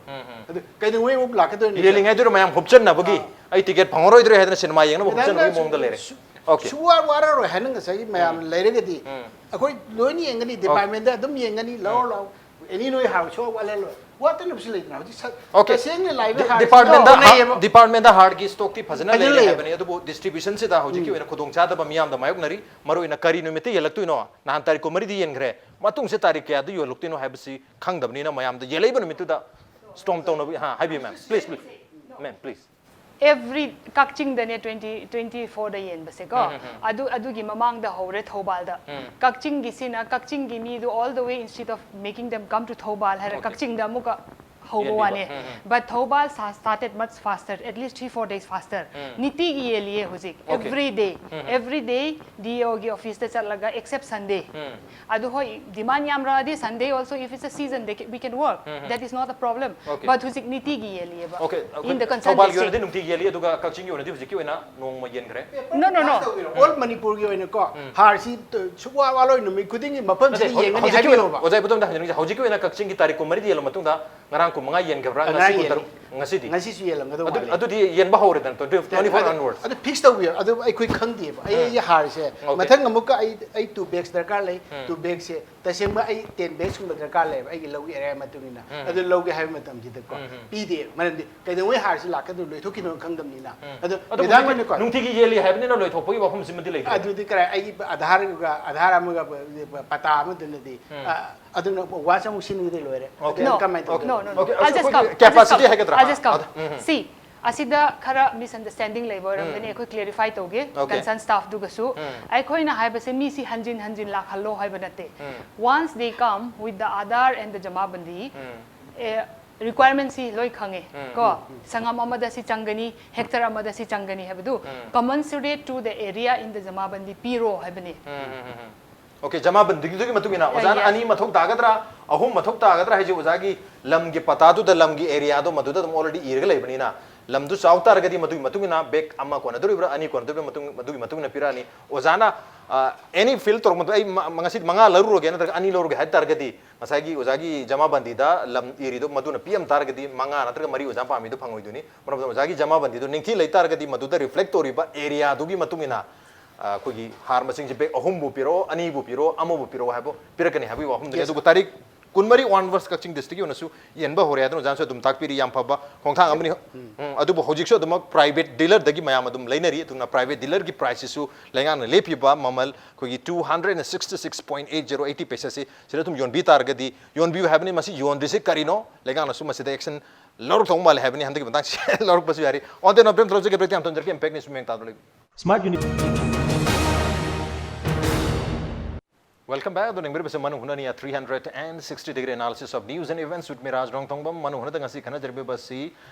ꯑꯗꯨ ꯀꯩꯗꯧꯉꯩ ꯑꯃꯨꯛ ꯂꯥꯛꯀꯗꯣꯏꯅꯣ? ꯌꯦꯜꯂꯤꯉꯩꯗꯨꯗ ꯃꯌꯥꯝ ꯍꯨꯞꯆꯟꯅꯕꯒꯤ, "ꯑꯩ ꯇꯤꯀꯦꯠ ꯐꯪꯉꯔꯣꯏꯗ꯭ꯔꯦ" ꯍꯥꯏꯗꯅ ꯁꯤꯅꯦꯃꯥ ꯌꯦꯡꯅꯕ ꯍꯨꯞꯆꯟꯅꯕꯒꯤ ꯃꯑꯣꯡꯗ ꯂꯩꯔꯦ꯫ ꯁꯨ-, Okay. ꯁꯨꯋꯥ ꯋꯥꯔꯔꯣꯏ ꯍꯥꯏꯅ ꯉꯁꯥꯏꯒꯤ ꯃꯌꯥꯝ ꯂꯩꯔꯒꯗꯤ ꯑꯩꯈꯣꯏ ꯂꯣꯏꯅ ꯌꯦꯡꯒꯅꯤ, ꯗꯤꯄꯥꯔꯠꯃꯦꯟꯗ ꯑꯗꯨꯝ ꯌꯦꯡꯒꯅꯤ, ꯂꯧꯔꯣ ꯂꯥꯛꯑꯣ꯫ ꯑꯦꯅꯤ ꯅꯣꯏ ꯍꯥꯔ ꯁꯨꯋꯥ ꯋꯥꯠꯍꯜꯂꯣꯏ꯫ ꯋꯥꯠꯇꯅꯕꯁꯨ ꯂꯩꯗꯅ ꯍꯧꯖꯤꯛ ꯁ- Okay. ꯇꯁꯦꯡꯅ ꯂꯥꯛꯏꯕ ꯗꯤ- ꯍꯥꯔꯁꯤꯀꯣ departmentꯗ ꯂꯩꯌꯦꯕ꯫ departmentꯗ ꯍꯥꯔꯒꯤ stockꯇꯤ ꯐꯖꯅ ꯐꯖꯅ ꯂꯩꯔꯦ ꯂꯩꯌꯦꯕ꯫ ꯍꯥꯏꯕꯅꯤ, ꯑꯗꯨꯕꯨ distributionꯁꯤꯗ ꯍꯧꯖꯤꯛꯀꯤ ꯑꯣꯏꯅ ꯈꯨꯗꯣꯡꯆꯥꯗꯕ ꯃꯤꯌꯥꯝꯗ ꯃꯥꯌꯣꯛꯅꯔꯤ꯫ ꯃꯔꯨꯑꯣꯏꯅ ꯀꯔꯤ ꯅꯨꯃꯤꯠꯇ ꯌꯦꯜꯂꯛꯇꯣꯏꯅꯣ? ꯅꯍꯥꯟ ꯇꯥꯔꯤꯛ ꯀꯨꯟꯃꯔꯤꯗ ꯌꯦꯟꯈ꯭ꯔꯦ, ꯃꯇꯨꯡꯁꯦ ꯇꯥꯔꯤꯛ ꯀꯌꯥꯗ ꯌꯣꯜꯂꯛꯇꯣꯏꯅꯣ ꯍꯥꯏꯕꯁꯤ ꯈꯪꯗꯕꯅꯤꯅ ꯃꯌꯥꯝꯗ ꯌꯦꯜꯂꯛꯏꯕ ꯅꯨꯃꯤꯠꯇꯨꯗ storm ꯇꯧꯅꯕ꯫ ꯍꯥ, ꯍꯥꯏꯕꯤꯌꯨ ma'am, please, please, ma'am, please. Every ꯀꯛꯆꯤꯡꯗꯅꯦ twenty twenty fourꯗ ꯌꯦꯟꯕꯁꯦꯀꯣ꯫ ꯑꯗꯨ ꯑꯗꯨꯒꯤ ꯃꯃꯥꯡꯗ ꯍꯧꯔꯦ ꯊꯧꯕꯥꯜꯗ꯫ ꯀꯛꯆꯤꯡꯒꯤꯁꯤꯅ ꯀꯛꯆꯤꯡꯒꯤ ꯃꯤꯗꯨ all the way, instead of making them come to Thoubal ꯍꯥꯏꯔ Okay. ꯀꯛꯆꯤꯡꯗ ꯑꯃꯨꯛꯀ ꯍꯧꯕ ꯌꯦꯟꯕꯤꯕ꯫ ꯋꯥꯅꯦ꯫ But ꯊꯧꯕꯥꯜ ꯁꯥ- started much faster, at least three four days faster. ꯅꯤꯇꯤꯒꯤ ꯌꯦꯜꯂꯤꯌꯦ ꯍꯧꯖꯤꯛ꯫ Okay. Every day, every day DEOꯒꯤ officeꯇ ꯆꯠꯂꯒ, except Sunday. ꯑꯗꯨ ꯍꯣꯏ, demand ꯌꯥꯝꯔꯛꯑꯗꯤ Sunday also, if it's a season, they can, we can work. That is not a problem. Okay. But ꯍꯧꯖꯤꯛ ꯅꯤꯇꯤꯒꯤ ꯌꯦꯜꯂꯤꯑꯕ Okay, in the concerned ꯊꯧꯕꯥꯜꯒꯤ district. ꯑꯣꯏꯅꯗꯤ ꯅꯨꯡꯇꯤꯒꯤ ꯌꯦꯜꯂꯤ, ꯑꯗꯨꯒ ꯀꯛꯆꯤꯡꯒꯤ ꯑꯣꯏꯅꯗꯤ ꯍꯧꯖꯤꯛꯀꯤ ꯑꯣꯏꯅ ꯅꯣꯡꯃ ꯌꯦꯟꯈ꯭ꯔꯦ꯫ No, no, no. All ꯃꯅꯤꯄꯨꯔꯒꯤ ꯑꯣꯏꯅꯀꯣ ꯍꯥꯔꯁꯤ ꯁꯨꯛꯋꯥ ꯋꯥꯠꯂꯣꯏ, ꯅꯨꯃꯤꯠ ꯈꯨꯗꯤꯡꯒꯤ ꯃꯐꯝꯁꯤꯗ ꯅꯠꯇꯦ, ꯍꯧ- ꯌꯦꯡꯒꯅꯤ ꯍꯧꯖꯤꯛꯀꯤ ꯍꯥꯏꯕꯤꯔꯣꯕ꯫ ꯑꯣꯏꯅ, ꯑꯣꯖꯥ ꯏꯕꯨꯙꯧꯗ ꯍꯪꯖꯅꯤꯡꯉꯤꯁꯦ, ꯍꯧꯖꯤꯛꯀꯤ ꯑꯣꯏꯅ ꯀꯛꯆꯤꯡꯒꯤ ꯇꯥꯔꯤꯛ ꯀꯨꯟꯃꯔꯤꯗ ꯌꯦꯜꯂ ꯃꯇꯨꯡꯗ ꯉꯔꯥꯡ ꯀꯨꯟꯃꯉꯥ ꯌꯦꯟꯈ꯭ꯔꯕ꯭ꯔꯥ? ꯉꯔꯥꯡ ꯉꯁꯤ ꯌꯦꯜꯂꯤ꯫ ꯀꯨꯟꯇꯔꯨꯛ, ꯉꯁꯤꯗꯤ? ꯉꯁꯤꯁꯨ ꯌꯦꯜꯂꯝꯒꯗꯧ ꯑꯗꯨ- ꯃꯥꯜꯂꯤ꯫ ꯑꯗꯨꯗꯤ ꯌꯦꯟꯕ ꯍꯧꯔꯦꯗꯅ, twenty twenty four ꯑꯗꯨ- onwards. ꯑꯗꯨ fix ꯇꯧꯕꯤꯌꯣ, ꯑꯗꯨ ꯑꯩꯈꯣꯏ ꯈꯪꯗꯦꯕ, ꯑꯩ ꯑꯩ ꯍꯥꯔꯁꯦ Okay. ꯃꯊꯪ ꯑꯃꯨꯛꯀ ꯑꯩ ꯑꯩ two bags ꯗꯔꯀꯥꯔ ꯂꯩ꯫ Two bagsꯁꯦ ꯇꯁꯦꯡꯕ ꯑꯩ ten bagsꯀꯨꯝꯕ ꯗꯔꯀꯥꯔ ꯂꯩꯌꯦꯕ ꯑꯩꯒꯤ ꯂꯧꯒꯤ area ꯃꯇꯨꯡ ꯏꯟꯅ꯫ ꯑꯗꯨ ꯂꯧꯒꯦ ꯍꯥꯏꯕ ꯃꯇꯝꯁꯤꯗꯀꯣ ꯄꯤꯗꯦ, ꯃꯔꯝꯗꯤ ꯀꯩꯗꯧꯉꯩ ꯍꯥꯔꯁꯤ ꯂꯥꯛꯀꯗꯧ ꯂꯣꯏꯊꯣꯛꯈꯤꯗꯣꯏꯅꯣ ꯈꯪꯗꯕꯅꯤꯅ꯫ ꯑꯗꯣ ꯑꯗꯨꯕꯨ ꯃꯦꯗꯥꯝ ꯍꯧꯖꯤꯛꯇꯤ ꯍꯣꯏꯅꯀꯣ ꯅꯨꯡꯇꯤꯒꯤ ꯌꯦꯜꯂꯤ ꯍꯥꯏꯕꯅꯤꯅ ꯂꯣꯏꯊꯣꯛꯄꯒꯤ ꯋꯥꯐꯝꯁꯤꯃꯗꯤ ꯂꯩꯇ꯭ꯔꯦ꯫ ꯑꯗꯨꯗꯤ ꯀꯔꯥꯏ, ꯑꯩꯒꯤ ꯑꯙꯥꯔꯒ ꯑꯙꯥꯔ ꯑꯃꯒ ꯄꯇꯥ ꯑꯃꯗꯨꯅꯗꯤ ꯑ, ꯑꯗꯨꯅ once ꯑꯃꯨꯛ ꯁꯤꯟꯕꯗꯤ ꯂꯣꯏꯔꯦ꯫ Okay. ꯑꯗꯨ ꯀꯃꯥꯏꯅ ꯇꯧꯒꯦ? No, no, no. Okay, I'll just ꯑꯩꯈꯣꯏꯒꯤ come. I'll just capacity come. ꯍꯥꯏꯒꯗ꯭ꯔꯥ? I'll just come. ꯑꯗ- See, ꯑꯁꯤꯗ ꯈꯔ misunderstanding ꯂꯩꯕ ꯑꯣꯏꯔꯝꯒꯅꯤ, ꯑꯩꯈꯣꯏ clarify ꯇꯧꯒꯦ Okay. concern staffꯗꯨꯒꯁꯨ꯫ ꯑꯩꯈꯣꯏꯅ ꯍꯥꯏꯕꯁꯦ ꯃꯤꯁꯤ ꯍꯟꯖꯤꯟ ꯍꯟꯖꯤꯟ ꯂꯥꯛꯍꯜꯂꯣ ꯍꯥꯏꯕ ꯅꯠꯇꯦ꯫ Once they come with the Aadhaar and the Jamaabandi, eh, requirementꯁꯤ ꯂꯣꯏ ꯈꯪꯉꯦ ꯀꯣ꯫ ꯁꯪꯉꯝ ꯑꯃꯗ ꯁꯤ ꯆꯪꯒꯅꯤ, hectare ꯑꯃꯗ ꯁꯤ ꯆꯪꯒꯅꯤ ꯍꯥꯏꯕꯗꯨ commensurate to the area in the Jamaabandi ꯄꯤꯔꯣ ꯍꯥꯏꯕꯅꯤ꯫ Okay, ꯖꯃꯥꯕꯟꯗꯤꯒꯤꯗꯨꯒꯤ ꯃꯇꯨꯡ ꯏꯟꯅ ꯑꯣꯖꯥꯅ yes. ꯑꯅꯤ ꯃꯊꯧ ꯇꯥꯒꯗ꯭ꯔꯥ, ꯑꯍꯨꯝ ꯃꯊꯧ ꯇꯥꯒꯗ꯭ꯔꯥ ꯍꯥꯏꯁꯦ ꯑꯣꯖꯥꯒꯤ ꯂꯝꯒꯤ ꯄꯇꯥꯗꯨꯗ, ꯂꯝꯒꯤ areaꯗꯣ ꯃꯗꯨꯗ ꯑꯗꯨꯝ already ꯏꯔꯒ ꯂꯩꯕꯅꯤꯅ, ꯂꯝꯗꯨ ꯆꯥꯎ ꯇꯥꯔꯒꯗꯤ ꯃꯗꯨꯒꯤ ꯃꯇꯨꯡ ꯏꯟꯅ bag ꯑꯃ ꯀꯣꯟꯅꯗꯣꯔꯤꯕ꯭ꯔꯥ, ꯑꯅꯤ ꯀꯣꯟꯅꯗꯣꯔꯤꯕ꯭ꯔꯥ, ꯃꯇꯨꯡ ꯃꯗꯨꯒꯤ ꯃꯇꯨꯡ ꯏꯟꯅ ꯄꯤꯔꯛꯑꯅꯤ꯫ ꯑꯣꯖꯥꯅ ꯑ, any fill ꯇꯧꯔꯛꯄꯗ ꯑꯩ ꯃ- ꯉꯁꯤꯗꯤ ꯃꯉꯥ ꯂꯧꯔꯨꯔꯒꯦ ꯅꯠꯇ꯭ꯔꯒ ꯑꯅꯤ ꯂꯧꯔꯨꯔꯒꯦ ꯍꯥꯏ ꯇꯥꯔꯒꯗꯤ, ꯉꯁꯥꯏꯒꯤ ꯑꯣꯖꯥꯒꯤ ꯖꯃꯥꯕꯟꯗꯤꯗ ꯂꯝ ꯏꯔꯤꯗꯣ ꯃꯗꯨꯅ ꯄꯤꯔꯝ ꯇꯥꯔꯒꯗꯤ ꯃꯉꯥ ꯅꯠꯇ꯭ꯔꯒ ꯃꯔꯤ ꯑꯣꯖꯥ ꯄꯥꯝꯃꯤꯗꯣ ꯐꯪꯉꯣꯏꯗꯣꯏꯅꯤ꯫ ꯃꯔꯝ ꯑꯗꯨꯅ ꯑꯣꯖꯥꯒꯤ ꯖꯃꯥꯕꯟꯗꯤꯗꯣ ꯅꯤꯡꯊꯤ ꯂꯩ ꯇꯥꯔꯒꯗꯤ ꯃꯗꯨꯗ reflect ꯇꯧꯔꯤꯕ areaꯗꯨꯒꯤ ꯃꯇꯨꯡ ꯏꯟꯅ, ꯑ, ꯑꯩꯈꯣꯏꯒꯤ ꯍꯥꯔ ꯃꯁꯤꯡꯁꯦ bag ꯑꯍꯨꯝꯕꯨ ꯄꯤꯔꯛꯑꯣ, ꯑꯅꯤꯕꯨ ꯄꯤꯔꯛꯑꯣ, ꯑꯃꯕꯨ ꯄꯤꯔꯛꯑꯣ ꯍꯥꯏꯕ ꯄꯤꯔꯛꯀꯅꯤ ꯍꯥꯏꯕꯒꯤ ꯋꯥꯐꯝꯗꯨꯅꯤ꯫ Yes. ꯑꯗꯨꯒ ꯇꯥꯔꯤꯛ ꯀꯨꯟꯃꯔꯤ onwards ꯀꯛꯆꯤꯡ districtꯀꯤ ꯑꯣꯏꯅꯁꯨ ꯌꯦꯟꯕ ꯍꯧꯔꯦ ꯍꯥꯏꯗꯅ ꯑꯣꯖꯥꯅꯁꯨ ꯑꯗꯨꯝ ꯇꯥꯛꯄꯤꯔꯤ, ꯌꯥꯝ ꯐꯕ ꯈꯣꯡꯊꯥꯡ ꯑꯃꯅꯤ꯫ ꯎꯝ, ꯑꯗꯨꯕꯨ ꯍꯧꯖꯤꯛꯁꯨ ꯑꯗꯨꯃꯛ private dealerꯗꯒꯤ ꯃꯌꯥꯝ ꯑꯗꯨꯝ ꯂꯩꯅꯔꯤ꯫ ꯑꯗꯨꯅ private dealerꯒꯤ priceꯁꯤꯁꯨ ꯂꯩꯉꯥꯛꯅ ꯂꯦꯞꯄꯤꯕ ꯃꯃꯜ ꯑꯩꯈꯣꯏꯒꯤ two hundred and sixty six point eight zero eighty paisa ꯁꯤ ꯁꯤꯗ ꯑꯗꯨꯝ ꯌꯣꯟꯕꯤ ꯇꯥꯔꯒꯗꯤ, ꯌꯣꯟꯕꯤꯌꯨ ꯍꯥꯏꯕꯅꯤ꯫ ꯃꯁꯤ ꯌꯣꯟꯗ꯭ꯔꯤꯁꯤ ꯀꯔꯤꯅꯣ? ꯂꯩꯉꯥꯛꯅꯁꯨ ꯃꯁꯤꯗ action ꯂꯧꯔꯛꯇꯧ ꯃꯥꯜꯂꯦ ꯍꯥꯏꯕꯅꯤ꯫ ꯍꯟꯗꯛꯀꯤ ꯃꯇꯥꯡꯁꯤ ꯂꯧꯔꯛꯄꯁꯨ ꯌꯥꯔꯤ꯫ On the note, ꯌꯥꯝ ꯊꯝꯖꯔꯛꯀꯦ, break ꯇꯥꯡꯊꯣꯛꯆꯔꯛꯀꯦ꯫ Impact News ꯃꯤꯠꯌꯦꯡ ꯇꯥꯗꯨꯅ ꯂꯩꯕꯤꯌꯨ꯫ Smart Uni- Welcome back. ꯑꯗꯣ ꯌꯦꯡꯕꯤꯔꯤꯕꯁꯤ ꯃꯅꯨꯡ ꯍꯨꯠꯅꯅꯤ three hundred and sixty degree analysis of news and events with me, ꯔꯥꯖ ꯔꯣꯡꯊꯣꯡꯕꯝ꯫ ꯃꯅꯨꯡ ꯍꯨꯠꯅꯗ ꯉꯁꯤ ꯈꯟꯅꯖꯔꯤꯕꯁꯤ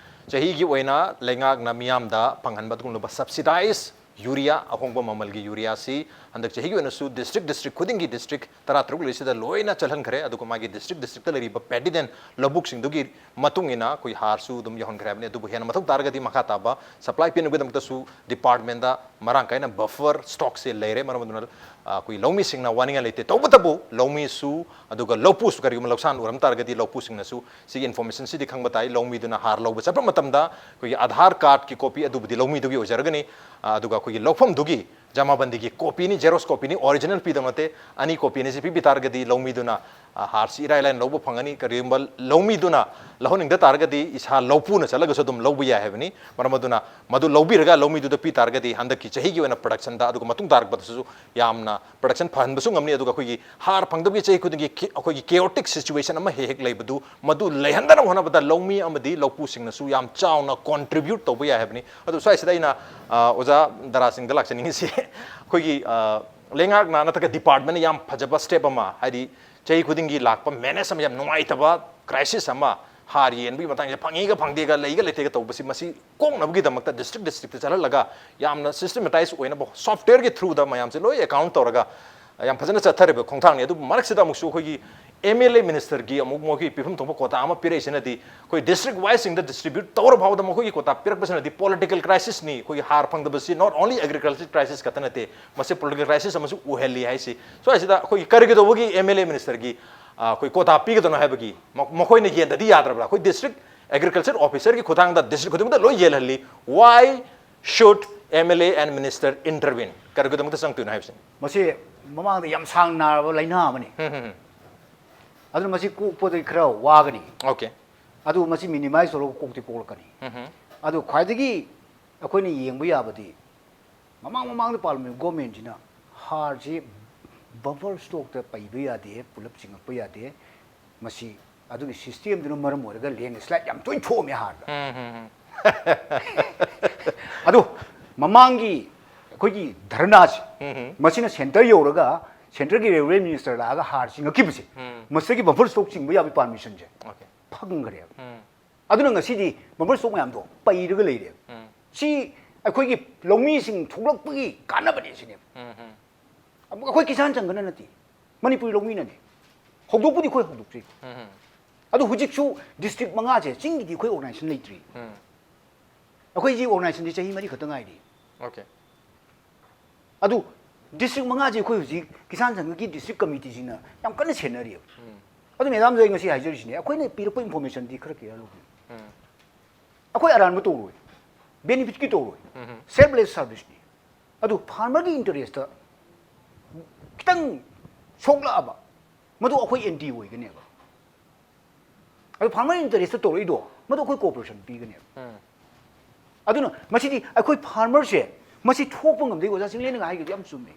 ꯆꯍꯤꯒꯤ ꯑꯣꯏꯅ ꯂꯩꯉꯥꯛꯅ ꯃꯤꯌꯥꯝꯗ ꯐꯪꯍꯟꯕ ꯑꯗꯨꯒꯨꯝꯂꯕ subsidized urea, ꯑꯍꯣꯡꯕ ꯃꯃꯜꯒꯤ urea ꯁꯤ ꯍꯟꯗꯛ ꯆꯍꯤꯒꯤ ꯑꯣꯏꯅꯁꯨ district, district ꯈꯨꯗꯤꯡꯒꯤ district ꯇꯔꯥꯇꯔꯨꯛ ꯂꯩꯁꯤꯗ ꯂꯣꯏꯅ ꯆꯠꯍꯟꯈ꯭ꯔꯦ꯫ ꯑꯗꯨꯒ ꯃꯥꯒꯤ district, districtꯇ ꯂꯩꯔꯤꯕ paddy land ꯂꯧꯕꯨꯛꯁꯤꯡꯗꯨꯒꯤ ꯃꯇꯨꯡ ꯏꯟꯅ ꯑꯩꯈꯣꯏ ꯍꯥꯔꯁꯨ ꯑꯗꯨꯝ ꯌꯧꯍꯟꯈ꯭ꯔꯦ ꯍꯥꯏꯕꯅꯤ꯫ ꯑꯗꯨꯕꯨ ꯍꯦꯟꯅ ꯃꯊꯧ ꯇꯥꯔꯒꯗꯤ ꯃꯈꯥ ꯇꯥꯕ supply ꯄꯤꯅꯕꯒꯤꯗꯃꯛꯇꯁꯨ departmentꯇ ꯃꯔꯥꯡ ꯀꯥꯏꯅ buffer stockꯁꯦ ꯂꯩꯔꯦ꯫ ꯃꯔꯝ ꯑꯗꯨꯅ, ꯑ, ꯑꯩꯈꯣꯏ ꯂꯧꯃꯤꯁꯤꯡꯅ ꯋꯥꯅꯤꯡꯉꯥꯏ ꯂꯩꯇꯦ꯫ ꯇꯧꯕꯇꯕꯨ ꯂꯧꯃꯤꯁꯨ ꯑꯗꯨꯒ ꯂꯧꯄꯨꯁꯨ ꯀꯔꯤꯒꯨꯝꯕ ꯂꯧꯁꯥꯟ ꯎꯔꯝ ꯇꯥꯔꯒꯗꯤ ꯂꯧꯄꯨꯁꯤꯡꯅꯁꯨ ꯁꯤꯒꯤ informationꯁꯤꯗꯤ ꯈꯪꯕ ꯇꯥꯏ꯫ ꯂꯧꯃꯤꯗꯨꯅ ꯍꯥꯔ ꯂꯧꯕ ꯆꯠꯄ ꯃꯇꯝꯗ ꯑꯩꯈꯣꯏꯒꯤ Aadhaar cardꯀꯤ copy ꯑꯗꯨꯕꯨꯗꯤ ꯂꯧꯃꯤꯗꯨꯒꯤ ꯑꯣꯏꯖꯔꯒꯅꯤ, ꯑ, ꯑꯗꯨꯒ ꯑꯩꯈꯣꯏꯒꯤ ꯂꯧꯐꯝꯗꯨꯒꯤ ꯖꯃꯥꯕꯟꯗꯤꯒꯤ copyꯅꯤ, xerox copyꯅꯤ, original ꯄꯤꯗꯧ ꯅꯠꯇꯦ꯫ ꯑꯅꯤ copy ꯑꯅꯤꯁꯤ ꯄꯤꯕꯤ ꯇꯥꯔꯒꯗꯤ ꯂꯧꯃꯤꯗꯨꯅ, ꯑ, ꯍꯥꯔꯁꯤ ꯏꯔꯥꯏ ꯂꯥꯏꯅ ꯂꯧꯕ ꯐꯪꯒꯅꯤ꯫ ꯀꯔꯤꯒꯨꯝꯕ ꯂꯧꯃꯤꯗꯨꯅ ꯂꯧꯍꯟꯅꯤꯡꯗ ꯇꯥꯔꯒꯗꯤ ꯏꯁꯥ ꯂꯧꯄꯨꯅ ꯆꯠꯂꯒꯁꯨ ꯑꯗꯨꯝ ꯂꯧꯕ ꯌꯥꯏ ꯍꯥꯏꯕꯅꯤ꯫ ꯃꯔꯝ ꯑꯗꯨꯅ ꯃꯗꯨ ꯂꯧꯕꯤꯔꯒ ꯂꯧꯃꯤꯗꯨꯗ ꯄꯤ ꯇꯥꯔꯒꯗꯤ ꯍꯟꯗꯛꯀꯤ ꯆꯍꯤꯒꯤ ꯑꯣꯏꯅ productionꯗ ꯑꯗꯨꯒ ꯃꯇꯨꯡ ꯇꯥꯔꯛꯄꯗꯁꯨ ꯌꯥꯝꯅ production ꯐꯍꯟꯕꯁꯨ ꯉꯝꯅꯤ꯫ ꯑꯗꯨꯒ ꯑꯩꯈꯣꯏꯒꯤ ꯍꯥꯔ ꯐꯪꯗꯕꯒꯤ ꯆꯍꯤ ꯈꯨꯗꯤꯡꯒꯤ ꯈꯤ-, ꯑꯩꯈꯣꯏꯒꯤ chaotic situation ꯑꯃ ꯍꯦꯛ ꯍꯦꯛ ꯂꯩꯕꯗꯨ ꯃꯗꯨ ꯂꯩꯍꯟꯗꯅꯕ ꯍꯣꯠꯅꯕꯗ ꯂꯧꯃꯤ ꯑꯃꯗꯤ ꯂꯧꯄꯨꯁꯤꯡꯅꯁꯨ ꯌꯥꯝ ꯆꯥꯎꯅ contribute ꯇꯧꯕ ꯌꯥꯏ ꯍꯥꯏꯕꯅꯤ꯫ ꯑꯗꯨ ꯁ꯭ꯋꯥꯏꯁꯤꯗ ꯑꯩꯅ, ꯑ, ꯑꯣꯖꯥ ꯗꯔꯥꯁꯤꯡꯗ ꯂꯥꯛꯆꯅꯤꯡꯉꯤꯁꯤ ꯑꯩꯈꯣꯏꯒꯤ, ꯑ, ꯂꯩꯉꯥꯛꯅ ꯅꯠꯇ꯭ꯔꯒ departmentꯅ ꯌꯥꯝ ꯐꯖꯕ step ꯑꯃ, ꯍꯥꯏꯗꯤ ꯆꯍꯤ ꯈꯨꯗꯤꯡꯒꯤ ꯂꯥꯛꯄ menace ꯑꯃ, ꯌꯥꯝ ꯅꯨꯡꯉꯥꯏꯇꯕ crisis ꯑꯃ, ꯍꯥꯔ ꯌꯦꯟꯕꯒꯤ ꯃꯇꯥꯡꯁꯤꯗ ꯐꯪꯉꯤꯒ ꯐꯪꯗꯦꯒ, ꯂꯩꯒ ꯂꯩꯇꯦꯒ ꯇꯧꯕꯁꯤ, ꯃꯁꯤ ꯀꯣꯛꯅꯕꯒꯤꯗꯃꯛꯇ district districtꯇ ꯆꯠꯍꯜꯂꯒ ꯌꯥꯝꯅ systematize ꯑꯣꯏꯅꯕ softwareꯒꯤ throughꯗ ꯃꯌꯥꯝꯁꯦ ꯂꯣꯏ account ꯇꯧꯔꯒ ꯌꯥꯝ ꯐꯖꯅ ꯆꯠꯊꯔꯤꯕ ꯈꯣꯡꯊꯥꯡꯅꯤ꯫ ꯑꯗꯨꯕꯨ ꯃꯔꯛꯁꯤꯗ ꯑꯃꯨꯛꯁꯨ ꯑꯩꯈꯣꯏꯒꯤ MLA ministerꯒꯤ ꯑꯃꯨꯛ ꯃꯈꯣꯏꯒꯤ ꯄꯤꯐꯝ ꯊꯣꯛꯄ quota ꯑꯃ ꯄꯤꯔꯛꯏꯁꯤꯅꯗꯤ ꯑꯩꯈꯣꯏ district wiseꯁꯤꯡꯗ distribute ꯇꯧꯔ ꯐꯥꯎꯕꯗ ꯃꯈꯣꯏꯒꯤ quota ꯄꯤꯔꯛꯄꯁꯤꯅꯗꯤ political crisisꯅꯤ꯫ ꯑꯩꯈꯣꯏꯒꯤ ꯍꯥꯔ ꯐꯪꯗꯕꯁꯤ not only agriculture crisis ꯈꯛꯇ ꯅꯠꯇꯦ, ꯃꯁꯤ political crisis ꯑꯃꯁꯨ ꯑꯣꯏꯍꯜꯂꯤ ꯍꯥꯏꯁꯤ꯫ ꯁ꯭ꯋꯥꯏꯁꯤꯗ ꯑꯩꯈꯣꯏꯒꯤ ꯀꯔꯤꯒꯤꯗꯧꯕꯒꯤ MLA ministerꯒꯤ, ꯑ, ꯑꯩꯈꯣꯏ quota ꯄꯤꯒꯗꯧꯅꯣ ꯍꯥꯏꯕꯒꯤ ꯃ-, ꯃꯈꯣꯏꯅ ꯌꯦꯟꯗꯗꯤ ꯌꯥꯗ꯭ꯔꯕ꯭ꯔꯥ? ꯑꯩꯈꯣꯏ district agriculture officerꯒꯤ ꯈꯨꯠꯊꯥꯡꯗ district ꯈꯨꯗꯤꯡꯃꯛꯇ ꯂꯣꯏ ꯌꯦꯜꯍꯜꯂꯤ꯫ Why should MLA and minister intervene? ꯀꯔꯤꯒꯤꯗꯃꯛꯇ ꯆꯪꯗꯣꯏꯅꯣ ꯍꯥꯏꯕꯁꯤꯅꯤ꯫ ꯃꯁꯤ ꯃꯃꯥꯡꯗ ꯌꯥꯝ ꯁꯥꯡꯅ ꯅꯥꯔꯕ ꯂꯥꯏꯅꯥ ꯑꯃꯅꯤ꯫ ꯍꯝ, ꯍꯝ, ꯍꯝ꯫ ꯑꯗꯨꯅ ꯃꯁꯤ ꯀꯣꯛꯄꯗ ꯈꯔ ꯋꯥꯒꯅꯤ꯫ Okay. ꯑꯗꯨ ꯃꯁꯤ minimize ꯇꯧꯔꯒ ꯀꯣꯛꯇꯤ ꯀꯣꯛꯂꯛꯀꯅꯤ꯫ ꯎꯝ. ꯑꯗꯨ ꯈ꯭ꯋꯥꯏꯗꯒꯤ ꯑꯩꯈꯣꯏꯅ ꯌꯦꯡꯕ ꯌꯥꯕꯗꯤ, ꯃꯃꯥꯡ ꯃꯃꯥꯡꯗ ꯄꯥꯜꯂꯝꯃꯤꯕ government ꯁꯤꯅ ꯍꯥꯔꯁꯤ buffer stock ꯇ ꯄꯩꯕ ꯌꯥꯗꯦ, ꯄꯨꯂꯞ ꯆꯤꯡꯉꯛꯄ ꯌꯥꯗꯦ꯫ ꯃꯁꯤ ꯑꯗꯨꯒꯤ system ꯗꯨꯅ ꯃꯔꯝ ꯑꯣꯏꯔꯒ landslide ꯌꯥꯝ ꯇꯣꯏꯅ ꯊꯣꯛꯑꯝꯃꯦ ꯍꯥꯔꯗ꯫ ꯎꯝ, ꯎꯝ, ꯎꯝ. ꯑꯗꯣ ꯃꯃꯥꯡꯒꯤ ꯑꯩꯈꯣꯏꯒꯤ ꯙꯔꯅꯥꯁꯤ, ꯎꯝ. ꯃꯁꯤꯅ centre ꯌꯧꯔꯒ centre ꯒꯤ railway minister ꯂꯥꯛꯑꯒ ꯍꯥꯔ ꯆꯤꯡꯉꯛꯈꯤꯕꯁꯦ, ꯎꯝ. ꯃꯁꯤꯗꯒꯤ buffer stock ꯆꯤꯡꯕ ꯌꯥꯕꯒꯤ permission ꯁꯦ Okay. ꯐꯪꯈ꯭ꯔꯦꯕ꯫ ꯎꯝ. ꯑꯗꯨꯅ ꯉꯁꯤꯗꯤ buffer stock ꯃꯌꯥꯝꯗꯣ ꯄꯩꯔꯒ ꯂꯩꯔꯦꯕ꯫ ꯎꯝ. ꯁꯤ ꯑꯩꯈꯣꯏꯒꯤ ꯂꯧꯃꯤꯁꯤꯡ ꯊꯣꯛꯂꯛꯄꯒꯤ ꯀꯥꯟꯅꯕꯅꯦ ꯁꯤꯅꯦꯕ꯫ ꯎꯝ, ꯎꯝ. ꯑꯩꯈꯣꯏ ꯀꯤꯁꯥꯟ ꯁꯪꯒꯅ ꯅꯠꯇꯦ, ꯃꯅꯤꯄꯨꯔꯤ ꯂꯧꯃꯤꯅꯅꯦ꯫ ꯍꯧꯗꯣꯛꯄꯨꯗꯤ ꯑꯩꯈꯣꯏ ꯍꯧꯗꯣꯛꯆꯩ꯫ ꯎꯝ. ꯑꯗꯨ ꯍꯧꯖꯤꯛꯁꯨ district ꯃꯉꯥꯁꯦ ꯆꯤꯡꯒꯤꯗꯤ ꯑꯩꯈꯣꯏ organization ꯂꯩꯇ꯭ꯔꯤ꯫ ꯎꯝ. ꯑꯩꯈꯣꯏꯁꯤ organization ꯁꯦ ꯆꯍꯤ ꯃꯔꯤ ꯈꯛꯇ ꯉꯥꯏꯔꯤ꯫ Okay. ꯑꯗꯨ district ꯃꯉꯥꯁꯦ ꯑꯩꯈꯣꯏ ꯍꯧꯖꯤꯛ ꯀꯤꯁꯥꯟ ꯁꯪꯒꯒꯤ district committee ꯁꯤꯡꯅ ꯌꯥꯝ ꯀꯟꯅ ꯁꯦꯟꯅꯔꯤꯕ꯫ ꯎꯝ. ꯑꯗꯨ madam ꯗ ꯑꯩ ꯉꯁꯤ ꯍꯥꯏꯖꯔꯤꯁꯤꯅꯦ, ꯑꯩꯈꯣꯏꯅ ꯄꯤꯔꯛꯄ information ꯗꯤ ꯈꯔ care ꯂꯧꯕꯤꯌꯨ꯫ ꯎꯝ. ꯑꯩꯈꯣꯏ ꯑꯔꯥꯟꯕ ꯇꯧꯔꯣꯏ, benefit ꯀꯤ ꯇꯧꯔꯣꯏ, ꯎꯝ. selfless service ꯅꯤ꯫ ꯑꯗꯨ farmer ꯒꯤ interest ꯇ ꯈꯤꯇꯪ ꯁꯣꯛꯂꯛꯑꯕ, ꯃꯗꯨ ꯑꯩꯈꯣꯏ anti ꯑꯣꯏꯒꯅꯦꯕ꯫ ꯑꯗꯨ farmer interest ꯇ ꯇꯧꯔꯛꯏꯗꯣ, ꯃꯗꯨ ꯑꯩꯈꯣꯏ cooperation ꯄꯤꯒꯅꯦꯕ꯫ ꯎꯝ. ꯑꯗꯨꯅ ꯃꯁꯤꯗꯤ ꯑꯩꯈꯣꯏ farmer ꯁꯦ ꯃꯁꯤ ꯊꯣꯛꯄ ꯉꯝꯗꯦ꯫ ꯑꯣꯖꯥ ꯆꯤꯡꯂꯦꯟꯅ ꯍꯥꯏꯈꯤꯕꯗꯣ ꯌꯥꯝ ꯆꯨꯝꯃꯦ꯫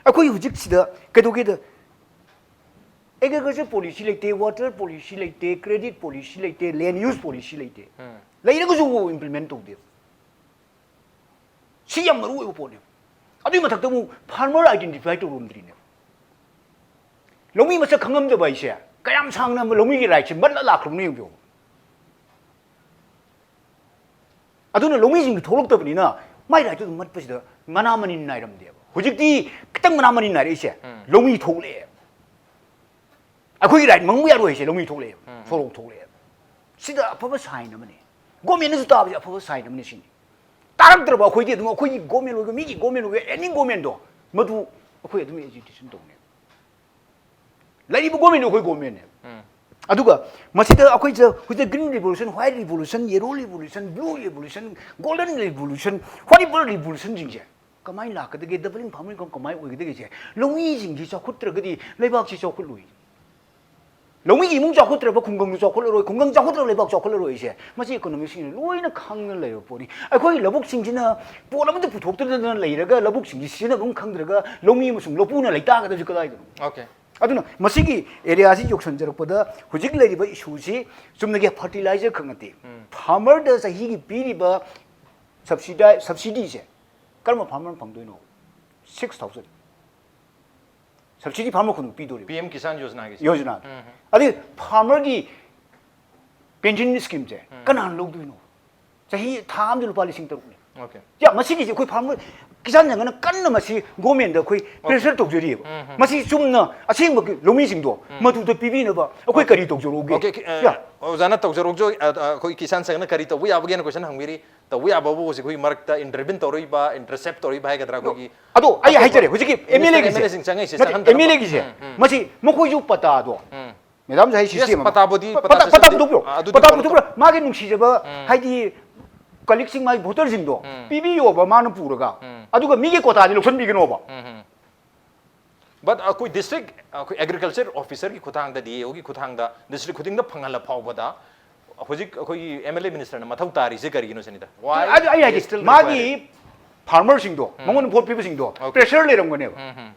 ꯑꯩꯈꯣꯏ ꯍꯧꯖꯤꯛꯁꯤꯗ ꯀꯩꯗꯧꯒꯦꯗ, agriculture policy ꯂꯩꯇꯦ, water policy ꯂꯩꯇꯦ, credit policy ꯂꯩꯇꯦ, land use policy ꯂꯩꯇꯦ꯫ ꯎꯝ. ꯂꯩꯔꯒꯁꯨ implement ꯇꯧꯗꯦ꯫ ꯁꯤ ꯌꯥꯝ ꯃꯔꯨ ꯑꯣꯏꯕ ꯄꯣꯠꯅꯦꯕ꯫ ꯑꯗꯨꯒꯤ ꯃꯊꯛꯇ ꯑꯃꯨꯛ farmer identify ꯇꯧꯔꯝꯗ꯭ꯔꯤꯅꯦꯕ꯫ ꯂꯧꯃꯤ ꯃꯁꯛ ꯈꯪꯉꯝꯗꯕ ꯍꯥꯏꯁꯦ ꯀꯌꯥꯝ ꯁꯥꯡꯅ ꯂꯧꯃꯤꯒꯤ right ꯁꯦ ꯃꯠꯂ ꯂꯥꯛꯈ꯭ꯔꯕꯅꯣ ꯌꯦꯡꯕꯤꯌꯨ꯫ ꯑꯗꯨꯅ ꯂꯧꯃꯤꯁꯤꯡꯗꯨ ꯊꯣꯛꯂꯛꯇꯕꯅꯤꯅ ꯃꯥꯏ right ꯇꯨ ꯑꯗꯨꯝ ꯃꯠꯄꯁꯤꯗ ꯃꯅꯥ ꯃꯅꯤꯟ ꯅꯥꯏꯔꯝꯗꯦꯕ꯫ ꯍꯧꯖꯤꯛꯇꯤ ꯈꯤꯇꯪ ꯃꯅꯥ ꯃꯅꯤꯟ ꯅꯥꯏꯔꯛꯏꯁꯦ, ꯎꯝ. ꯂꯧꯃꯤ ꯊꯣꯛꯂꯛꯑꯦ꯫ ꯑꯩꯈꯣꯏꯒꯤ right ꯃꯪꯕ ꯌꯥꯔꯣꯏ ꯍꯥꯏꯁꯦ ꯂꯧꯃꯤ ꯊꯣꯛꯂꯛꯑꯦꯕ, ꯎꯝ. ꯁꯣꯔꯣꯛ ꯊꯣꯛꯂꯛꯑꯦꯕ꯫ ꯁꯤꯗ ꯑꯐꯕ sign ꯑꯃꯅꯤ꯫ Government ꯅꯁꯨ ꯇꯥꯕꯁꯦ ꯑꯐꯕ sign ꯑꯃꯅꯤ ꯁꯤꯅꯤ꯫ ꯇꯥꯔꯛꯇ꯭ꯔꯕ ꯑꯩꯈꯣꯏꯗꯤ ꯑꯗꯨꯝ ꯑꯩꯈꯣꯏꯒꯤ government ꯑꯣꯏꯒꯦꯔꯥ, ꯃꯤꯒꯤ government ꯑꯣꯏꯒꯦꯔꯥ, any government ꯗꯣ, ꯃꯗꯨ ꯑꯩꯈꯣꯏ ꯑꯗꯨꯝ agitation ꯇꯧꯅꯦꯕ꯫ ꯂꯩꯔꯤꯕ government ꯗꯣ ꯑꯩꯈꯣꯏ government ꯅꯦꯕ꯫ ꯎꯝ. ꯑꯗꯨꯒ ꯃꯁꯤꯗ ꯑꯩꯈꯣꯏꯁꯦ ꯍꯧꯖꯤꯛ green revolution, white revolution, yellow revolution, blue revolution, golden revolution, whatever revolution ꯁꯤꯡꯁꯦ ꯀꯃꯥꯏꯅ ꯂꯥꯛꯀꯗꯒꯦ, doubling farming ꯀꯃꯥꯏꯅ ꯑꯣꯏꯒꯗꯒꯦꯁꯦ, ꯂꯧꯃꯤꯁꯤꯡꯁꯤ ꯆꯥꯎꯈꯠꯇ꯭ꯔꯒꯗꯤ ꯂꯩꯕꯥꯛꯁꯤ ꯆꯥꯎꯈꯠꯂꯣꯏ꯫ ꯂꯧꯃꯤꯒꯤ ꯏꯃꯨꯡ ꯆꯥꯎꯈꯠꯇ꯭ꯔꯕ ꯈꯨꯡꯒꯪꯗꯨ ꯆꯥꯎꯈꯠꯂꯔꯣꯏ, ꯈꯨꯡꯒꯪ ꯆꯥꯎꯈꯠꯇ꯭ꯔꯕ ꯂꯩꯕꯥꯛ ꯆꯥꯎꯈꯠꯂꯔꯣꯏ ꯍꯥꯏꯁꯦ ꯃꯁꯤ ꯏꯀꯣꯅꯣꯃꯤꯁꯁꯤꯡꯅ ꯂꯣꯏꯅ ꯈꯪꯅ ꯂꯩꯔꯕ ꯄꯣꯠꯅꯤ꯫ ꯑꯩꯈꯣꯏ ꯂꯧꯕꯨꯛꯁꯤꯡꯁꯤꯅ ꯄꯣꯠ ꯑꯃꯠꯇ ꯄꯨꯊꯣꯛꯇꯗꯅ ꯂꯩꯔꯒ ꯂꯧꯕꯨꯛꯁꯤꯡꯁꯤ ꯁꯤꯖꯤꯟꯅꯐꯝ ꯈꯪꯗ꯭ꯔꯒ ꯂꯧꯃꯤ ꯑꯃꯁꯨꯡ ꯂꯧꯄꯨꯅ ꯂꯩꯇꯥꯒꯗꯕꯁꯤ ꯀꯗꯥꯏꯗꯅꯣ? Okay. ꯑꯗꯨꯅ ꯃꯁꯤꯒꯤ ꯑꯦꯔꯤꯌꯥꯁꯤ ꯌꯧꯁꯤꯟꯖꯔꯛꯄꯗ ꯍꯧꯖꯤꯛ ꯂꯩꯔꯤꯕ ꯏꯁꯨꯁꯤ ꯆꯨꯝꯅꯒꯤ ꯐꯔꯇꯤꯂꯥꯏꯖꯔ ꯈꯛ ꯅꯠꯇꯦ, ꯐꯥꯔꯃꯔꯗ ꯆꯍꯤꯒꯤ ꯄꯤꯔꯤꯕ ꯁꯕꯁꯤꯗꯥꯏ ꯁꯕꯁꯤꯗꯤꯁꯦ ꯀꯔꯝꯕ ꯐꯥꯔꯃꯔ ꯐꯪꯗꯣꯏꯅꯣ? ꯁꯤꯛꯁ ꯊꯥꯎꯖꯟ ꯁꯕꯁꯤꯗꯤ ꯐꯥꯔꯃꯔ ꯈꯨꯗꯤꯡꯃꯛ ꯄꯤꯗꯣꯔꯤꯕ ꯄꯤ ꯑꯦꯝ ꯀꯤꯁꯥꯟ ꯌꯣꯖꯅꯥꯒꯤꯁꯦ꯫ ꯌꯣꯖꯅꯥ꯫ ꯑꯗꯩ ꯐꯥꯔꯃꯔꯒꯤ ꯄꯦꯟꯁꯤꯟ ꯁ꯭ꯀꯤꯝꯁꯦ ꯀꯅꯥꯅ ꯂꯧꯗꯣꯏꯅꯣ? ꯆꯍꯤ ꯊꯥ ꯑꯃꯗ ꯂꯨꯄꯥ ꯂꯤꯁꯤꯡ ꯇꯔꯨꯛꯅꯦ꯫ Okay. ꯌꯥ, ꯃꯁꯤꯒꯤꯁꯦ ꯑꯩꯈꯣꯏ ꯐꯥꯔꯃꯔ ꯀꯤꯁꯥꯟ ꯁꯪꯒꯅ ꯀꯟꯅ ꯃꯁꯤ ꯒꯣꯔꯃꯦꯟꯗ ꯑꯩꯈꯣꯏ ꯄ꯭ꯔꯦꯁꯔ ꯇꯧꯖꯔꯤꯑꯕ꯫ ꯃꯁꯤ ꯆꯨꯝꯅ ꯑꯁꯦꯡꯕ ꯂꯧꯃꯤꯁꯤꯡꯗꯣ ꯃꯗꯨꯗ ꯄꯤꯕꯤꯅꯕ ꯑꯩꯈꯣꯏ ꯀꯔꯤ ꯇꯧꯖꯔꯛꯎꯒꯦ? Okay, ꯑ, ꯌꯥ꯫ ꯑꯣꯖꯥꯅ ꯇꯧꯖꯔꯛꯎ, ꯑ, ꯑ, ꯑꯩꯈꯣꯏ ꯀꯤꯁꯥꯟ ꯁꯪꯒꯅ ꯀꯔꯤ ꯇꯧꯕ ꯌꯥꯕꯒꯦꯅ question ꯍꯪꯕꯤꯔꯤ꯫ ꯇꯧꯕ ꯌꯥꯕꯕꯨ ꯍꯧꯖꯤꯛ ꯑꯩꯈꯣꯏ ꯃꯔꯛꯇ intervene ꯇꯧꯔꯛꯏꯕ, intercept ꯇꯧꯔꯛꯏꯕ ꯍꯥꯏꯒꯗ꯭ꯔꯥ, ꯑꯩꯈꯣꯏꯒꯤ ꯑꯗꯣ ꯑꯩ ꯑꯇꯣꯞꯄ ꯍꯥꯏꯖꯔꯦ, ꯍꯧꯖꯤꯛꯀꯤ minister, MLA ꯒꯤꯁꯦ MLA ꯁꯤꯡ ꯆꯪꯉꯛꯏꯁꯦ ꯅꯠꯇꯦ, ꯆꯪꯍꯟꯗꯅꯕ꯫ MLA ꯒꯤꯁꯦ ꯎꯝ, ꯎꯝ. ꯃꯁꯤ ꯃꯈꯣꯏꯁꯨ ꯄꯇꯥꯗꯣ, ꯃꯦꯗꯥꯝꯁꯨ ꯍꯥꯏ Yes, ꯁꯤꯁꯇꯦꯝ ꯑꯃ꯫ ꯄꯇꯥꯕꯨꯗꯤ, ꯄ- ꯄꯇꯥ ꯄꯇꯥ- ꯄꯇꯥ system ꯗꯤ, ꯄꯨꯊꯣꯛꯄꯤꯔꯣ꯫ ꯑ, ꯑꯗꯨꯗꯤ ꯄꯇꯥ ꯐꯣꯂꯣ ꯄꯨꯊꯣꯛꯄꯤꯔꯣ꯫ ꯇꯧ- ꯃꯥꯒꯤ ꯅꯨꯡꯁꯤꯖꯕ ꯍꯥꯏꯗꯤ ꯀꯂꯤꯛꯁꯤꯡ, ꯃꯥꯒꯤ ꯚꯣꯇꯔꯁꯤꯡꯗꯣ ꯄꯤꯕꯤꯌꯣꯕ ꯃꯥꯅ ꯄꯨꯔꯒ꯫ ꯑꯗꯨꯒ ꯃꯤꯒꯤ ꯀꯣꯇꯥꯗꯤ ꯂꯧꯁꯤꯟꯕꯤꯒꯅꯣꯕ꯫ But ꯑꯩꯈꯣꯏ district, ꯑꯩꯈꯣꯏ agriculture officer ꯒꯤ ꯈꯨꯠꯊꯥꯡꯗ, DAO ꯒꯤ ꯈꯨꯠꯊꯥꯡꯗ district ꯈꯨꯗꯤꯡꯗ ꯐꯪꯍꯜꯂ ꯐꯥꯎꯕꯗ ꯍꯧꯖꯤꯛ ꯑꯩꯈꯣꯏꯒꯤ MLA minister ꯅ ꯃꯊꯧ ꯇꯥꯔꯤꯁꯦ ꯀꯔꯤꯒꯤꯅꯣ ꯁꯤꯅꯤꯗ? Why ꯑꯗꯨ ꯑꯩ ꯍꯥꯏꯒꯦ, is still ꯃꯥꯒꯤ required? ꯐꯥꯔꯃꯔꯁꯤꯡꯗꯣ, ꯃꯉꯣꯟꯗ ꯚꯣꯠ ꯄꯤꯕꯁꯤꯡꯗꯣ Okay. ꯄ꯭ꯔꯦꯁꯔ ꯂꯩꯔꯝꯒꯅꯦꯕ꯫ ꯎꯝ, ꯎꯝ.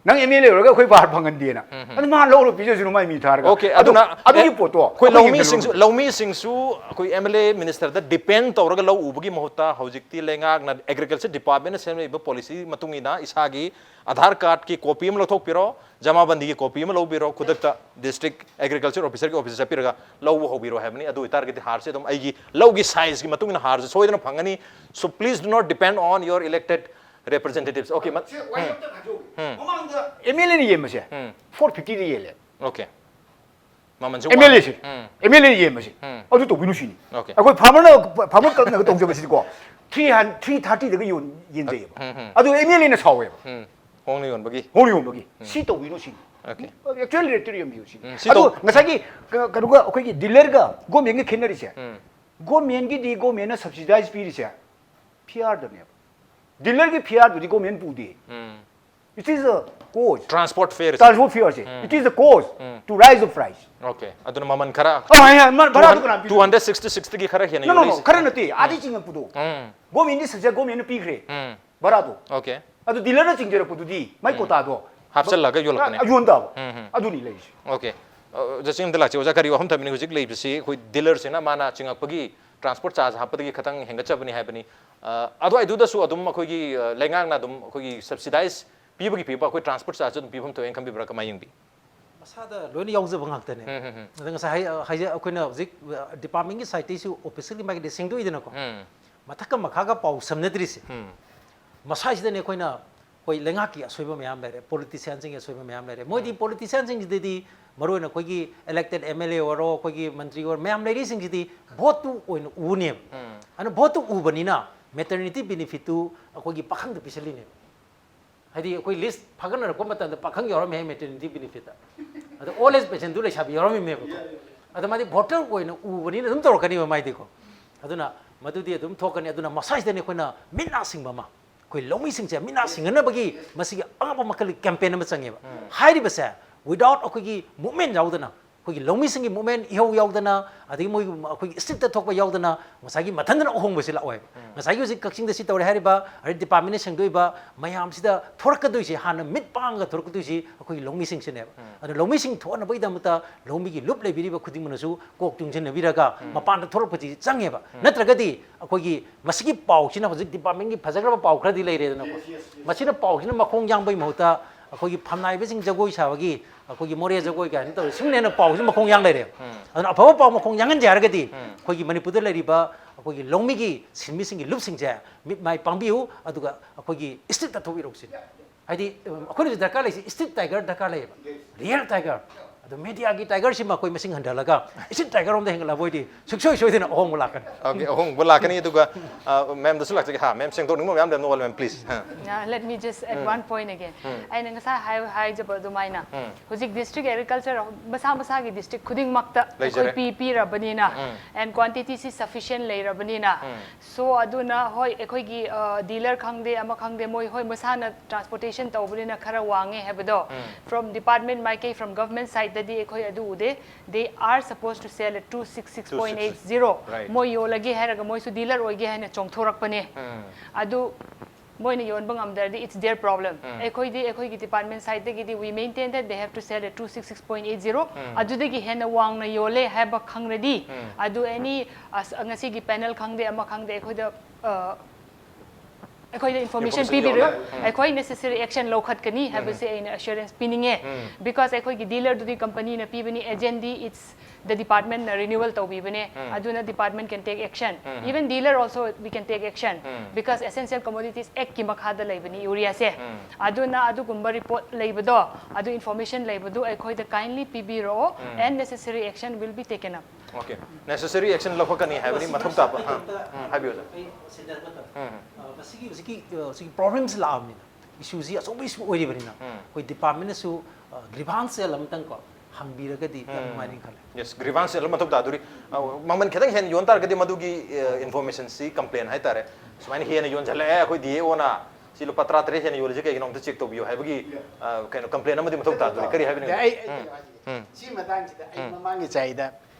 ꯅꯪ MLA ꯑꯣꯏꯔꯒ ꯑꯩꯈꯣꯏ ꯄꯥꯔ ꯐꯪꯍꯟꯗꯦꯅ꯫ ꯎꯝ, ꯎꯝ. ꯑꯗꯨ ꯃꯥ ꯂꯧꯔ ꯄꯤꯖꯁꯅꯨ ꯃꯥꯏ ꯃꯤ ꯊꯥꯔꯒ꯫ Okay, ꯑꯗꯨ- ꯑꯗꯨꯅ ꯑꯗꯨꯒꯤ ꯑꯦ, ꯄꯣꯠꯇꯣ ꯑꯩꯈꯣꯏ ꯑꯩꯈꯣꯏ ꯂꯧꯃꯤꯁꯤꯡꯁꯨ, ꯌꯦꯡꯁꯤꯜꯂꯨꯔꯒ꯫ ꯂꯧꯃꯤꯁꯤꯡꯁꯨ ꯑꯩꯈꯣꯏ MLA minister ꯗ depend ꯇꯧꯔꯒ ꯂꯧ ꯎꯕꯒꯤ ꯃꯍꯨꯠꯇ ꯍꯧꯖꯤꯛꯇꯤ ꯂꯩꯉꯥꯛꯅ agriculture department ꯅ ꯁꯦꯝꯂꯛꯏꯕ policy ꯃꯇꯨꯡ ꯏꯟꯅ ꯏꯁꯥꯒꯤ ꯑꯙꯥꯔ card ꯀꯤ copy ꯑꯃ ꯂꯧꯊꯣꯛꯄꯤꯔꯣ, ꯖꯃꯥꯕꯟꯗꯤꯒꯤ copy ꯑꯃ ꯂꯧꯕꯤꯔꯣ, ꯈꯨꯗꯛꯇ district agriculture officer ꯒꯤ office ꯆꯠꯄꯤꯔꯒ ꯂꯧꯕ ꯍꯧꯕꯤꯔꯣ ꯍꯥꯏꯕꯅꯤ꯫ ꯑꯗꯨ ꯑꯣꯏꯇꯥꯔꯒꯗꯤ ꯍꯥꯔꯁꯦ ꯑꯗꯨꯝ ꯑꯩꯒꯤ ꯂꯧꯒꯤ size ꯀꯤ ꯃꯇꯨꯡ ꯏꯟꯅ ꯍꯥꯔꯁꯦ ꯁꯣꯏꯗꯅ ꯐꯪꯒꯅꯤ꯫ So please do not depend on your elected representatives. Okay, ꯃ- ꯁꯦ, ꯋꯥꯍꯩ ꯑꯃꯇꯪ ꯍꯥꯏꯖꯍꯧꯒꯦ꯫ ꯃꯃꯥꯡꯗ MLA ꯅ ꯌꯦꯟꯕꯁꯦ ꯎꯝ. ꯐꯣꯔ ꯐꯤꯐꯇꯤꯗ ꯌꯦꯜꯂꯦ꯫ Okay. ꯃꯃꯜꯁꯨ MLA ꯁꯦ, ꯎꯝ. MLA ꯅ ꯌꯦꯟꯕꯁꯦ ꯎꯝ. ꯑꯗꯨ ꯇꯧꯕꯤꯅꯨ ꯁꯤꯅꯤ꯫ Okay. ꯑꯩꯈꯣꯏ farmer ꯅ, farmer club ꯅꯒ ꯇꯧꯖꯕꯁꯤꯗꯤꯀꯣ, three hundred, three thirty ꯗꯒ ꯌꯣꯟ, ꯌꯦꯟꯖꯩꯌꯦꯕ꯫ ꯎꯝ, ꯎꯝ. ꯑꯗꯨ MLA ꯅ ꯁꯥꯎꯋꯦꯕ꯫ ꯎꯝ. ꯍꯣꯡꯅ ꯌꯣꯟꯕꯒꯤ꯫ ꯍꯣꯡꯅ ꯌꯣꯟꯕꯒꯤ꯫ ꯁꯤ ꯇꯧꯕꯤꯅꯨ ꯁꯤꯅꯤ꯫ Okay. Actual rate ꯇ ꯌꯣꯟꯕꯤꯌꯨ ꯁꯤꯅꯤ꯫ ꯎꯝ, ꯁꯤ ꯑꯗꯣ ꯇꯧ- ꯉꯁꯥꯏꯒꯤ ꯀ-, ꯀꯩꯅꯣꯒ ꯑꯩꯈꯣꯏꯒꯤ dealer ꯒ government ꯒ ꯈꯦꯠꯅꯔꯤꯁꯦ, ꯎꯝ. government ꯒꯤꯗꯤ government ꯅ subsidize ꯄꯤꯔꯤꯁꯦ ꯐꯤꯌꯥꯔꯗꯅꯦꯕ꯫ Dealer ꯒꯤ ꯐꯤꯌꯥꯔꯗꯨꯗꯤ government ꯄꯨꯗꯦ꯫ Um. It is a cause. Transport fare. Transport fare say, it is the cause to rise of price. Okay. ꯑꯗꯨꯅ ꯃꯃꯜ ꯈꯔ ꯑꯣ ꯍꯥꯏ ꯍꯥꯏ ꯃꯔꯥ ꯚꯔꯥꯗꯨ ꯀꯅꯥ ꯄꯤꯗꯣꯏꯅꯣ? Two hundred sixty six ꯇꯒꯤ ꯈꯔ ꯍꯦꯟꯅ No, no, no, ꯌꯣꯜꯂꯤꯁꯦ. ꯈꯔ ꯅꯠꯇꯦ, ꯑꯥꯗꯩ ꯆꯤꯡꯉꯛꯄꯗꯣ ꯎꯝ. ꯒꯣꯔꯃꯦꯟꯒꯤ ꯁꯕꯁꯤꯗꯥꯏ ꯒꯣꯔꯃꯦꯟꯅ ꯄꯤꯈ꯭ꯔꯦ ꯎꯝ. ꯚꯔꯥꯗꯣ. Okay. ꯑꯗꯨ ꯗꯤꯂꯔꯅ ꯆꯤꯡꯖꯔꯛꯄꯗꯨꯗꯤ ꯃꯥꯏ ꯀꯣꯇꯥꯗꯣ ꯍꯥꯞꯆꯜꯂꯒ ꯌꯣꯜꯂꯛꯄꯅꯦ. ꯌꯣꯟꯗꯕ. ꯎꯝ, ꯎꯝ. ꯑꯗꯨꯅꯤ ꯂꯩꯔꯤꯁꯦ. Okay. ꯑ, ꯖꯁꯤꯡꯗ ꯂꯥꯛꯆꯦ ꯑꯣꯖꯥ, ꯀꯔꯤ ꯋꯥꯐꯝ ꯊꯝꯕꯤꯅꯤ? ꯍꯧꯖꯤꯛ ꯂꯩꯕꯁꯤ ꯑꯩꯈꯣꯏ ꯗꯤꯂꯔꯁꯤꯅ ꯃꯥꯅ ꯆꯤꯡꯉꯛꯄꯒꯤ ꯇ꯭ꯔꯥꯟꯁꯄꯣꯔꯠ ꯆꯥꯔꯖ ꯍꯥꯞꯄꯗꯒꯤ ꯈꯤꯇꯪ ꯍꯦꯟꯒꯠꯆꯕꯅꯤ ꯍꯥꯏꯕꯅꯤ. ꯑ, ꯑꯗꯨꯋꯥꯏꯗꯨꯗꯁꯨ ꯑꯗꯨꯝ ꯑꯩꯈꯣꯏꯒꯤ ꯑ, ꯂꯩꯉꯥꯛꯅ ꯑꯗꯨꯝ ꯑꯩꯈꯣꯏꯒꯤ ꯁꯕꯁꯤꯗꯥꯏꯁ ꯄꯤꯕꯒꯤ ꯄꯤꯕ ꯑꯩꯈꯣꯏ ꯇ꯭ꯔꯥꯟꯁꯄꯣꯔꯠ ꯆꯥꯔꯖꯁꯨ ꯑꯗꯨꯝ ꯄꯤꯐꯝ ꯊꯣꯛꯑꯦꯅ ꯈꯟꯕꯤꯕ꯭ꯔꯥ? ꯀꯃꯥꯏꯅ ꯌꯦꯡꯕꯤ? ꯃꯁꯥꯗ ꯂꯣꯏꯅ ꯌꯥꯎꯖꯕ ꯉꯥꯛꯇꯅꯦ. ꯎꯝ, ꯎꯝ, ꯎꯝ. ꯑꯗ ꯉꯁꯥꯏ ꯍꯥꯏ- ꯍꯥꯏꯖ ꯑꯩꯈꯣꯏꯅ ꯍꯧꯖꯤꯛ ꯗꯤꯄꯥꯔꯠꯃꯦꯟꯒꯤ ꯁꯥꯏꯠꯇꯩꯁꯨ ꯑꯣꯐꯤꯁꯤꯌꯦꯜꯒꯤ ꯃꯥꯏꯀꯩꯗꯩ ꯁꯦꯡꯗꯣꯛꯏꯗꯅꯀꯣ. ꯎꯝ. ꯃꯊꯛꯀ ꯃꯈꯥꯒ ꯄꯥꯎ ꯁꯝꯅꯗ꯭ꯔꯤꯁꯦ. ꯎꯝ. ꯃꯁꯥꯁꯤꯗꯅꯦ ꯑꯩꯈꯣꯏꯅ ꯑꯩꯈꯣꯏ ꯂꯩꯉꯥꯛꯀꯤ ꯑꯁꯣꯏꯕ ꯃꯌꯥꯝ ꯂꯩꯔꯦ, ꯄꯣꯂꯤꯇꯤꯁꯤꯌꯥꯟꯁꯤꯡꯒꯤ ꯑꯁꯣꯏꯕ ꯃꯌꯥꯝ ꯂꯩꯔꯦ. ꯃꯣꯏꯗꯤ ꯄꯣꯂꯤꯇꯤꯁꯤꯌꯥꯟꯁꯤꯡꯁꯤꯗꯗꯤ ꯃꯔꯨꯑꯣꯏꯅ ꯑꯩꯈꯣꯏꯒꯤ ꯏꯂꯦꯛꯇꯦꯠ ꯑꯦꯝ ꯑꯦꯜ ꯑꯦ ꯑꯣꯏꯔꯣ, ꯑꯩꯈꯣꯏꯒꯤ ꯃꯟꯇ꯭ꯔꯤ ꯑꯣꯏꯔꯣ, ꯃꯌꯥꯝ ꯂꯩꯔꯤꯁꯤꯡꯁꯤꯗꯤ ꯚꯣꯠꯇꯨ ꯑꯣꯏꯅ ꯎꯅꯦꯕ. ꯎꯝ. ꯑꯗꯨꯅ ꯚꯣꯠꯇꯨ ꯎꯕꯅꯤꯅ ꯃꯦꯇꯔꯅꯤꯇꯤ ꯕꯦꯅꯤꯐꯤꯠꯇꯨ ꯑꯩꯈꯣꯏꯒꯤ ꯄꯥꯈꯪꯗ ꯄꯤꯁꯜꯂꯤꯅꯦꯕ. ꯍꯥꯏꯗꯤ ꯑꯩꯈꯣꯏ ꯂꯤꯁ ꯐꯥꯒꯠꯅꯔꯛꯄ ꯃꯇꯝꯗ ꯄꯥꯈꯪ ꯌꯥꯎꯔꯝꯃꯦ ꯃꯦꯇꯔꯅꯤꯇꯤ ꯕꯦꯅꯤꯐꯤꯠꯇ. ꯑꯗꯣ ꯑꯣꯜ ꯑꯦꯖ ꯄꯦꯟꯁꯟꯗꯨ ꯂꯩꯁꯥꯕꯤ ꯌꯥꯎꯔꯝꯃꯤꯃꯦꯕꯀꯣ. ꯑꯗꯣ ꯃꯥꯗꯤ ꯚꯣꯇꯔ ꯑꯣꯏꯅ ꯎꯕꯅꯤꯅ ꯑꯗꯨꯝ ꯇꯧꯔꯛꯀꯅꯤꯕ ꯃꯥꯏꯗꯤꯀꯣ. ꯑꯗꯨꯅ ꯃꯗꯨꯗꯤ ꯑꯗꯨꯝ ꯊꯣꯛꯀꯅꯤ. ꯑꯗꯨꯅ ꯃꯁꯥꯁꯤꯗꯅꯤ ꯑꯩꯈꯣꯏꯅ ꯃꯤꯠ ꯅꯥ ꯁꯤꯡꯕ ꯑꯃ, ꯑꯩꯈꯣꯏ ꯂꯧꯃꯤꯁꯤꯡꯁꯦ ꯃꯤꯠ ꯅꯥ ꯁꯤꯡꯍꯟꯅꯕꯒꯤ ꯃꯁꯤꯒꯤ ꯑꯉꯛꯄ ꯃꯈꯜꯒꯤ ꯀꯦꯝꯄꯦꯟ ꯑꯃ ꯆꯪꯉꯦꯕ. ꯍꯥꯏꯔꯤꯕꯁꯦ ꯋꯤꯗꯥꯎꯠ ꯑꯩꯈꯣꯏꯒꯤ ꯃꯨꯞꯃꯦꯟ ꯌꯥꯎꯗꯅ, ꯑꯩꯈꯣꯏꯒꯤ ꯂꯧꯃꯤꯁꯤꯡꯒꯤ ꯃꯨꯞꯃꯦꯟ ꯏꯍꯧ ꯌꯥꯎꯗꯅ, ꯑꯗꯒꯤ ꯃꯣꯏꯒꯤ ꯑꯩꯈꯣꯏꯒꯤ ꯁ꯭ꯇ꯭ꯔꯤꯠꯇ ꯊꯣꯛꯄ ꯌꯥꯎꯗꯅ ꯉꯁꯥꯏꯒꯤ ꯃꯊꯟꯇꯅ ꯑꯍꯣꯡꯕꯁꯤ ꯂꯥꯛꯑꯣꯏꯕ. ꯉꯁꯥꯏꯒꯤ ꯍꯧꯖꯤꯛ ꯀꯛꯆꯤꯡꯗ ꯁꯤ ꯇꯧꯔꯦ ꯍꯥꯏꯔꯤꯕ, ꯑꯗꯩ ꯗꯤꯄꯥꯔꯠꯃꯦꯟꯅ ꯁꯦꯡꯗꯣꯛꯏꯕ ꯃꯌꯥꯝꯁꯤꯗ ꯊꯣꯔꯛꯀꯗꯣꯏꯁꯤ, ꯍꯥꯟꯅ ꯃꯤꯠ ꯄꯥꯡꯉꯒ ꯊꯣꯔꯛꯀꯗꯣꯏꯁꯤ ꯑꯩꯈꯣꯏꯒꯤ ꯂꯧꯃꯤꯁꯤꯡꯁꯤꯅꯦꯕ. ꯑꯗꯨꯅ ꯂꯧꯃꯤꯁꯤꯡ ꯊꯣꯛꯍꯟꯅꯕꯒꯤꯗꯃꯛꯇ ꯂꯧꯃꯤꯒꯤ ꯂꯨꯞ ꯂꯩꯕꯤꯔꯤꯕ ꯈꯨꯗꯤꯡꯃꯛꯅꯁꯨ ꯀꯣꯛ ꯇꯨꯡꯁꯤꯟꯅꯕꯤꯔꯒ ꯃꯄꯥꯟꯗ ꯊꯣꯛꯂꯛꯄꯁꯤ ꯆꯪꯉꯦꯕ. ꯅꯠꯇ꯭ꯔꯒꯗꯤ ꯑꯩꯈꯣꯏꯒꯤ ꯃꯁꯤꯒꯤ ꯄꯥꯎꯁꯤꯅ ꯍꯧꯖꯤꯛ ꯗꯤꯄꯥꯔꯠꯃꯦꯟꯒꯤ ꯐꯖꯈ꯭ꯔꯕ ꯄꯥꯎ ꯈꯔꯗꯤ ꯂꯩꯔꯦꯗꯅꯀꯣ. ꯃꯁꯤꯅ ꯄꯥꯎꯁꯤꯅ ꯃꯈꯣꯡ ꯌꯥꯡꯕꯒꯤ ꯃꯍꯨꯠꯇ ꯑꯩꯈꯣꯏꯒꯤ ꯐꯝꯅꯥꯏꯕꯁꯤꯡ ꯖꯒꯣꯏ ꯁꯥꯕꯒꯤ ꯑꯩꯈꯣꯏꯒꯤ ꯃꯣꯔꯦ ꯖꯒꯣꯏ ꯀꯥꯏꯅ ꯇꯧꯔꯤ, ꯁꯤꯒꯨꯝꯕꯅ ꯍꯦꯟꯅ ꯄꯥꯎꯁꯤ ꯃꯈꯣꯡ ꯌꯥꯡ ꯂꯩꯔꯦꯕ. ꯑꯗꯨꯅ ꯑꯐꯕ ꯄꯥꯎ ꯃꯈꯣꯡ ꯌꯥꯡꯍꯟꯁꯦ ꯍꯥꯏꯔꯒꯗꯤ ꯑꯩꯈꯣꯏꯒꯤ ꯃꯅꯤꯄꯨꯔꯗ ꯂꯩꯔꯤꯕ ꯑꯩꯈꯣꯏꯒꯤ ꯂꯧꯃꯤꯒꯤ ꯁꯤꯟꯃꯤꯁꯤꯡꯒꯤ ꯂꯨꯞꯁꯤꯡꯁꯦ ꯃꯤꯠ ꯃꯥꯏ ꯄꯥꯡꯕꯤꯌꯨ, ꯑꯗꯨꯒ ꯑꯩꯈꯣꯏꯒꯤ ꯁ꯭ꯇ꯭ꯔꯤꯠꯇ ꯊꯣꯛꯄꯤꯔꯛꯎ ꯁꯤꯅꯤ. ꯍꯥꯏꯗꯤ ꯑꯩꯈꯣꯏꯅꯁꯨ ꯗꯔꯀꯥꯔ ꯂꯩꯁꯤ, ꯁ꯭ꯇ꯭ꯔꯤꯠ ꯇꯥꯏꯒꯔ ꯗꯔꯀꯥꯔ ꯂꯩꯌꯦꯕ, ꯔꯤꯌꯦꯜ ꯇꯥꯏꯒꯔ. ꯑꯗꯣ ꯃꯦꯗꯤꯌꯥꯒꯤ ꯇꯥꯏꯒꯔꯁꯤꯃ ꯑꯩꯈꯣꯏ ꯃꯁꯤꯡ ꯍꯟꯊꯍꯜꯂꯒ ꯏꯆꯤꯟ ꯇꯥꯏꯒꯔ ꯔꯣꯝꯗ ꯍꯦꯟꯒꯠꯂꯕ ꯑꯣꯏꯗꯤ ꯁꯨꯡꯁꯣꯏ ꯁꯣꯏꯗꯅ ꯑꯍꯣꯡꯕ ꯂꯥꯛꯀꯅꯤ꯫ Okay, ꯑꯍꯣꯡꯕ ꯂꯥꯛꯀꯅꯤ꯫ ꯑꯗꯨꯒ ꯃꯦꯝꯗꯁꯨ ꯂꯥꯛꯆꯒꯦ꯫ ꯍꯥ, ꯃꯦꯝ, ꯁꯦꯡꯗꯣꯛꯅꯤꯡꯕ ꯃꯌꯥꯝ ꯂꯩꯔꯝꯅ ꯋꯥꯜ ꯃꯦꯝ, please꯫ Let me just add one point again. ꯑꯩꯅ ꯉꯁꯥꯏ ꯍꯥꯏ- ꯍꯥꯏꯖꯕ ꯑꯗꯨꯃꯥꯏꯅ ꯍꯧꯖꯤꯛ district agriculture ꯃꯁꯥ ꯃꯁꯥꯒꯤ district ꯈꯨꯗꯤꯡꯃꯛꯇ ꯑꯩꯈꯣꯏ ꯂꯩꯖꯔꯦ꯫ ꯄꯤ ꯄꯤꯔꯕꯅꯤꯅ, and quantity ꯁꯤ sufficient ꯂꯩꯔꯕꯅꯤꯅ, so ꯑꯗꯨꯅ ꯍꯣꯏ ꯑꯩꯈꯣꯏꯒꯤ dealer ꯈꯪꯗꯦ ꯑꯃ ꯈꯪꯗꯦ, ꯃꯣꯏ ꯍꯣꯏ ꯃꯁꯥꯅ transportation ꯇꯧꯕꯅꯤꯅ ꯈꯔ ꯋꯥꯡꯉꯦ ꯍꯥꯏꯕꯗꯣ, from department ꯃꯥꯏꯀꯩ, from government side ꯇꯗꯤ ꯑꯩꯈꯣꯏ ꯑꯗꯨ ꯎꯗꯦ꯫ They are supposed to sell at two six six point eight zero. Right. ꯃꯣꯏ ꯌꯣꯜꯂꯒꯦ ꯍꯥꯏꯔꯒ ꯃꯣꯏꯁꯨ dealer ꯑꯣꯏꯒꯦ ꯍꯥꯏꯅ ꯆꯣꯡꯊꯣꯔꯛꯄꯅꯦ꯫ ꯑꯗꯨ ꯃꯣꯏꯅ ꯌꯣꯟꯕ ꯉꯝꯗ꯭ꯔꯗꯤ it's their problem. ꯑꯩꯈꯣꯏꯗꯤ ꯑꯩꯈꯣꯏꯒꯤ department side ꯇꯒꯤꯗꯤ we maintain that they have to sell at two six six point eight zero. ꯑꯗꯨꯗꯒꯤ ꯍꯦꯟꯅ ꯋꯥꯡꯅ ꯌꯣꯜꯂꯦ ꯍꯥꯏꯕ ꯈꯪꯔꯗꯤ, ꯑꯗꯨ any ꯑꯁ- ꯉꯁꯤꯒꯤ panel ꯈꯪꯗꯦ ꯑꯃ ꯈꯪꯗꯦ ꯑꯩꯈꯣꯏꯗ ꯑ, ꯑꯩꯈꯣꯏꯗ information Information ꯄꯤꯕꯤꯔꯣ꯫ ꯌꯣꯜꯂꯦ꯫ ꯑꯩꯈꯣꯏ necessary action ꯂꯧꯈꯠꯀꯅꯤ ꯍꯥꯏꯕꯁꯦ ꯑꯩꯅ assurance ꯄꯤꯅꯤꯡꯉꯦ꯫ Because ꯑꯩꯈꯣꯏꯒꯤ dealer ꯗꯨꯗꯤ company ꯅ ꯄꯤꯕꯅꯤ, agent D it's the department ꯅ renewal ꯇꯧꯕꯤꯕꯅꯦ꯫ ꯑꯗꯨꯅ department can take action. Even dealer also we can take action. Because Essential Commodities Act ꯀꯤ ꯃꯈꯥꯗ ꯂꯩꯕꯅꯤ urea ꯁꯦ꯫ ꯑꯗꯨꯅ ꯑꯗꯨꯒꯨꯝꯕ report ꯂꯩꯕꯗꯣ, ꯑꯗꯨ information ꯂꯩꯕꯗꯨ ꯑꯩꯈꯣꯏꯗ kindly ꯄꯤꯕꯤꯔꯛꯑꯣ, and necessary action will be taken up. Okay, necessary action ꯂꯧꯈꯠꯀꯅꯤ ꯍꯥꯏꯕꯗꯤ ꯃꯊꯧ ꯇꯥꯕ꯫ ꯑꯥ, ꯎꯝ, ꯍꯥꯏꯕꯤꯌꯨ, sir꯫ ꯁꯦꯟꯗꯔ ꯑꯃꯇꯪ꯫ ꯑ, ꯃꯁꯤꯒꯤ ꯍꯧꯖꯤꯛꯀꯤ ꯑ, ꯍꯧꯖꯤꯛꯀꯤ problemꯁꯤ ꯂꯥꯛꯑꯕꯅꯤꯅ, issue ꯁꯤ ꯑꯆꯧꯕ issue ꯑꯣꯏꯔꯤꯕꯅꯤꯅ, ꯑꯩꯈꯣꯏ department ꯅꯁꯨ grievance cell ꯑꯃꯇꯪ ꯀꯣ ꯍꯪꯕꯤꯔꯒꯗꯤ ꯌꯥꯝ ꯅꯨꯡꯉꯥꯏꯅꯤ ꯈꯜꯂꯦ꯫ Yes, grievance cell ꯃꯊꯧ ꯇꯥꯗꯣꯔꯤ꯫ ꯑ, ꯃꯃꯜ ꯈꯤꯇꯪ ꯍꯦꯟꯅ ꯌꯣꯟ ꯇꯥꯔꯒꯗꯤ ꯃꯗꯨꯒꯤ information ꯁꯤ complaint ꯍꯥꯏꯇꯥꯔꯦ, ꯁꯨꯃꯥꯏꯅ ꯍꯦꯟꯅ ꯌꯣꯟꯁꯤꯜꯂꯛꯑꯦ ꯑꯩꯈꯣꯏ D A O ꯅ, ꯁꯤ ꯂꯨꯄꯥ ꯇꯔꯥ ꯇꯔꯦꯠ ꯍꯦꯟꯅ ꯌꯣꯜꯂꯤꯁꯦ ꯀꯩꯒꯤꯅꯣ ꯑꯝꯇ check ꯇꯧꯕꯤꯌꯨ ꯍꯥꯏꯕꯒꯤ, ꯑ, ꯀꯩꯅꯣ, complaint ꯑꯃꯗꯤ ꯃꯊꯧ ꯇꯥꯗꯣꯔꯤ꯫ ꯀꯔꯤ ꯍꯥꯏꯕꯤꯅꯤꯡꯒꯦ? ꯑꯩ ꯑꯩ ꯀꯩꯅꯣ ꯍꯥꯏꯖꯒꯦ꯫ ꯁꯤ ꯃꯇꯥꯡꯁꯤꯗ ꯑꯩ ꯃꯃꯥꯡꯒꯤ ꯆꯍꯤꯗ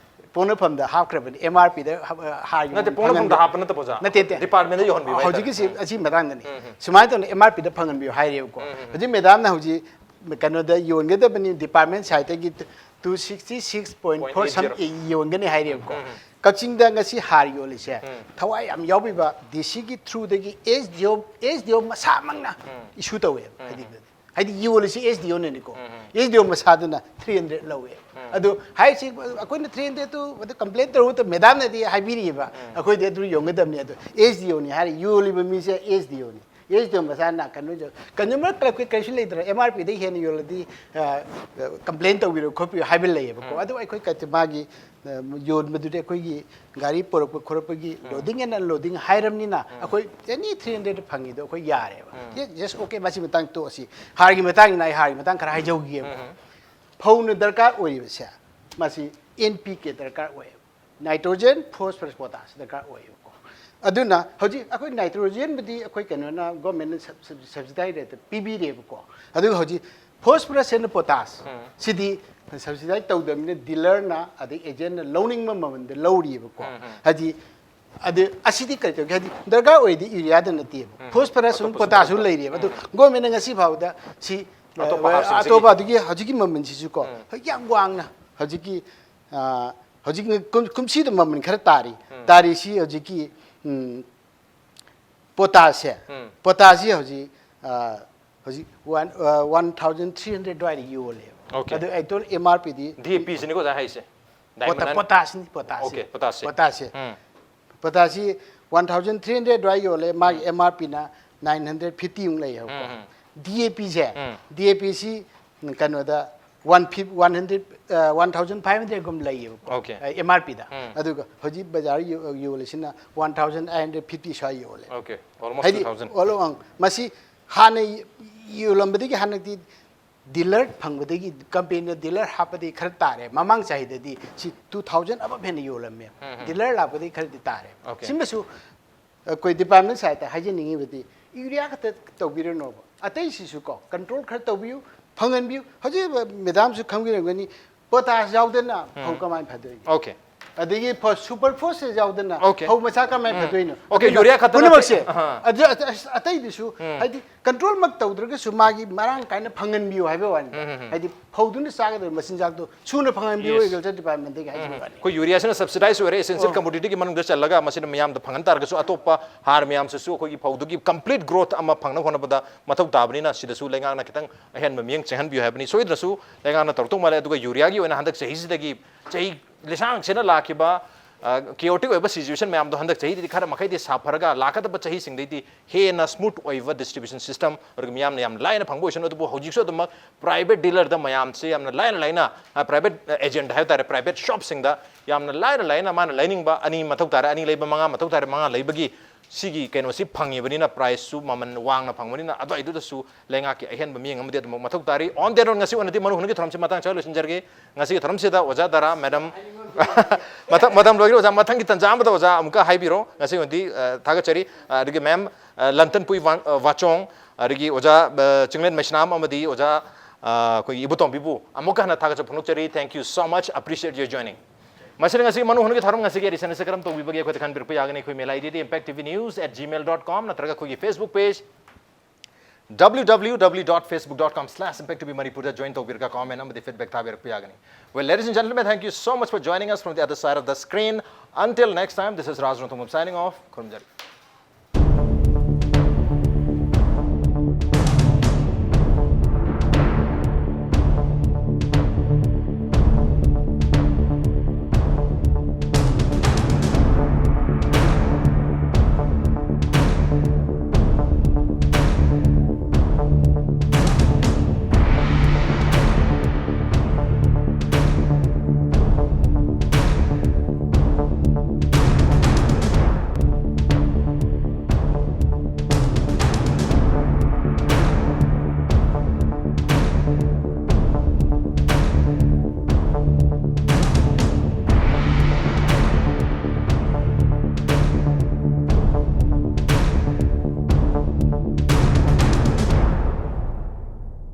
ꯄꯣꯛꯅꯐꯝꯗ ꯍꯥꯞꯈ꯭ꯔꯕꯅꯤ, M R P ꯗ ꯍꯥꯞ- ꯍꯥꯔ ꯅꯠꯇꯦ, ꯌꯣꯟ- ꯄꯣꯛꯅꯐꯝꯗ ꯐꯪꯍꯟꯕ- ꯍꯥꯞꯄ ꯅꯠꯇꯕ ꯑꯣꯖꯥ꯫ ꯅꯠꯇꯦ, ꯅꯠꯇꯦ꯫ Department ꯗ ꯌꯣꯟꯍꯟꯕꯤꯕ ꯍꯥꯏꯇꯥꯔꯦ꯫ ꯍꯧꯖꯤꯛꯀꯤꯁꯤ ꯑꯁꯤ ꯃꯇꯥꯡꯗꯅꯤ꯫ ꯁꯨꯃꯥꯏꯅ ꯇꯧꯅ M R P ꯗ ꯐꯪꯍꯟꯕꯤꯌꯨ ꯍꯥꯏꯔꯦꯕꯀꯣ꯫ ꯍꯧꯖꯤꯛ madam ꯅ ꯍꯧꯖꯤꯛ ꯀꯩꯅꯣꯗ ꯌꯣꯟꯒꯗꯕꯅꯤ, department side ꯇꯒꯤ two sixty six point four some ꯌꯣꯟꯒꯅꯤ ꯍꯥꯏꯔꯦꯕꯀꯣ꯫ ꯀꯛꯆꯤꯡꯗ ꯉꯁꯤ ꯍꯥꯔ ꯌꯣꯜꯂꯤꯁꯦ ꯊꯋꯥꯏ ꯌꯥꯝ ꯌꯥꯎꯕꯤꯕ D C ꯒꯤ through ꯗꯒꯤ S D O, S D O ꯃꯁꯥꯃꯛꯅ issue ꯇꯧꯋꯦꯕ꯫ ꯍꯥꯏꯗꯤ, ꯍꯥꯏꯗꯤ ꯌꯣꯜꯂꯤꯁꯤ S D O ꯅꯅꯤꯀꯣ꯫ S D O ꯃꯁꯥꯗꯨꯅ three hundred ꯂꯧꯋꯦ꯫ ꯑꯗꯨ ꯍꯥꯏꯔꯤꯁꯤ ꯑꯩꯈꯣꯏꯅ three hundred ꯇꯨ ꯑꯗꯨ complain ꯇꯧꯔꯨꯕꯗ madam ꯅꯗꯤ ꯍꯥꯏꯕꯤꯔꯤꯑꯕ, ꯑꯩꯈꯣꯏꯗꯤ ꯑꯗꯨ ꯌꯣꯟꯒꯗꯕꯅꯤ꯫ ꯑꯗꯣ S D O ꯅꯤ ꯍꯥꯏꯔꯤ, ꯌꯣꯜꯂꯤꯕ ꯃꯤꯁꯦ S D O ꯅꯤ꯫ ꯑꯦꯁ ꯇꯣ ꯃꯁꯥꯅ ꯀꯩꯅꯣ ꯀꯟꯖꯨꯃꯔ ꯀ꯭ꯂꯕꯀꯤ ꯀꯔꯤꯁꯨ ꯂꯩꯇ꯭ꯔꯣ? ꯑꯦꯝ ꯑꯥꯔ ꯄꯤꯗꯩ ꯍꯦꯟꯅ ꯌꯣꯜꯂꯗꯤ ꯀꯝꯄ꯭ꯂꯦꯟ ꯇꯧꯕꯤꯔꯣ ꯈꯣꯠꯄꯤꯔꯣ ꯍꯥꯏꯕ ꯂꯩꯌꯦꯕꯀꯣ꯫ ꯑꯗꯨ ꯑꯩꯈꯣꯏ ꯀꯁꯇ- ꯃꯥꯒꯤ ꯑ, ꯌꯣꯟꯕꯗꯨꯗꯤ ꯑꯩꯈꯣꯏꯒꯤ ꯒꯥꯔꯤ ꯄꯨꯔꯛꯄ ꯈꯣꯠꯂꯛꯄꯒꯤ ꯂꯣꯗꯤꯡ ꯑꯦꯟ ꯑꯟꯂꯣꯗꯤꯡ ꯍꯥꯏꯔꯕꯅꯤꯅ ꯑꯩꯈꯣꯏ ꯑꯦꯅꯤ ꯊ꯭ꯔꯤ ꯍꯟꯗ꯭ꯔꯦꯗ ꯐꯪꯉꯤꯗꯣ ꯑꯩꯈꯣꯏ ꯌꯥꯔꯦꯕ꯫ ꯌꯦꯁ, ꯑꯣꯀꯦ, ꯃꯁꯤ ꯃꯇꯥꯡ ꯇꯣꯛꯑꯁꯤ꯫ ꯍꯥꯔꯒꯤ ꯃꯇꯥꯡꯒꯤꯅ ꯑꯩ ꯍꯥꯔꯒꯤ ꯃꯇꯥꯡ ꯈꯔ ꯍꯥꯏꯖꯧꯒꯦꯕ꯫ ꯐꯧꯅ ꯗꯔꯀꯥꯔ ꯑꯣꯏꯔꯤꯕꯁꯦ ꯃꯁꯤ ꯑꯦꯟ ꯄꯤ ꯀꯦ ꯗꯔꯀꯥꯔ ꯑꯣꯏꯌꯦꯕ꯫ ꯅꯥꯏꯇ꯭ꯔꯣꯖꯦꯟ, ꯐꯣꯁꯐꯔꯁ, ꯄꯣꯇꯥꯁ ꯗꯔꯀꯥꯔ ꯑꯣꯏꯌꯦꯕꯀꯣ꯫ ꯑꯗꯨꯅ ꯍꯧꯖꯤꯛ ꯑꯩꯈꯣꯏ ꯅꯥꯏꯇ꯭ꯔꯣꯖꯦꯟꯕꯨꯗꯤ ꯑꯩꯈꯣꯏ ꯀꯩꯅꯣꯅ, ꯒꯣꯔꯃꯦꯟꯅ ꯁꯕ- ꯁꯕ- ꯁꯕꯁꯤꯗꯥꯏ ꯔꯦꯠꯇ ꯄꯤꯕꯤꯔꯦꯕꯀꯣ꯫ ꯑꯗꯨꯒ ꯍꯧꯖꯤꯛ ꯐꯣꯁꯐꯔꯁ ꯑꯦꯟ ꯄꯣꯇꯥꯁ ꯁꯤꯗꯤ ꯁꯕꯁꯤꯗꯥꯏ ꯇꯧꯗꯕꯅꯤꯅ ꯗꯤꯂꯔꯅ ꯑꯗꯩ ꯑꯦꯖꯦꯟꯅ ꯂꯧꯅꯤꯡꯕ ꯃꯃꯜꯗ ꯂꯧꯔꯤꯕꯀꯣ꯫ ꯍꯥꯏꯗꯤ ꯑꯗꯨ ꯑꯁꯤꯗꯤ ꯀꯔꯤ ꯇꯧꯒꯦ ꯍꯥꯏꯗꯤ ꯗꯔꯀꯥꯔ ꯑꯣꯏꯔꯗꯤ ꯌꯨꯔꯤꯌꯥꯗ ꯅꯠꯇꯦꯕ, ꯐꯣꯁꯐꯔꯁ ꯑꯃ, ꯄꯣꯇꯥꯁ ꯑꯃ ꯂꯩꯔꯤꯕ꯫ ꯑꯗꯨ ꯒꯣꯔꯃꯦꯟꯅ ꯉꯁꯤ ꯐꯥꯎꯗ ꯁꯤ ꯑꯇꯣꯞꯄ ꯑ, ꯍꯥꯔꯁꯤꯡꯁꯤꯒꯤ ꯑꯇꯣꯞꯄ ꯑꯗꯨꯒꯤ ꯍꯧꯖꯤꯛꯀꯤ ꯃꯃꯜꯁꯤꯁꯨ ꯀꯣ ꯍꯧꯖꯤꯛ ꯌꯥꯝ ꯋꯥꯡꯅ ꯍꯧꯖꯤꯛꯀꯤ ꯑ, ꯍꯧꯖꯤꯛ ꯀꯨꯝ- ꯀꯨꯝꯁꯤꯗ ꯃꯃꯜ ꯈꯔ ꯇꯥꯔꯤ꯫ ꯇꯥꯔꯤꯁꯤ ꯍꯧꯖꯤꯛꯀꯤ ꯎꯝ, ꯄꯣꯇꯥꯁꯁꯦ, ꯄꯣꯇꯥꯁꯁꯤ ꯍꯧꯖꯤꯛ ꯑ, ꯍꯧꯖꯤꯛ one one thousand three hundred ꯑꯗꯨꯋꯥꯏꯗ ꯌꯣꯜꯂꯦꯕ꯫ ꯑꯣꯀꯦ꯫ ꯑꯗꯨ ꯑꯦꯛꯆꯨꯋꯦꯜ ꯑꯦꯝ ꯑꯥꯔ ꯄꯤꯗꯤ ꯗꯤ ꯑꯦ ꯄꯤ ꯁꯤꯅꯤꯀꯣ ꯑꯣꯖꯥ ꯍꯥꯏꯁꯦ? ꯄꯣꯇꯥ- ꯗꯥꯏꯃꯟ ꯍꯥꯏꯅ? ꯄꯣꯇꯥꯁꯅꯤ, ꯄꯣꯇꯥꯁꯁꯤ꯫ ꯑꯣꯀꯦ, ꯄꯣꯇꯥꯁꯁꯦ꯫ ꯄꯣꯇꯥꯁꯁꯦ꯫ ꯎꯝ꯫ ꯄꯣꯇꯥꯁꯁꯤ ꯋꯥꯟ ꯊꯥꯎꯖꯟ ꯊ꯭ꯔꯤ ꯍꯟꯗ꯭ꯔꯦꯗ ꯑꯗꯨꯋꯥꯏ ꯌꯣꯜꯂꯦ, ꯃꯥꯒꯤ ꯑꯦꯝ ꯑꯥꯔ ꯄꯤꯅ ꯅꯥꯏꯟ ꯍꯟꯗ꯭ꯔꯦꯗ ꯐꯤꯐꯇꯤ ꯑꯃꯨꯛ ꯂꯩꯌꯦꯕꯀꯣ꯫ ꯎꯝ, ꯎꯝ꯫ ꯗꯤ ꯑꯦ ꯄꯤꯁꯦ, ꯎꯝ꯫ ꯗꯤ ꯑꯦ ꯄꯤꯁꯤ ꯀꯩꯅꯣꯗ ꯋꯥꯟ ꯐꯤꯐ one hundred one thousand five ꯍꯟꯗ꯭ꯔꯦꯗꯀꯨꯝ ꯂꯩꯌꯦꯕꯀꯣ꯫ ꯑꯣꯀꯦ꯫ ꯑꯦꯝ ꯑꯥꯔ ꯄꯤꯗ꯫ ꯎꯝ꯫ ꯑꯗꯨꯒ ꯍꯧꯖꯤꯛ ꯕꯖꯥꯔ ꯌꯣ- ꯌꯣꯜꯂꯤꯁꯤꯅ one thousand eight hundred fifty ꯁ꯭ꯋꯥꯏ ꯌꯣꯜꯂꯦ꯫ ꯑꯣꯀꯦ, ꯑꯣꯜꯃꯣꯁ ꯍꯥꯏꯗꯤ ꯇꯨ ꯊꯥꯎꯖꯟ꯫ ꯑꯣꯜ ꯑꯣꯟ ꯃꯁꯤ ꯍꯥꯟꯅ ꯌꯣꯜꯂꯝꯕꯗꯒꯤ ꯍꯟꯗꯛꯇꯤ ꯗꯤꯂꯔ ꯐꯪꯕꯗꯒꯤ, ꯀꯝꯄꯦꯅꯤꯅ ꯗꯤꯂꯔ ꯍꯥꯞꯄꯗꯒꯤ ꯈꯔ ꯇꯥꯔꯦ꯫ ꯃꯃꯥꯡ ꯆꯍꯤꯗꯗꯤ ꯁꯤ ꯇꯨ ꯊꯥꯎꯖꯟ ꯑꯕꯞ ꯍꯦꯟꯅ ꯌꯣꯜꯂꯝꯃꯦ꯫ ꯎꯝ, ꯎꯝ꯫ ꯗꯤꯂꯔ ꯂꯥꯛꯄꯗꯒꯤ ꯈꯔꯗꯤ ꯇꯥꯔꯦ꯫ ꯑꯣꯀꯦ꯫ ꯁꯤꯃꯁꯨ ꯑꯩꯈꯣꯏ ꯗꯤꯄꯥꯔꯠꯃꯦꯟ ꯁꯥꯏꯠꯇ ꯍꯥꯏꯖꯅꯤꯡꯉꯤꯕꯗꯤ ꯌꯨꯔꯤꯌꯥ ꯈꯛꯇ ꯇꯧꯕꯤꯔꯅꯣꯕ, ꯑꯇꯩꯁꯤꯁꯨ ꯀꯣ ꯀꯟꯇ꯭ꯔꯣꯜ ꯈꯔ ꯇꯧꯕꯤꯌꯨ, ꯐꯪꯍꯟꯕꯤꯌꯨ꯫ ꯍꯧꯖꯤꯛ ꯃꯦꯗꯥꯝꯁꯨ ꯈꯪꯕꯤꯔꯝꯒꯅꯤ, ꯄꯣꯇꯥꯁ ꯌꯥꯎꯗꯅ ꯐꯧ ꯎꯝ꯫ ꯀꯃꯥꯏꯅ ꯐꯗꯣꯏꯅꯣ? ꯑꯣꯀꯦ꯫ ꯑꯗꯒꯤ ꯐ- ꯁꯨꯄꯔ ꯐꯣꯁꯐꯦꯠ ꯌꯥꯎꯗꯅ ꯑꯣꯀꯦ꯫ ꯐꯧ ꯃꯆꯥ ꯀꯃꯥꯏꯅ ꯎꯝ꯫ ꯐꯗꯣꯏꯅꯣ? ꯑꯣꯀꯦ, ꯑꯗꯨꯅ ꯌꯨꯔꯤꯌꯥ ꯈꯛꯇ ꯅꯠꯇꯦ꯫ ꯄꯨꯝꯅꯃꯛꯁꯦ ꯑꯍꯥ꯫ ꯑꯗꯨ ꯑꯇ- ꯑꯇꯩꯗꯨꯁꯨ ꯎꯝ꯫ ꯍꯥꯏꯗꯤ ꯀꯟꯇ꯭ꯔꯣꯜꯃꯛ ꯇꯧꯗ꯭ꯔꯒꯁꯨ ꯃꯥꯒꯤ ꯃꯔꯥꯡ ꯀꯥꯏꯅ ꯐꯪꯍꯟꯕꯤꯌꯨ ꯍꯥꯏꯕ ꯋꯥꯅꯤ꯫ ꯎꯝ, ꯎꯝ, ꯎꯝ꯫ ꯍꯥꯏꯗꯤ ꯐꯧꯗꯨꯅ ꯆꯥꯒꯗꯕ ꯃꯆꯤꯟꯖꯥꯛꯇꯣ ꯁꯨꯅ ꯐꯪꯍꯟꯕꯤꯌꯨ ꯌꯦꯁ꯫ ꯑꯦꯒ꯭ꯔꯤꯀꯜꯆꯔ ꯗꯤꯄꯥꯔꯠꯃꯦꯟꯠꯇꯒꯤ ꯍꯥꯏꯖꯕ ꯎꯝ꯫ ꯋꯥꯅꯤ꯫ ꯑꯩꯈꯣꯏ ꯌꯨꯔꯤꯌꯥꯁꯤꯅ ꯁꯕꯁꯤꯗꯥꯏꯁ ꯑꯣꯏꯔꯦ, ꯑꯦꯁꯦꯟꯁꯤꯌꯦꯜ ꯑꯣ꯫ ꯀꯃꯣꯗꯤꯇꯤꯒꯤ ꯃꯅꯨꯡꯗ ꯆꯜꯂꯒ ꯃꯁꯤꯅ ꯃꯤꯌꯥꯝꯗ ꯐꯪꯍꯟ ꯇꯥꯔꯒꯁꯨ ꯑꯇꯣꯞꯄ ꯍꯥꯔ ꯃꯌꯥꯝꯁꯤꯁꯨ ꯑꯩꯈꯣꯏꯒꯤ ꯐꯧꯗꯨꯒꯤ ꯀꯝꯄ꯭ꯂꯤꯠ ꯒ꯭ꯔꯣꯊ ꯑꯃ ꯐꯪꯅꯕ ꯍꯣꯠꯅꯕꯗ ꯃꯊꯧ ꯇꯥꯕꯅꯤꯅ ꯁꯤꯗꯁꯨ ꯂꯩꯉꯥꯛꯅ ꯈꯤꯇꯪ ꯑꯍꯦꯟꯕ ꯃꯤꯠꯌꯦꯡ ꯆꯪꯍꯟꯕꯤꯌꯨ ꯍꯥꯏꯕꯅꯤ꯫ ꯁꯣꯏꯗ꯭ꯔꯁꯨ ꯂꯩꯉꯥꯛꯅ ꯇꯧꯔꯛꯇꯧ ꯃꯥꯜꯂꯦ꯫ ꯑꯗꯨꯒ ꯌꯨꯔꯤꯌꯥꯒꯤ ꯑꯣꯏꯅ ꯍꯟꯗꯛ ꯆꯍꯤꯁꯤꯗꯒꯤ ꯆꯍꯤ ꯂꯤꯁꯥꯡꯁꯤꯅ ꯂꯥꯛꯈꯤꯕ ꯀꯦꯑꯣꯇꯤꯛ ꯑꯣꯏꯕ ꯁꯤꯆꯨꯋꯦꯁꯟ ꯃꯌꯥꯝꯗꯣ ꯍꯟꯗꯛ ꯆꯍꯤꯗꯤ ꯈꯔ ꯃꯈꯩꯗꯤ ꯁꯥꯐꯔꯒ ꯂꯥꯛꯀꯗꯕ ꯆꯍꯤꯁꯤꯡꯗꯩꯗꯤ ꯍꯦꯟꯅ ꯁ꯭ꯃꯨꯠ ꯑꯣꯏꯕ ꯗꯤꯁꯇ꯭ꯔꯤꯕ꯭ꯌꯨꯁꯟ ꯁꯤꯁꯇꯝ ꯑꯗꯨꯒ ꯃꯤꯌꯥꯝꯅ ꯌꯥꯝ ꯂꯥꯏꯅ ꯐꯪꯕ ꯑꯣꯏꯁꯅꯨ꯫ ꯑꯗꯨꯕꯨ ꯍꯧꯖꯤꯛꯁꯨ ꯑꯗꯨꯃꯛ ꯄ꯭ꯔꯥꯏꯚꯦꯠ ꯗꯤꯂꯔꯗ ꯃꯌꯥꯝꯁꯦ ꯌꯥꯝꯅ ꯂꯥꯏꯅ ꯂꯥꯏꯅ, ꯄ꯭ꯔꯥꯏꯚꯦꯠ ꯑꯦꯖꯦꯟꯠ ꯍꯥꯏꯕ ꯇꯥꯔꯦ, ꯄ꯭ꯔꯥꯏꯚꯦꯠ ꯁꯣꯞꯁꯤꯡꯗ ꯌꯥꯝꯅ ꯂꯥꯏꯅ ꯂꯥꯏꯅ ꯃꯥꯅ ꯂꯩꯅꯤꯡꯕ ꯑꯅꯤ ꯃꯊꯧ ꯇꯥꯔꯦ, ꯑꯅꯤ ꯂꯩꯕ ꯃꯉꯥ ꯃꯊꯧ ꯇꯥꯔꯦ, ꯃꯉꯥ ꯂꯩꯕꯒꯤ ꯁꯤꯒꯤ ꯀꯩꯅꯣꯁꯤ ꯐꯪꯉꯤꯕꯅꯤꯅ, ꯄ꯭ꯔꯥꯏꯁꯁꯨ ꯃꯃꯜ ꯋꯥꯡꯅ ꯐꯪꯕꯅꯤꯅ ꯑꯗꯨꯋꯥꯏꯗꯨꯗꯁꯨ ꯂꯩꯉꯥꯛꯀꯤ ꯑꯍꯦꯟꯕ ꯃꯤꯠꯌꯦꯡ ꯑꯃꯗꯤ ꯑꯗꯨꯃꯛ ꯃꯊꯧ ꯇꯥꯔꯤ꯫ On that note, ꯉꯁꯤ ꯑꯣꯏꯅꯗꯤ ꯃꯔꯨ ꯍꯨꯟꯒꯤ ꯊꯧꯔꯝꯁꯤ ꯃꯇꯥꯡ ꯆꯥ ꯂꯣꯏꯁꯤꯟꯖꯔꯒꯦ꯫ ꯉꯁꯤꯒꯤ ꯊꯧꯔꯝꯁꯤꯗ ꯑꯣꯖꯥ ꯗꯥꯔꯥ, ꯃꯦꯗꯥꯝ, ꯃꯇꯝ, ꯃꯇꯝ ꯂꯣꯏꯈ꯭ꯔꯦ ꯑꯣꯖꯥ, ꯃꯊꯪꯒꯤ ꯇꯟꯖꯥ ꯑꯃꯗ ꯑꯣꯖꯥ ꯑꯃꯨꯛꯀ ꯍꯥꯏꯕꯤꯔꯣ꯫ ꯉꯁꯤ ꯑꯣꯏꯅꯗꯤ, ꯑ, ꯊꯥꯒꯠꯆꯔꯤ꯫ ꯑ, ꯑꯗꯒꯤ ꯃꯦꯝ, ꯑ, ꯂꯟꯇꯟꯄꯨꯏ ꯋꯥ-, ꯑ, ꯋꯥꯆꯣꯡ, ꯑꯗꯒꯤ ꯑꯣꯖꯥ, ꯑ, ꯆꯤꯡꯂꯦꯟ ꯃꯩꯁꯅꯥꯝ ꯑꯃꯗꯤ ꯑꯣꯖꯥ, ꯑ, ꯑꯩꯈꯣꯏꯒꯤ ꯏꯕꯨꯇꯣꯝꯕꯤꯕꯨ ꯑꯃꯨꯛꯀ ꯍꯟꯅ ꯊꯥꯒꯠꯆꯕ ꯐꯣꯡꯗꯣꯛꯆꯔꯤ꯫ Thank you so much, appreciate your joining. ꯃꯁꯤꯅ ꯉꯁꯤ ꯃꯅꯨ ꯍꯨꯟꯒꯤ ꯊꯧꯔꯝ ꯉꯁꯤꯒꯤ edition ꯑꯁꯤ ꯀꯔꯝ ꯇꯧꯕꯤꯕꯒꯦ ꯑꯩꯈꯣꯏꯗ ꯈꯟꯕꯤꯔꯛꯄ ꯌꯥꯒꯅꯤ꯫ ꯑꯩꯈꯣꯏ mail ID D impact T V news at gmail dot com ꯅꯠꯇ꯭ꯔꯒ ꯑꯩꯈꯣꯏꯒꯤ Facebook page W W W dot facebook dot com slash impact T V Manipur ꯗ join ꯇꯧꯕꯤꯔꯒ comment ꯑꯃꯗꯤ feedback ꯊꯥꯕꯤꯔꯛꯄ ꯌꯥꯒꯅꯤ꯫ Well, ladies and gentlemen, thank you so much for joining us from the other side of the screen. Until next time, this is Raj Ranthambam signing off. ꯈꯨꯔꯨꯝꯖꯔꯤ꯫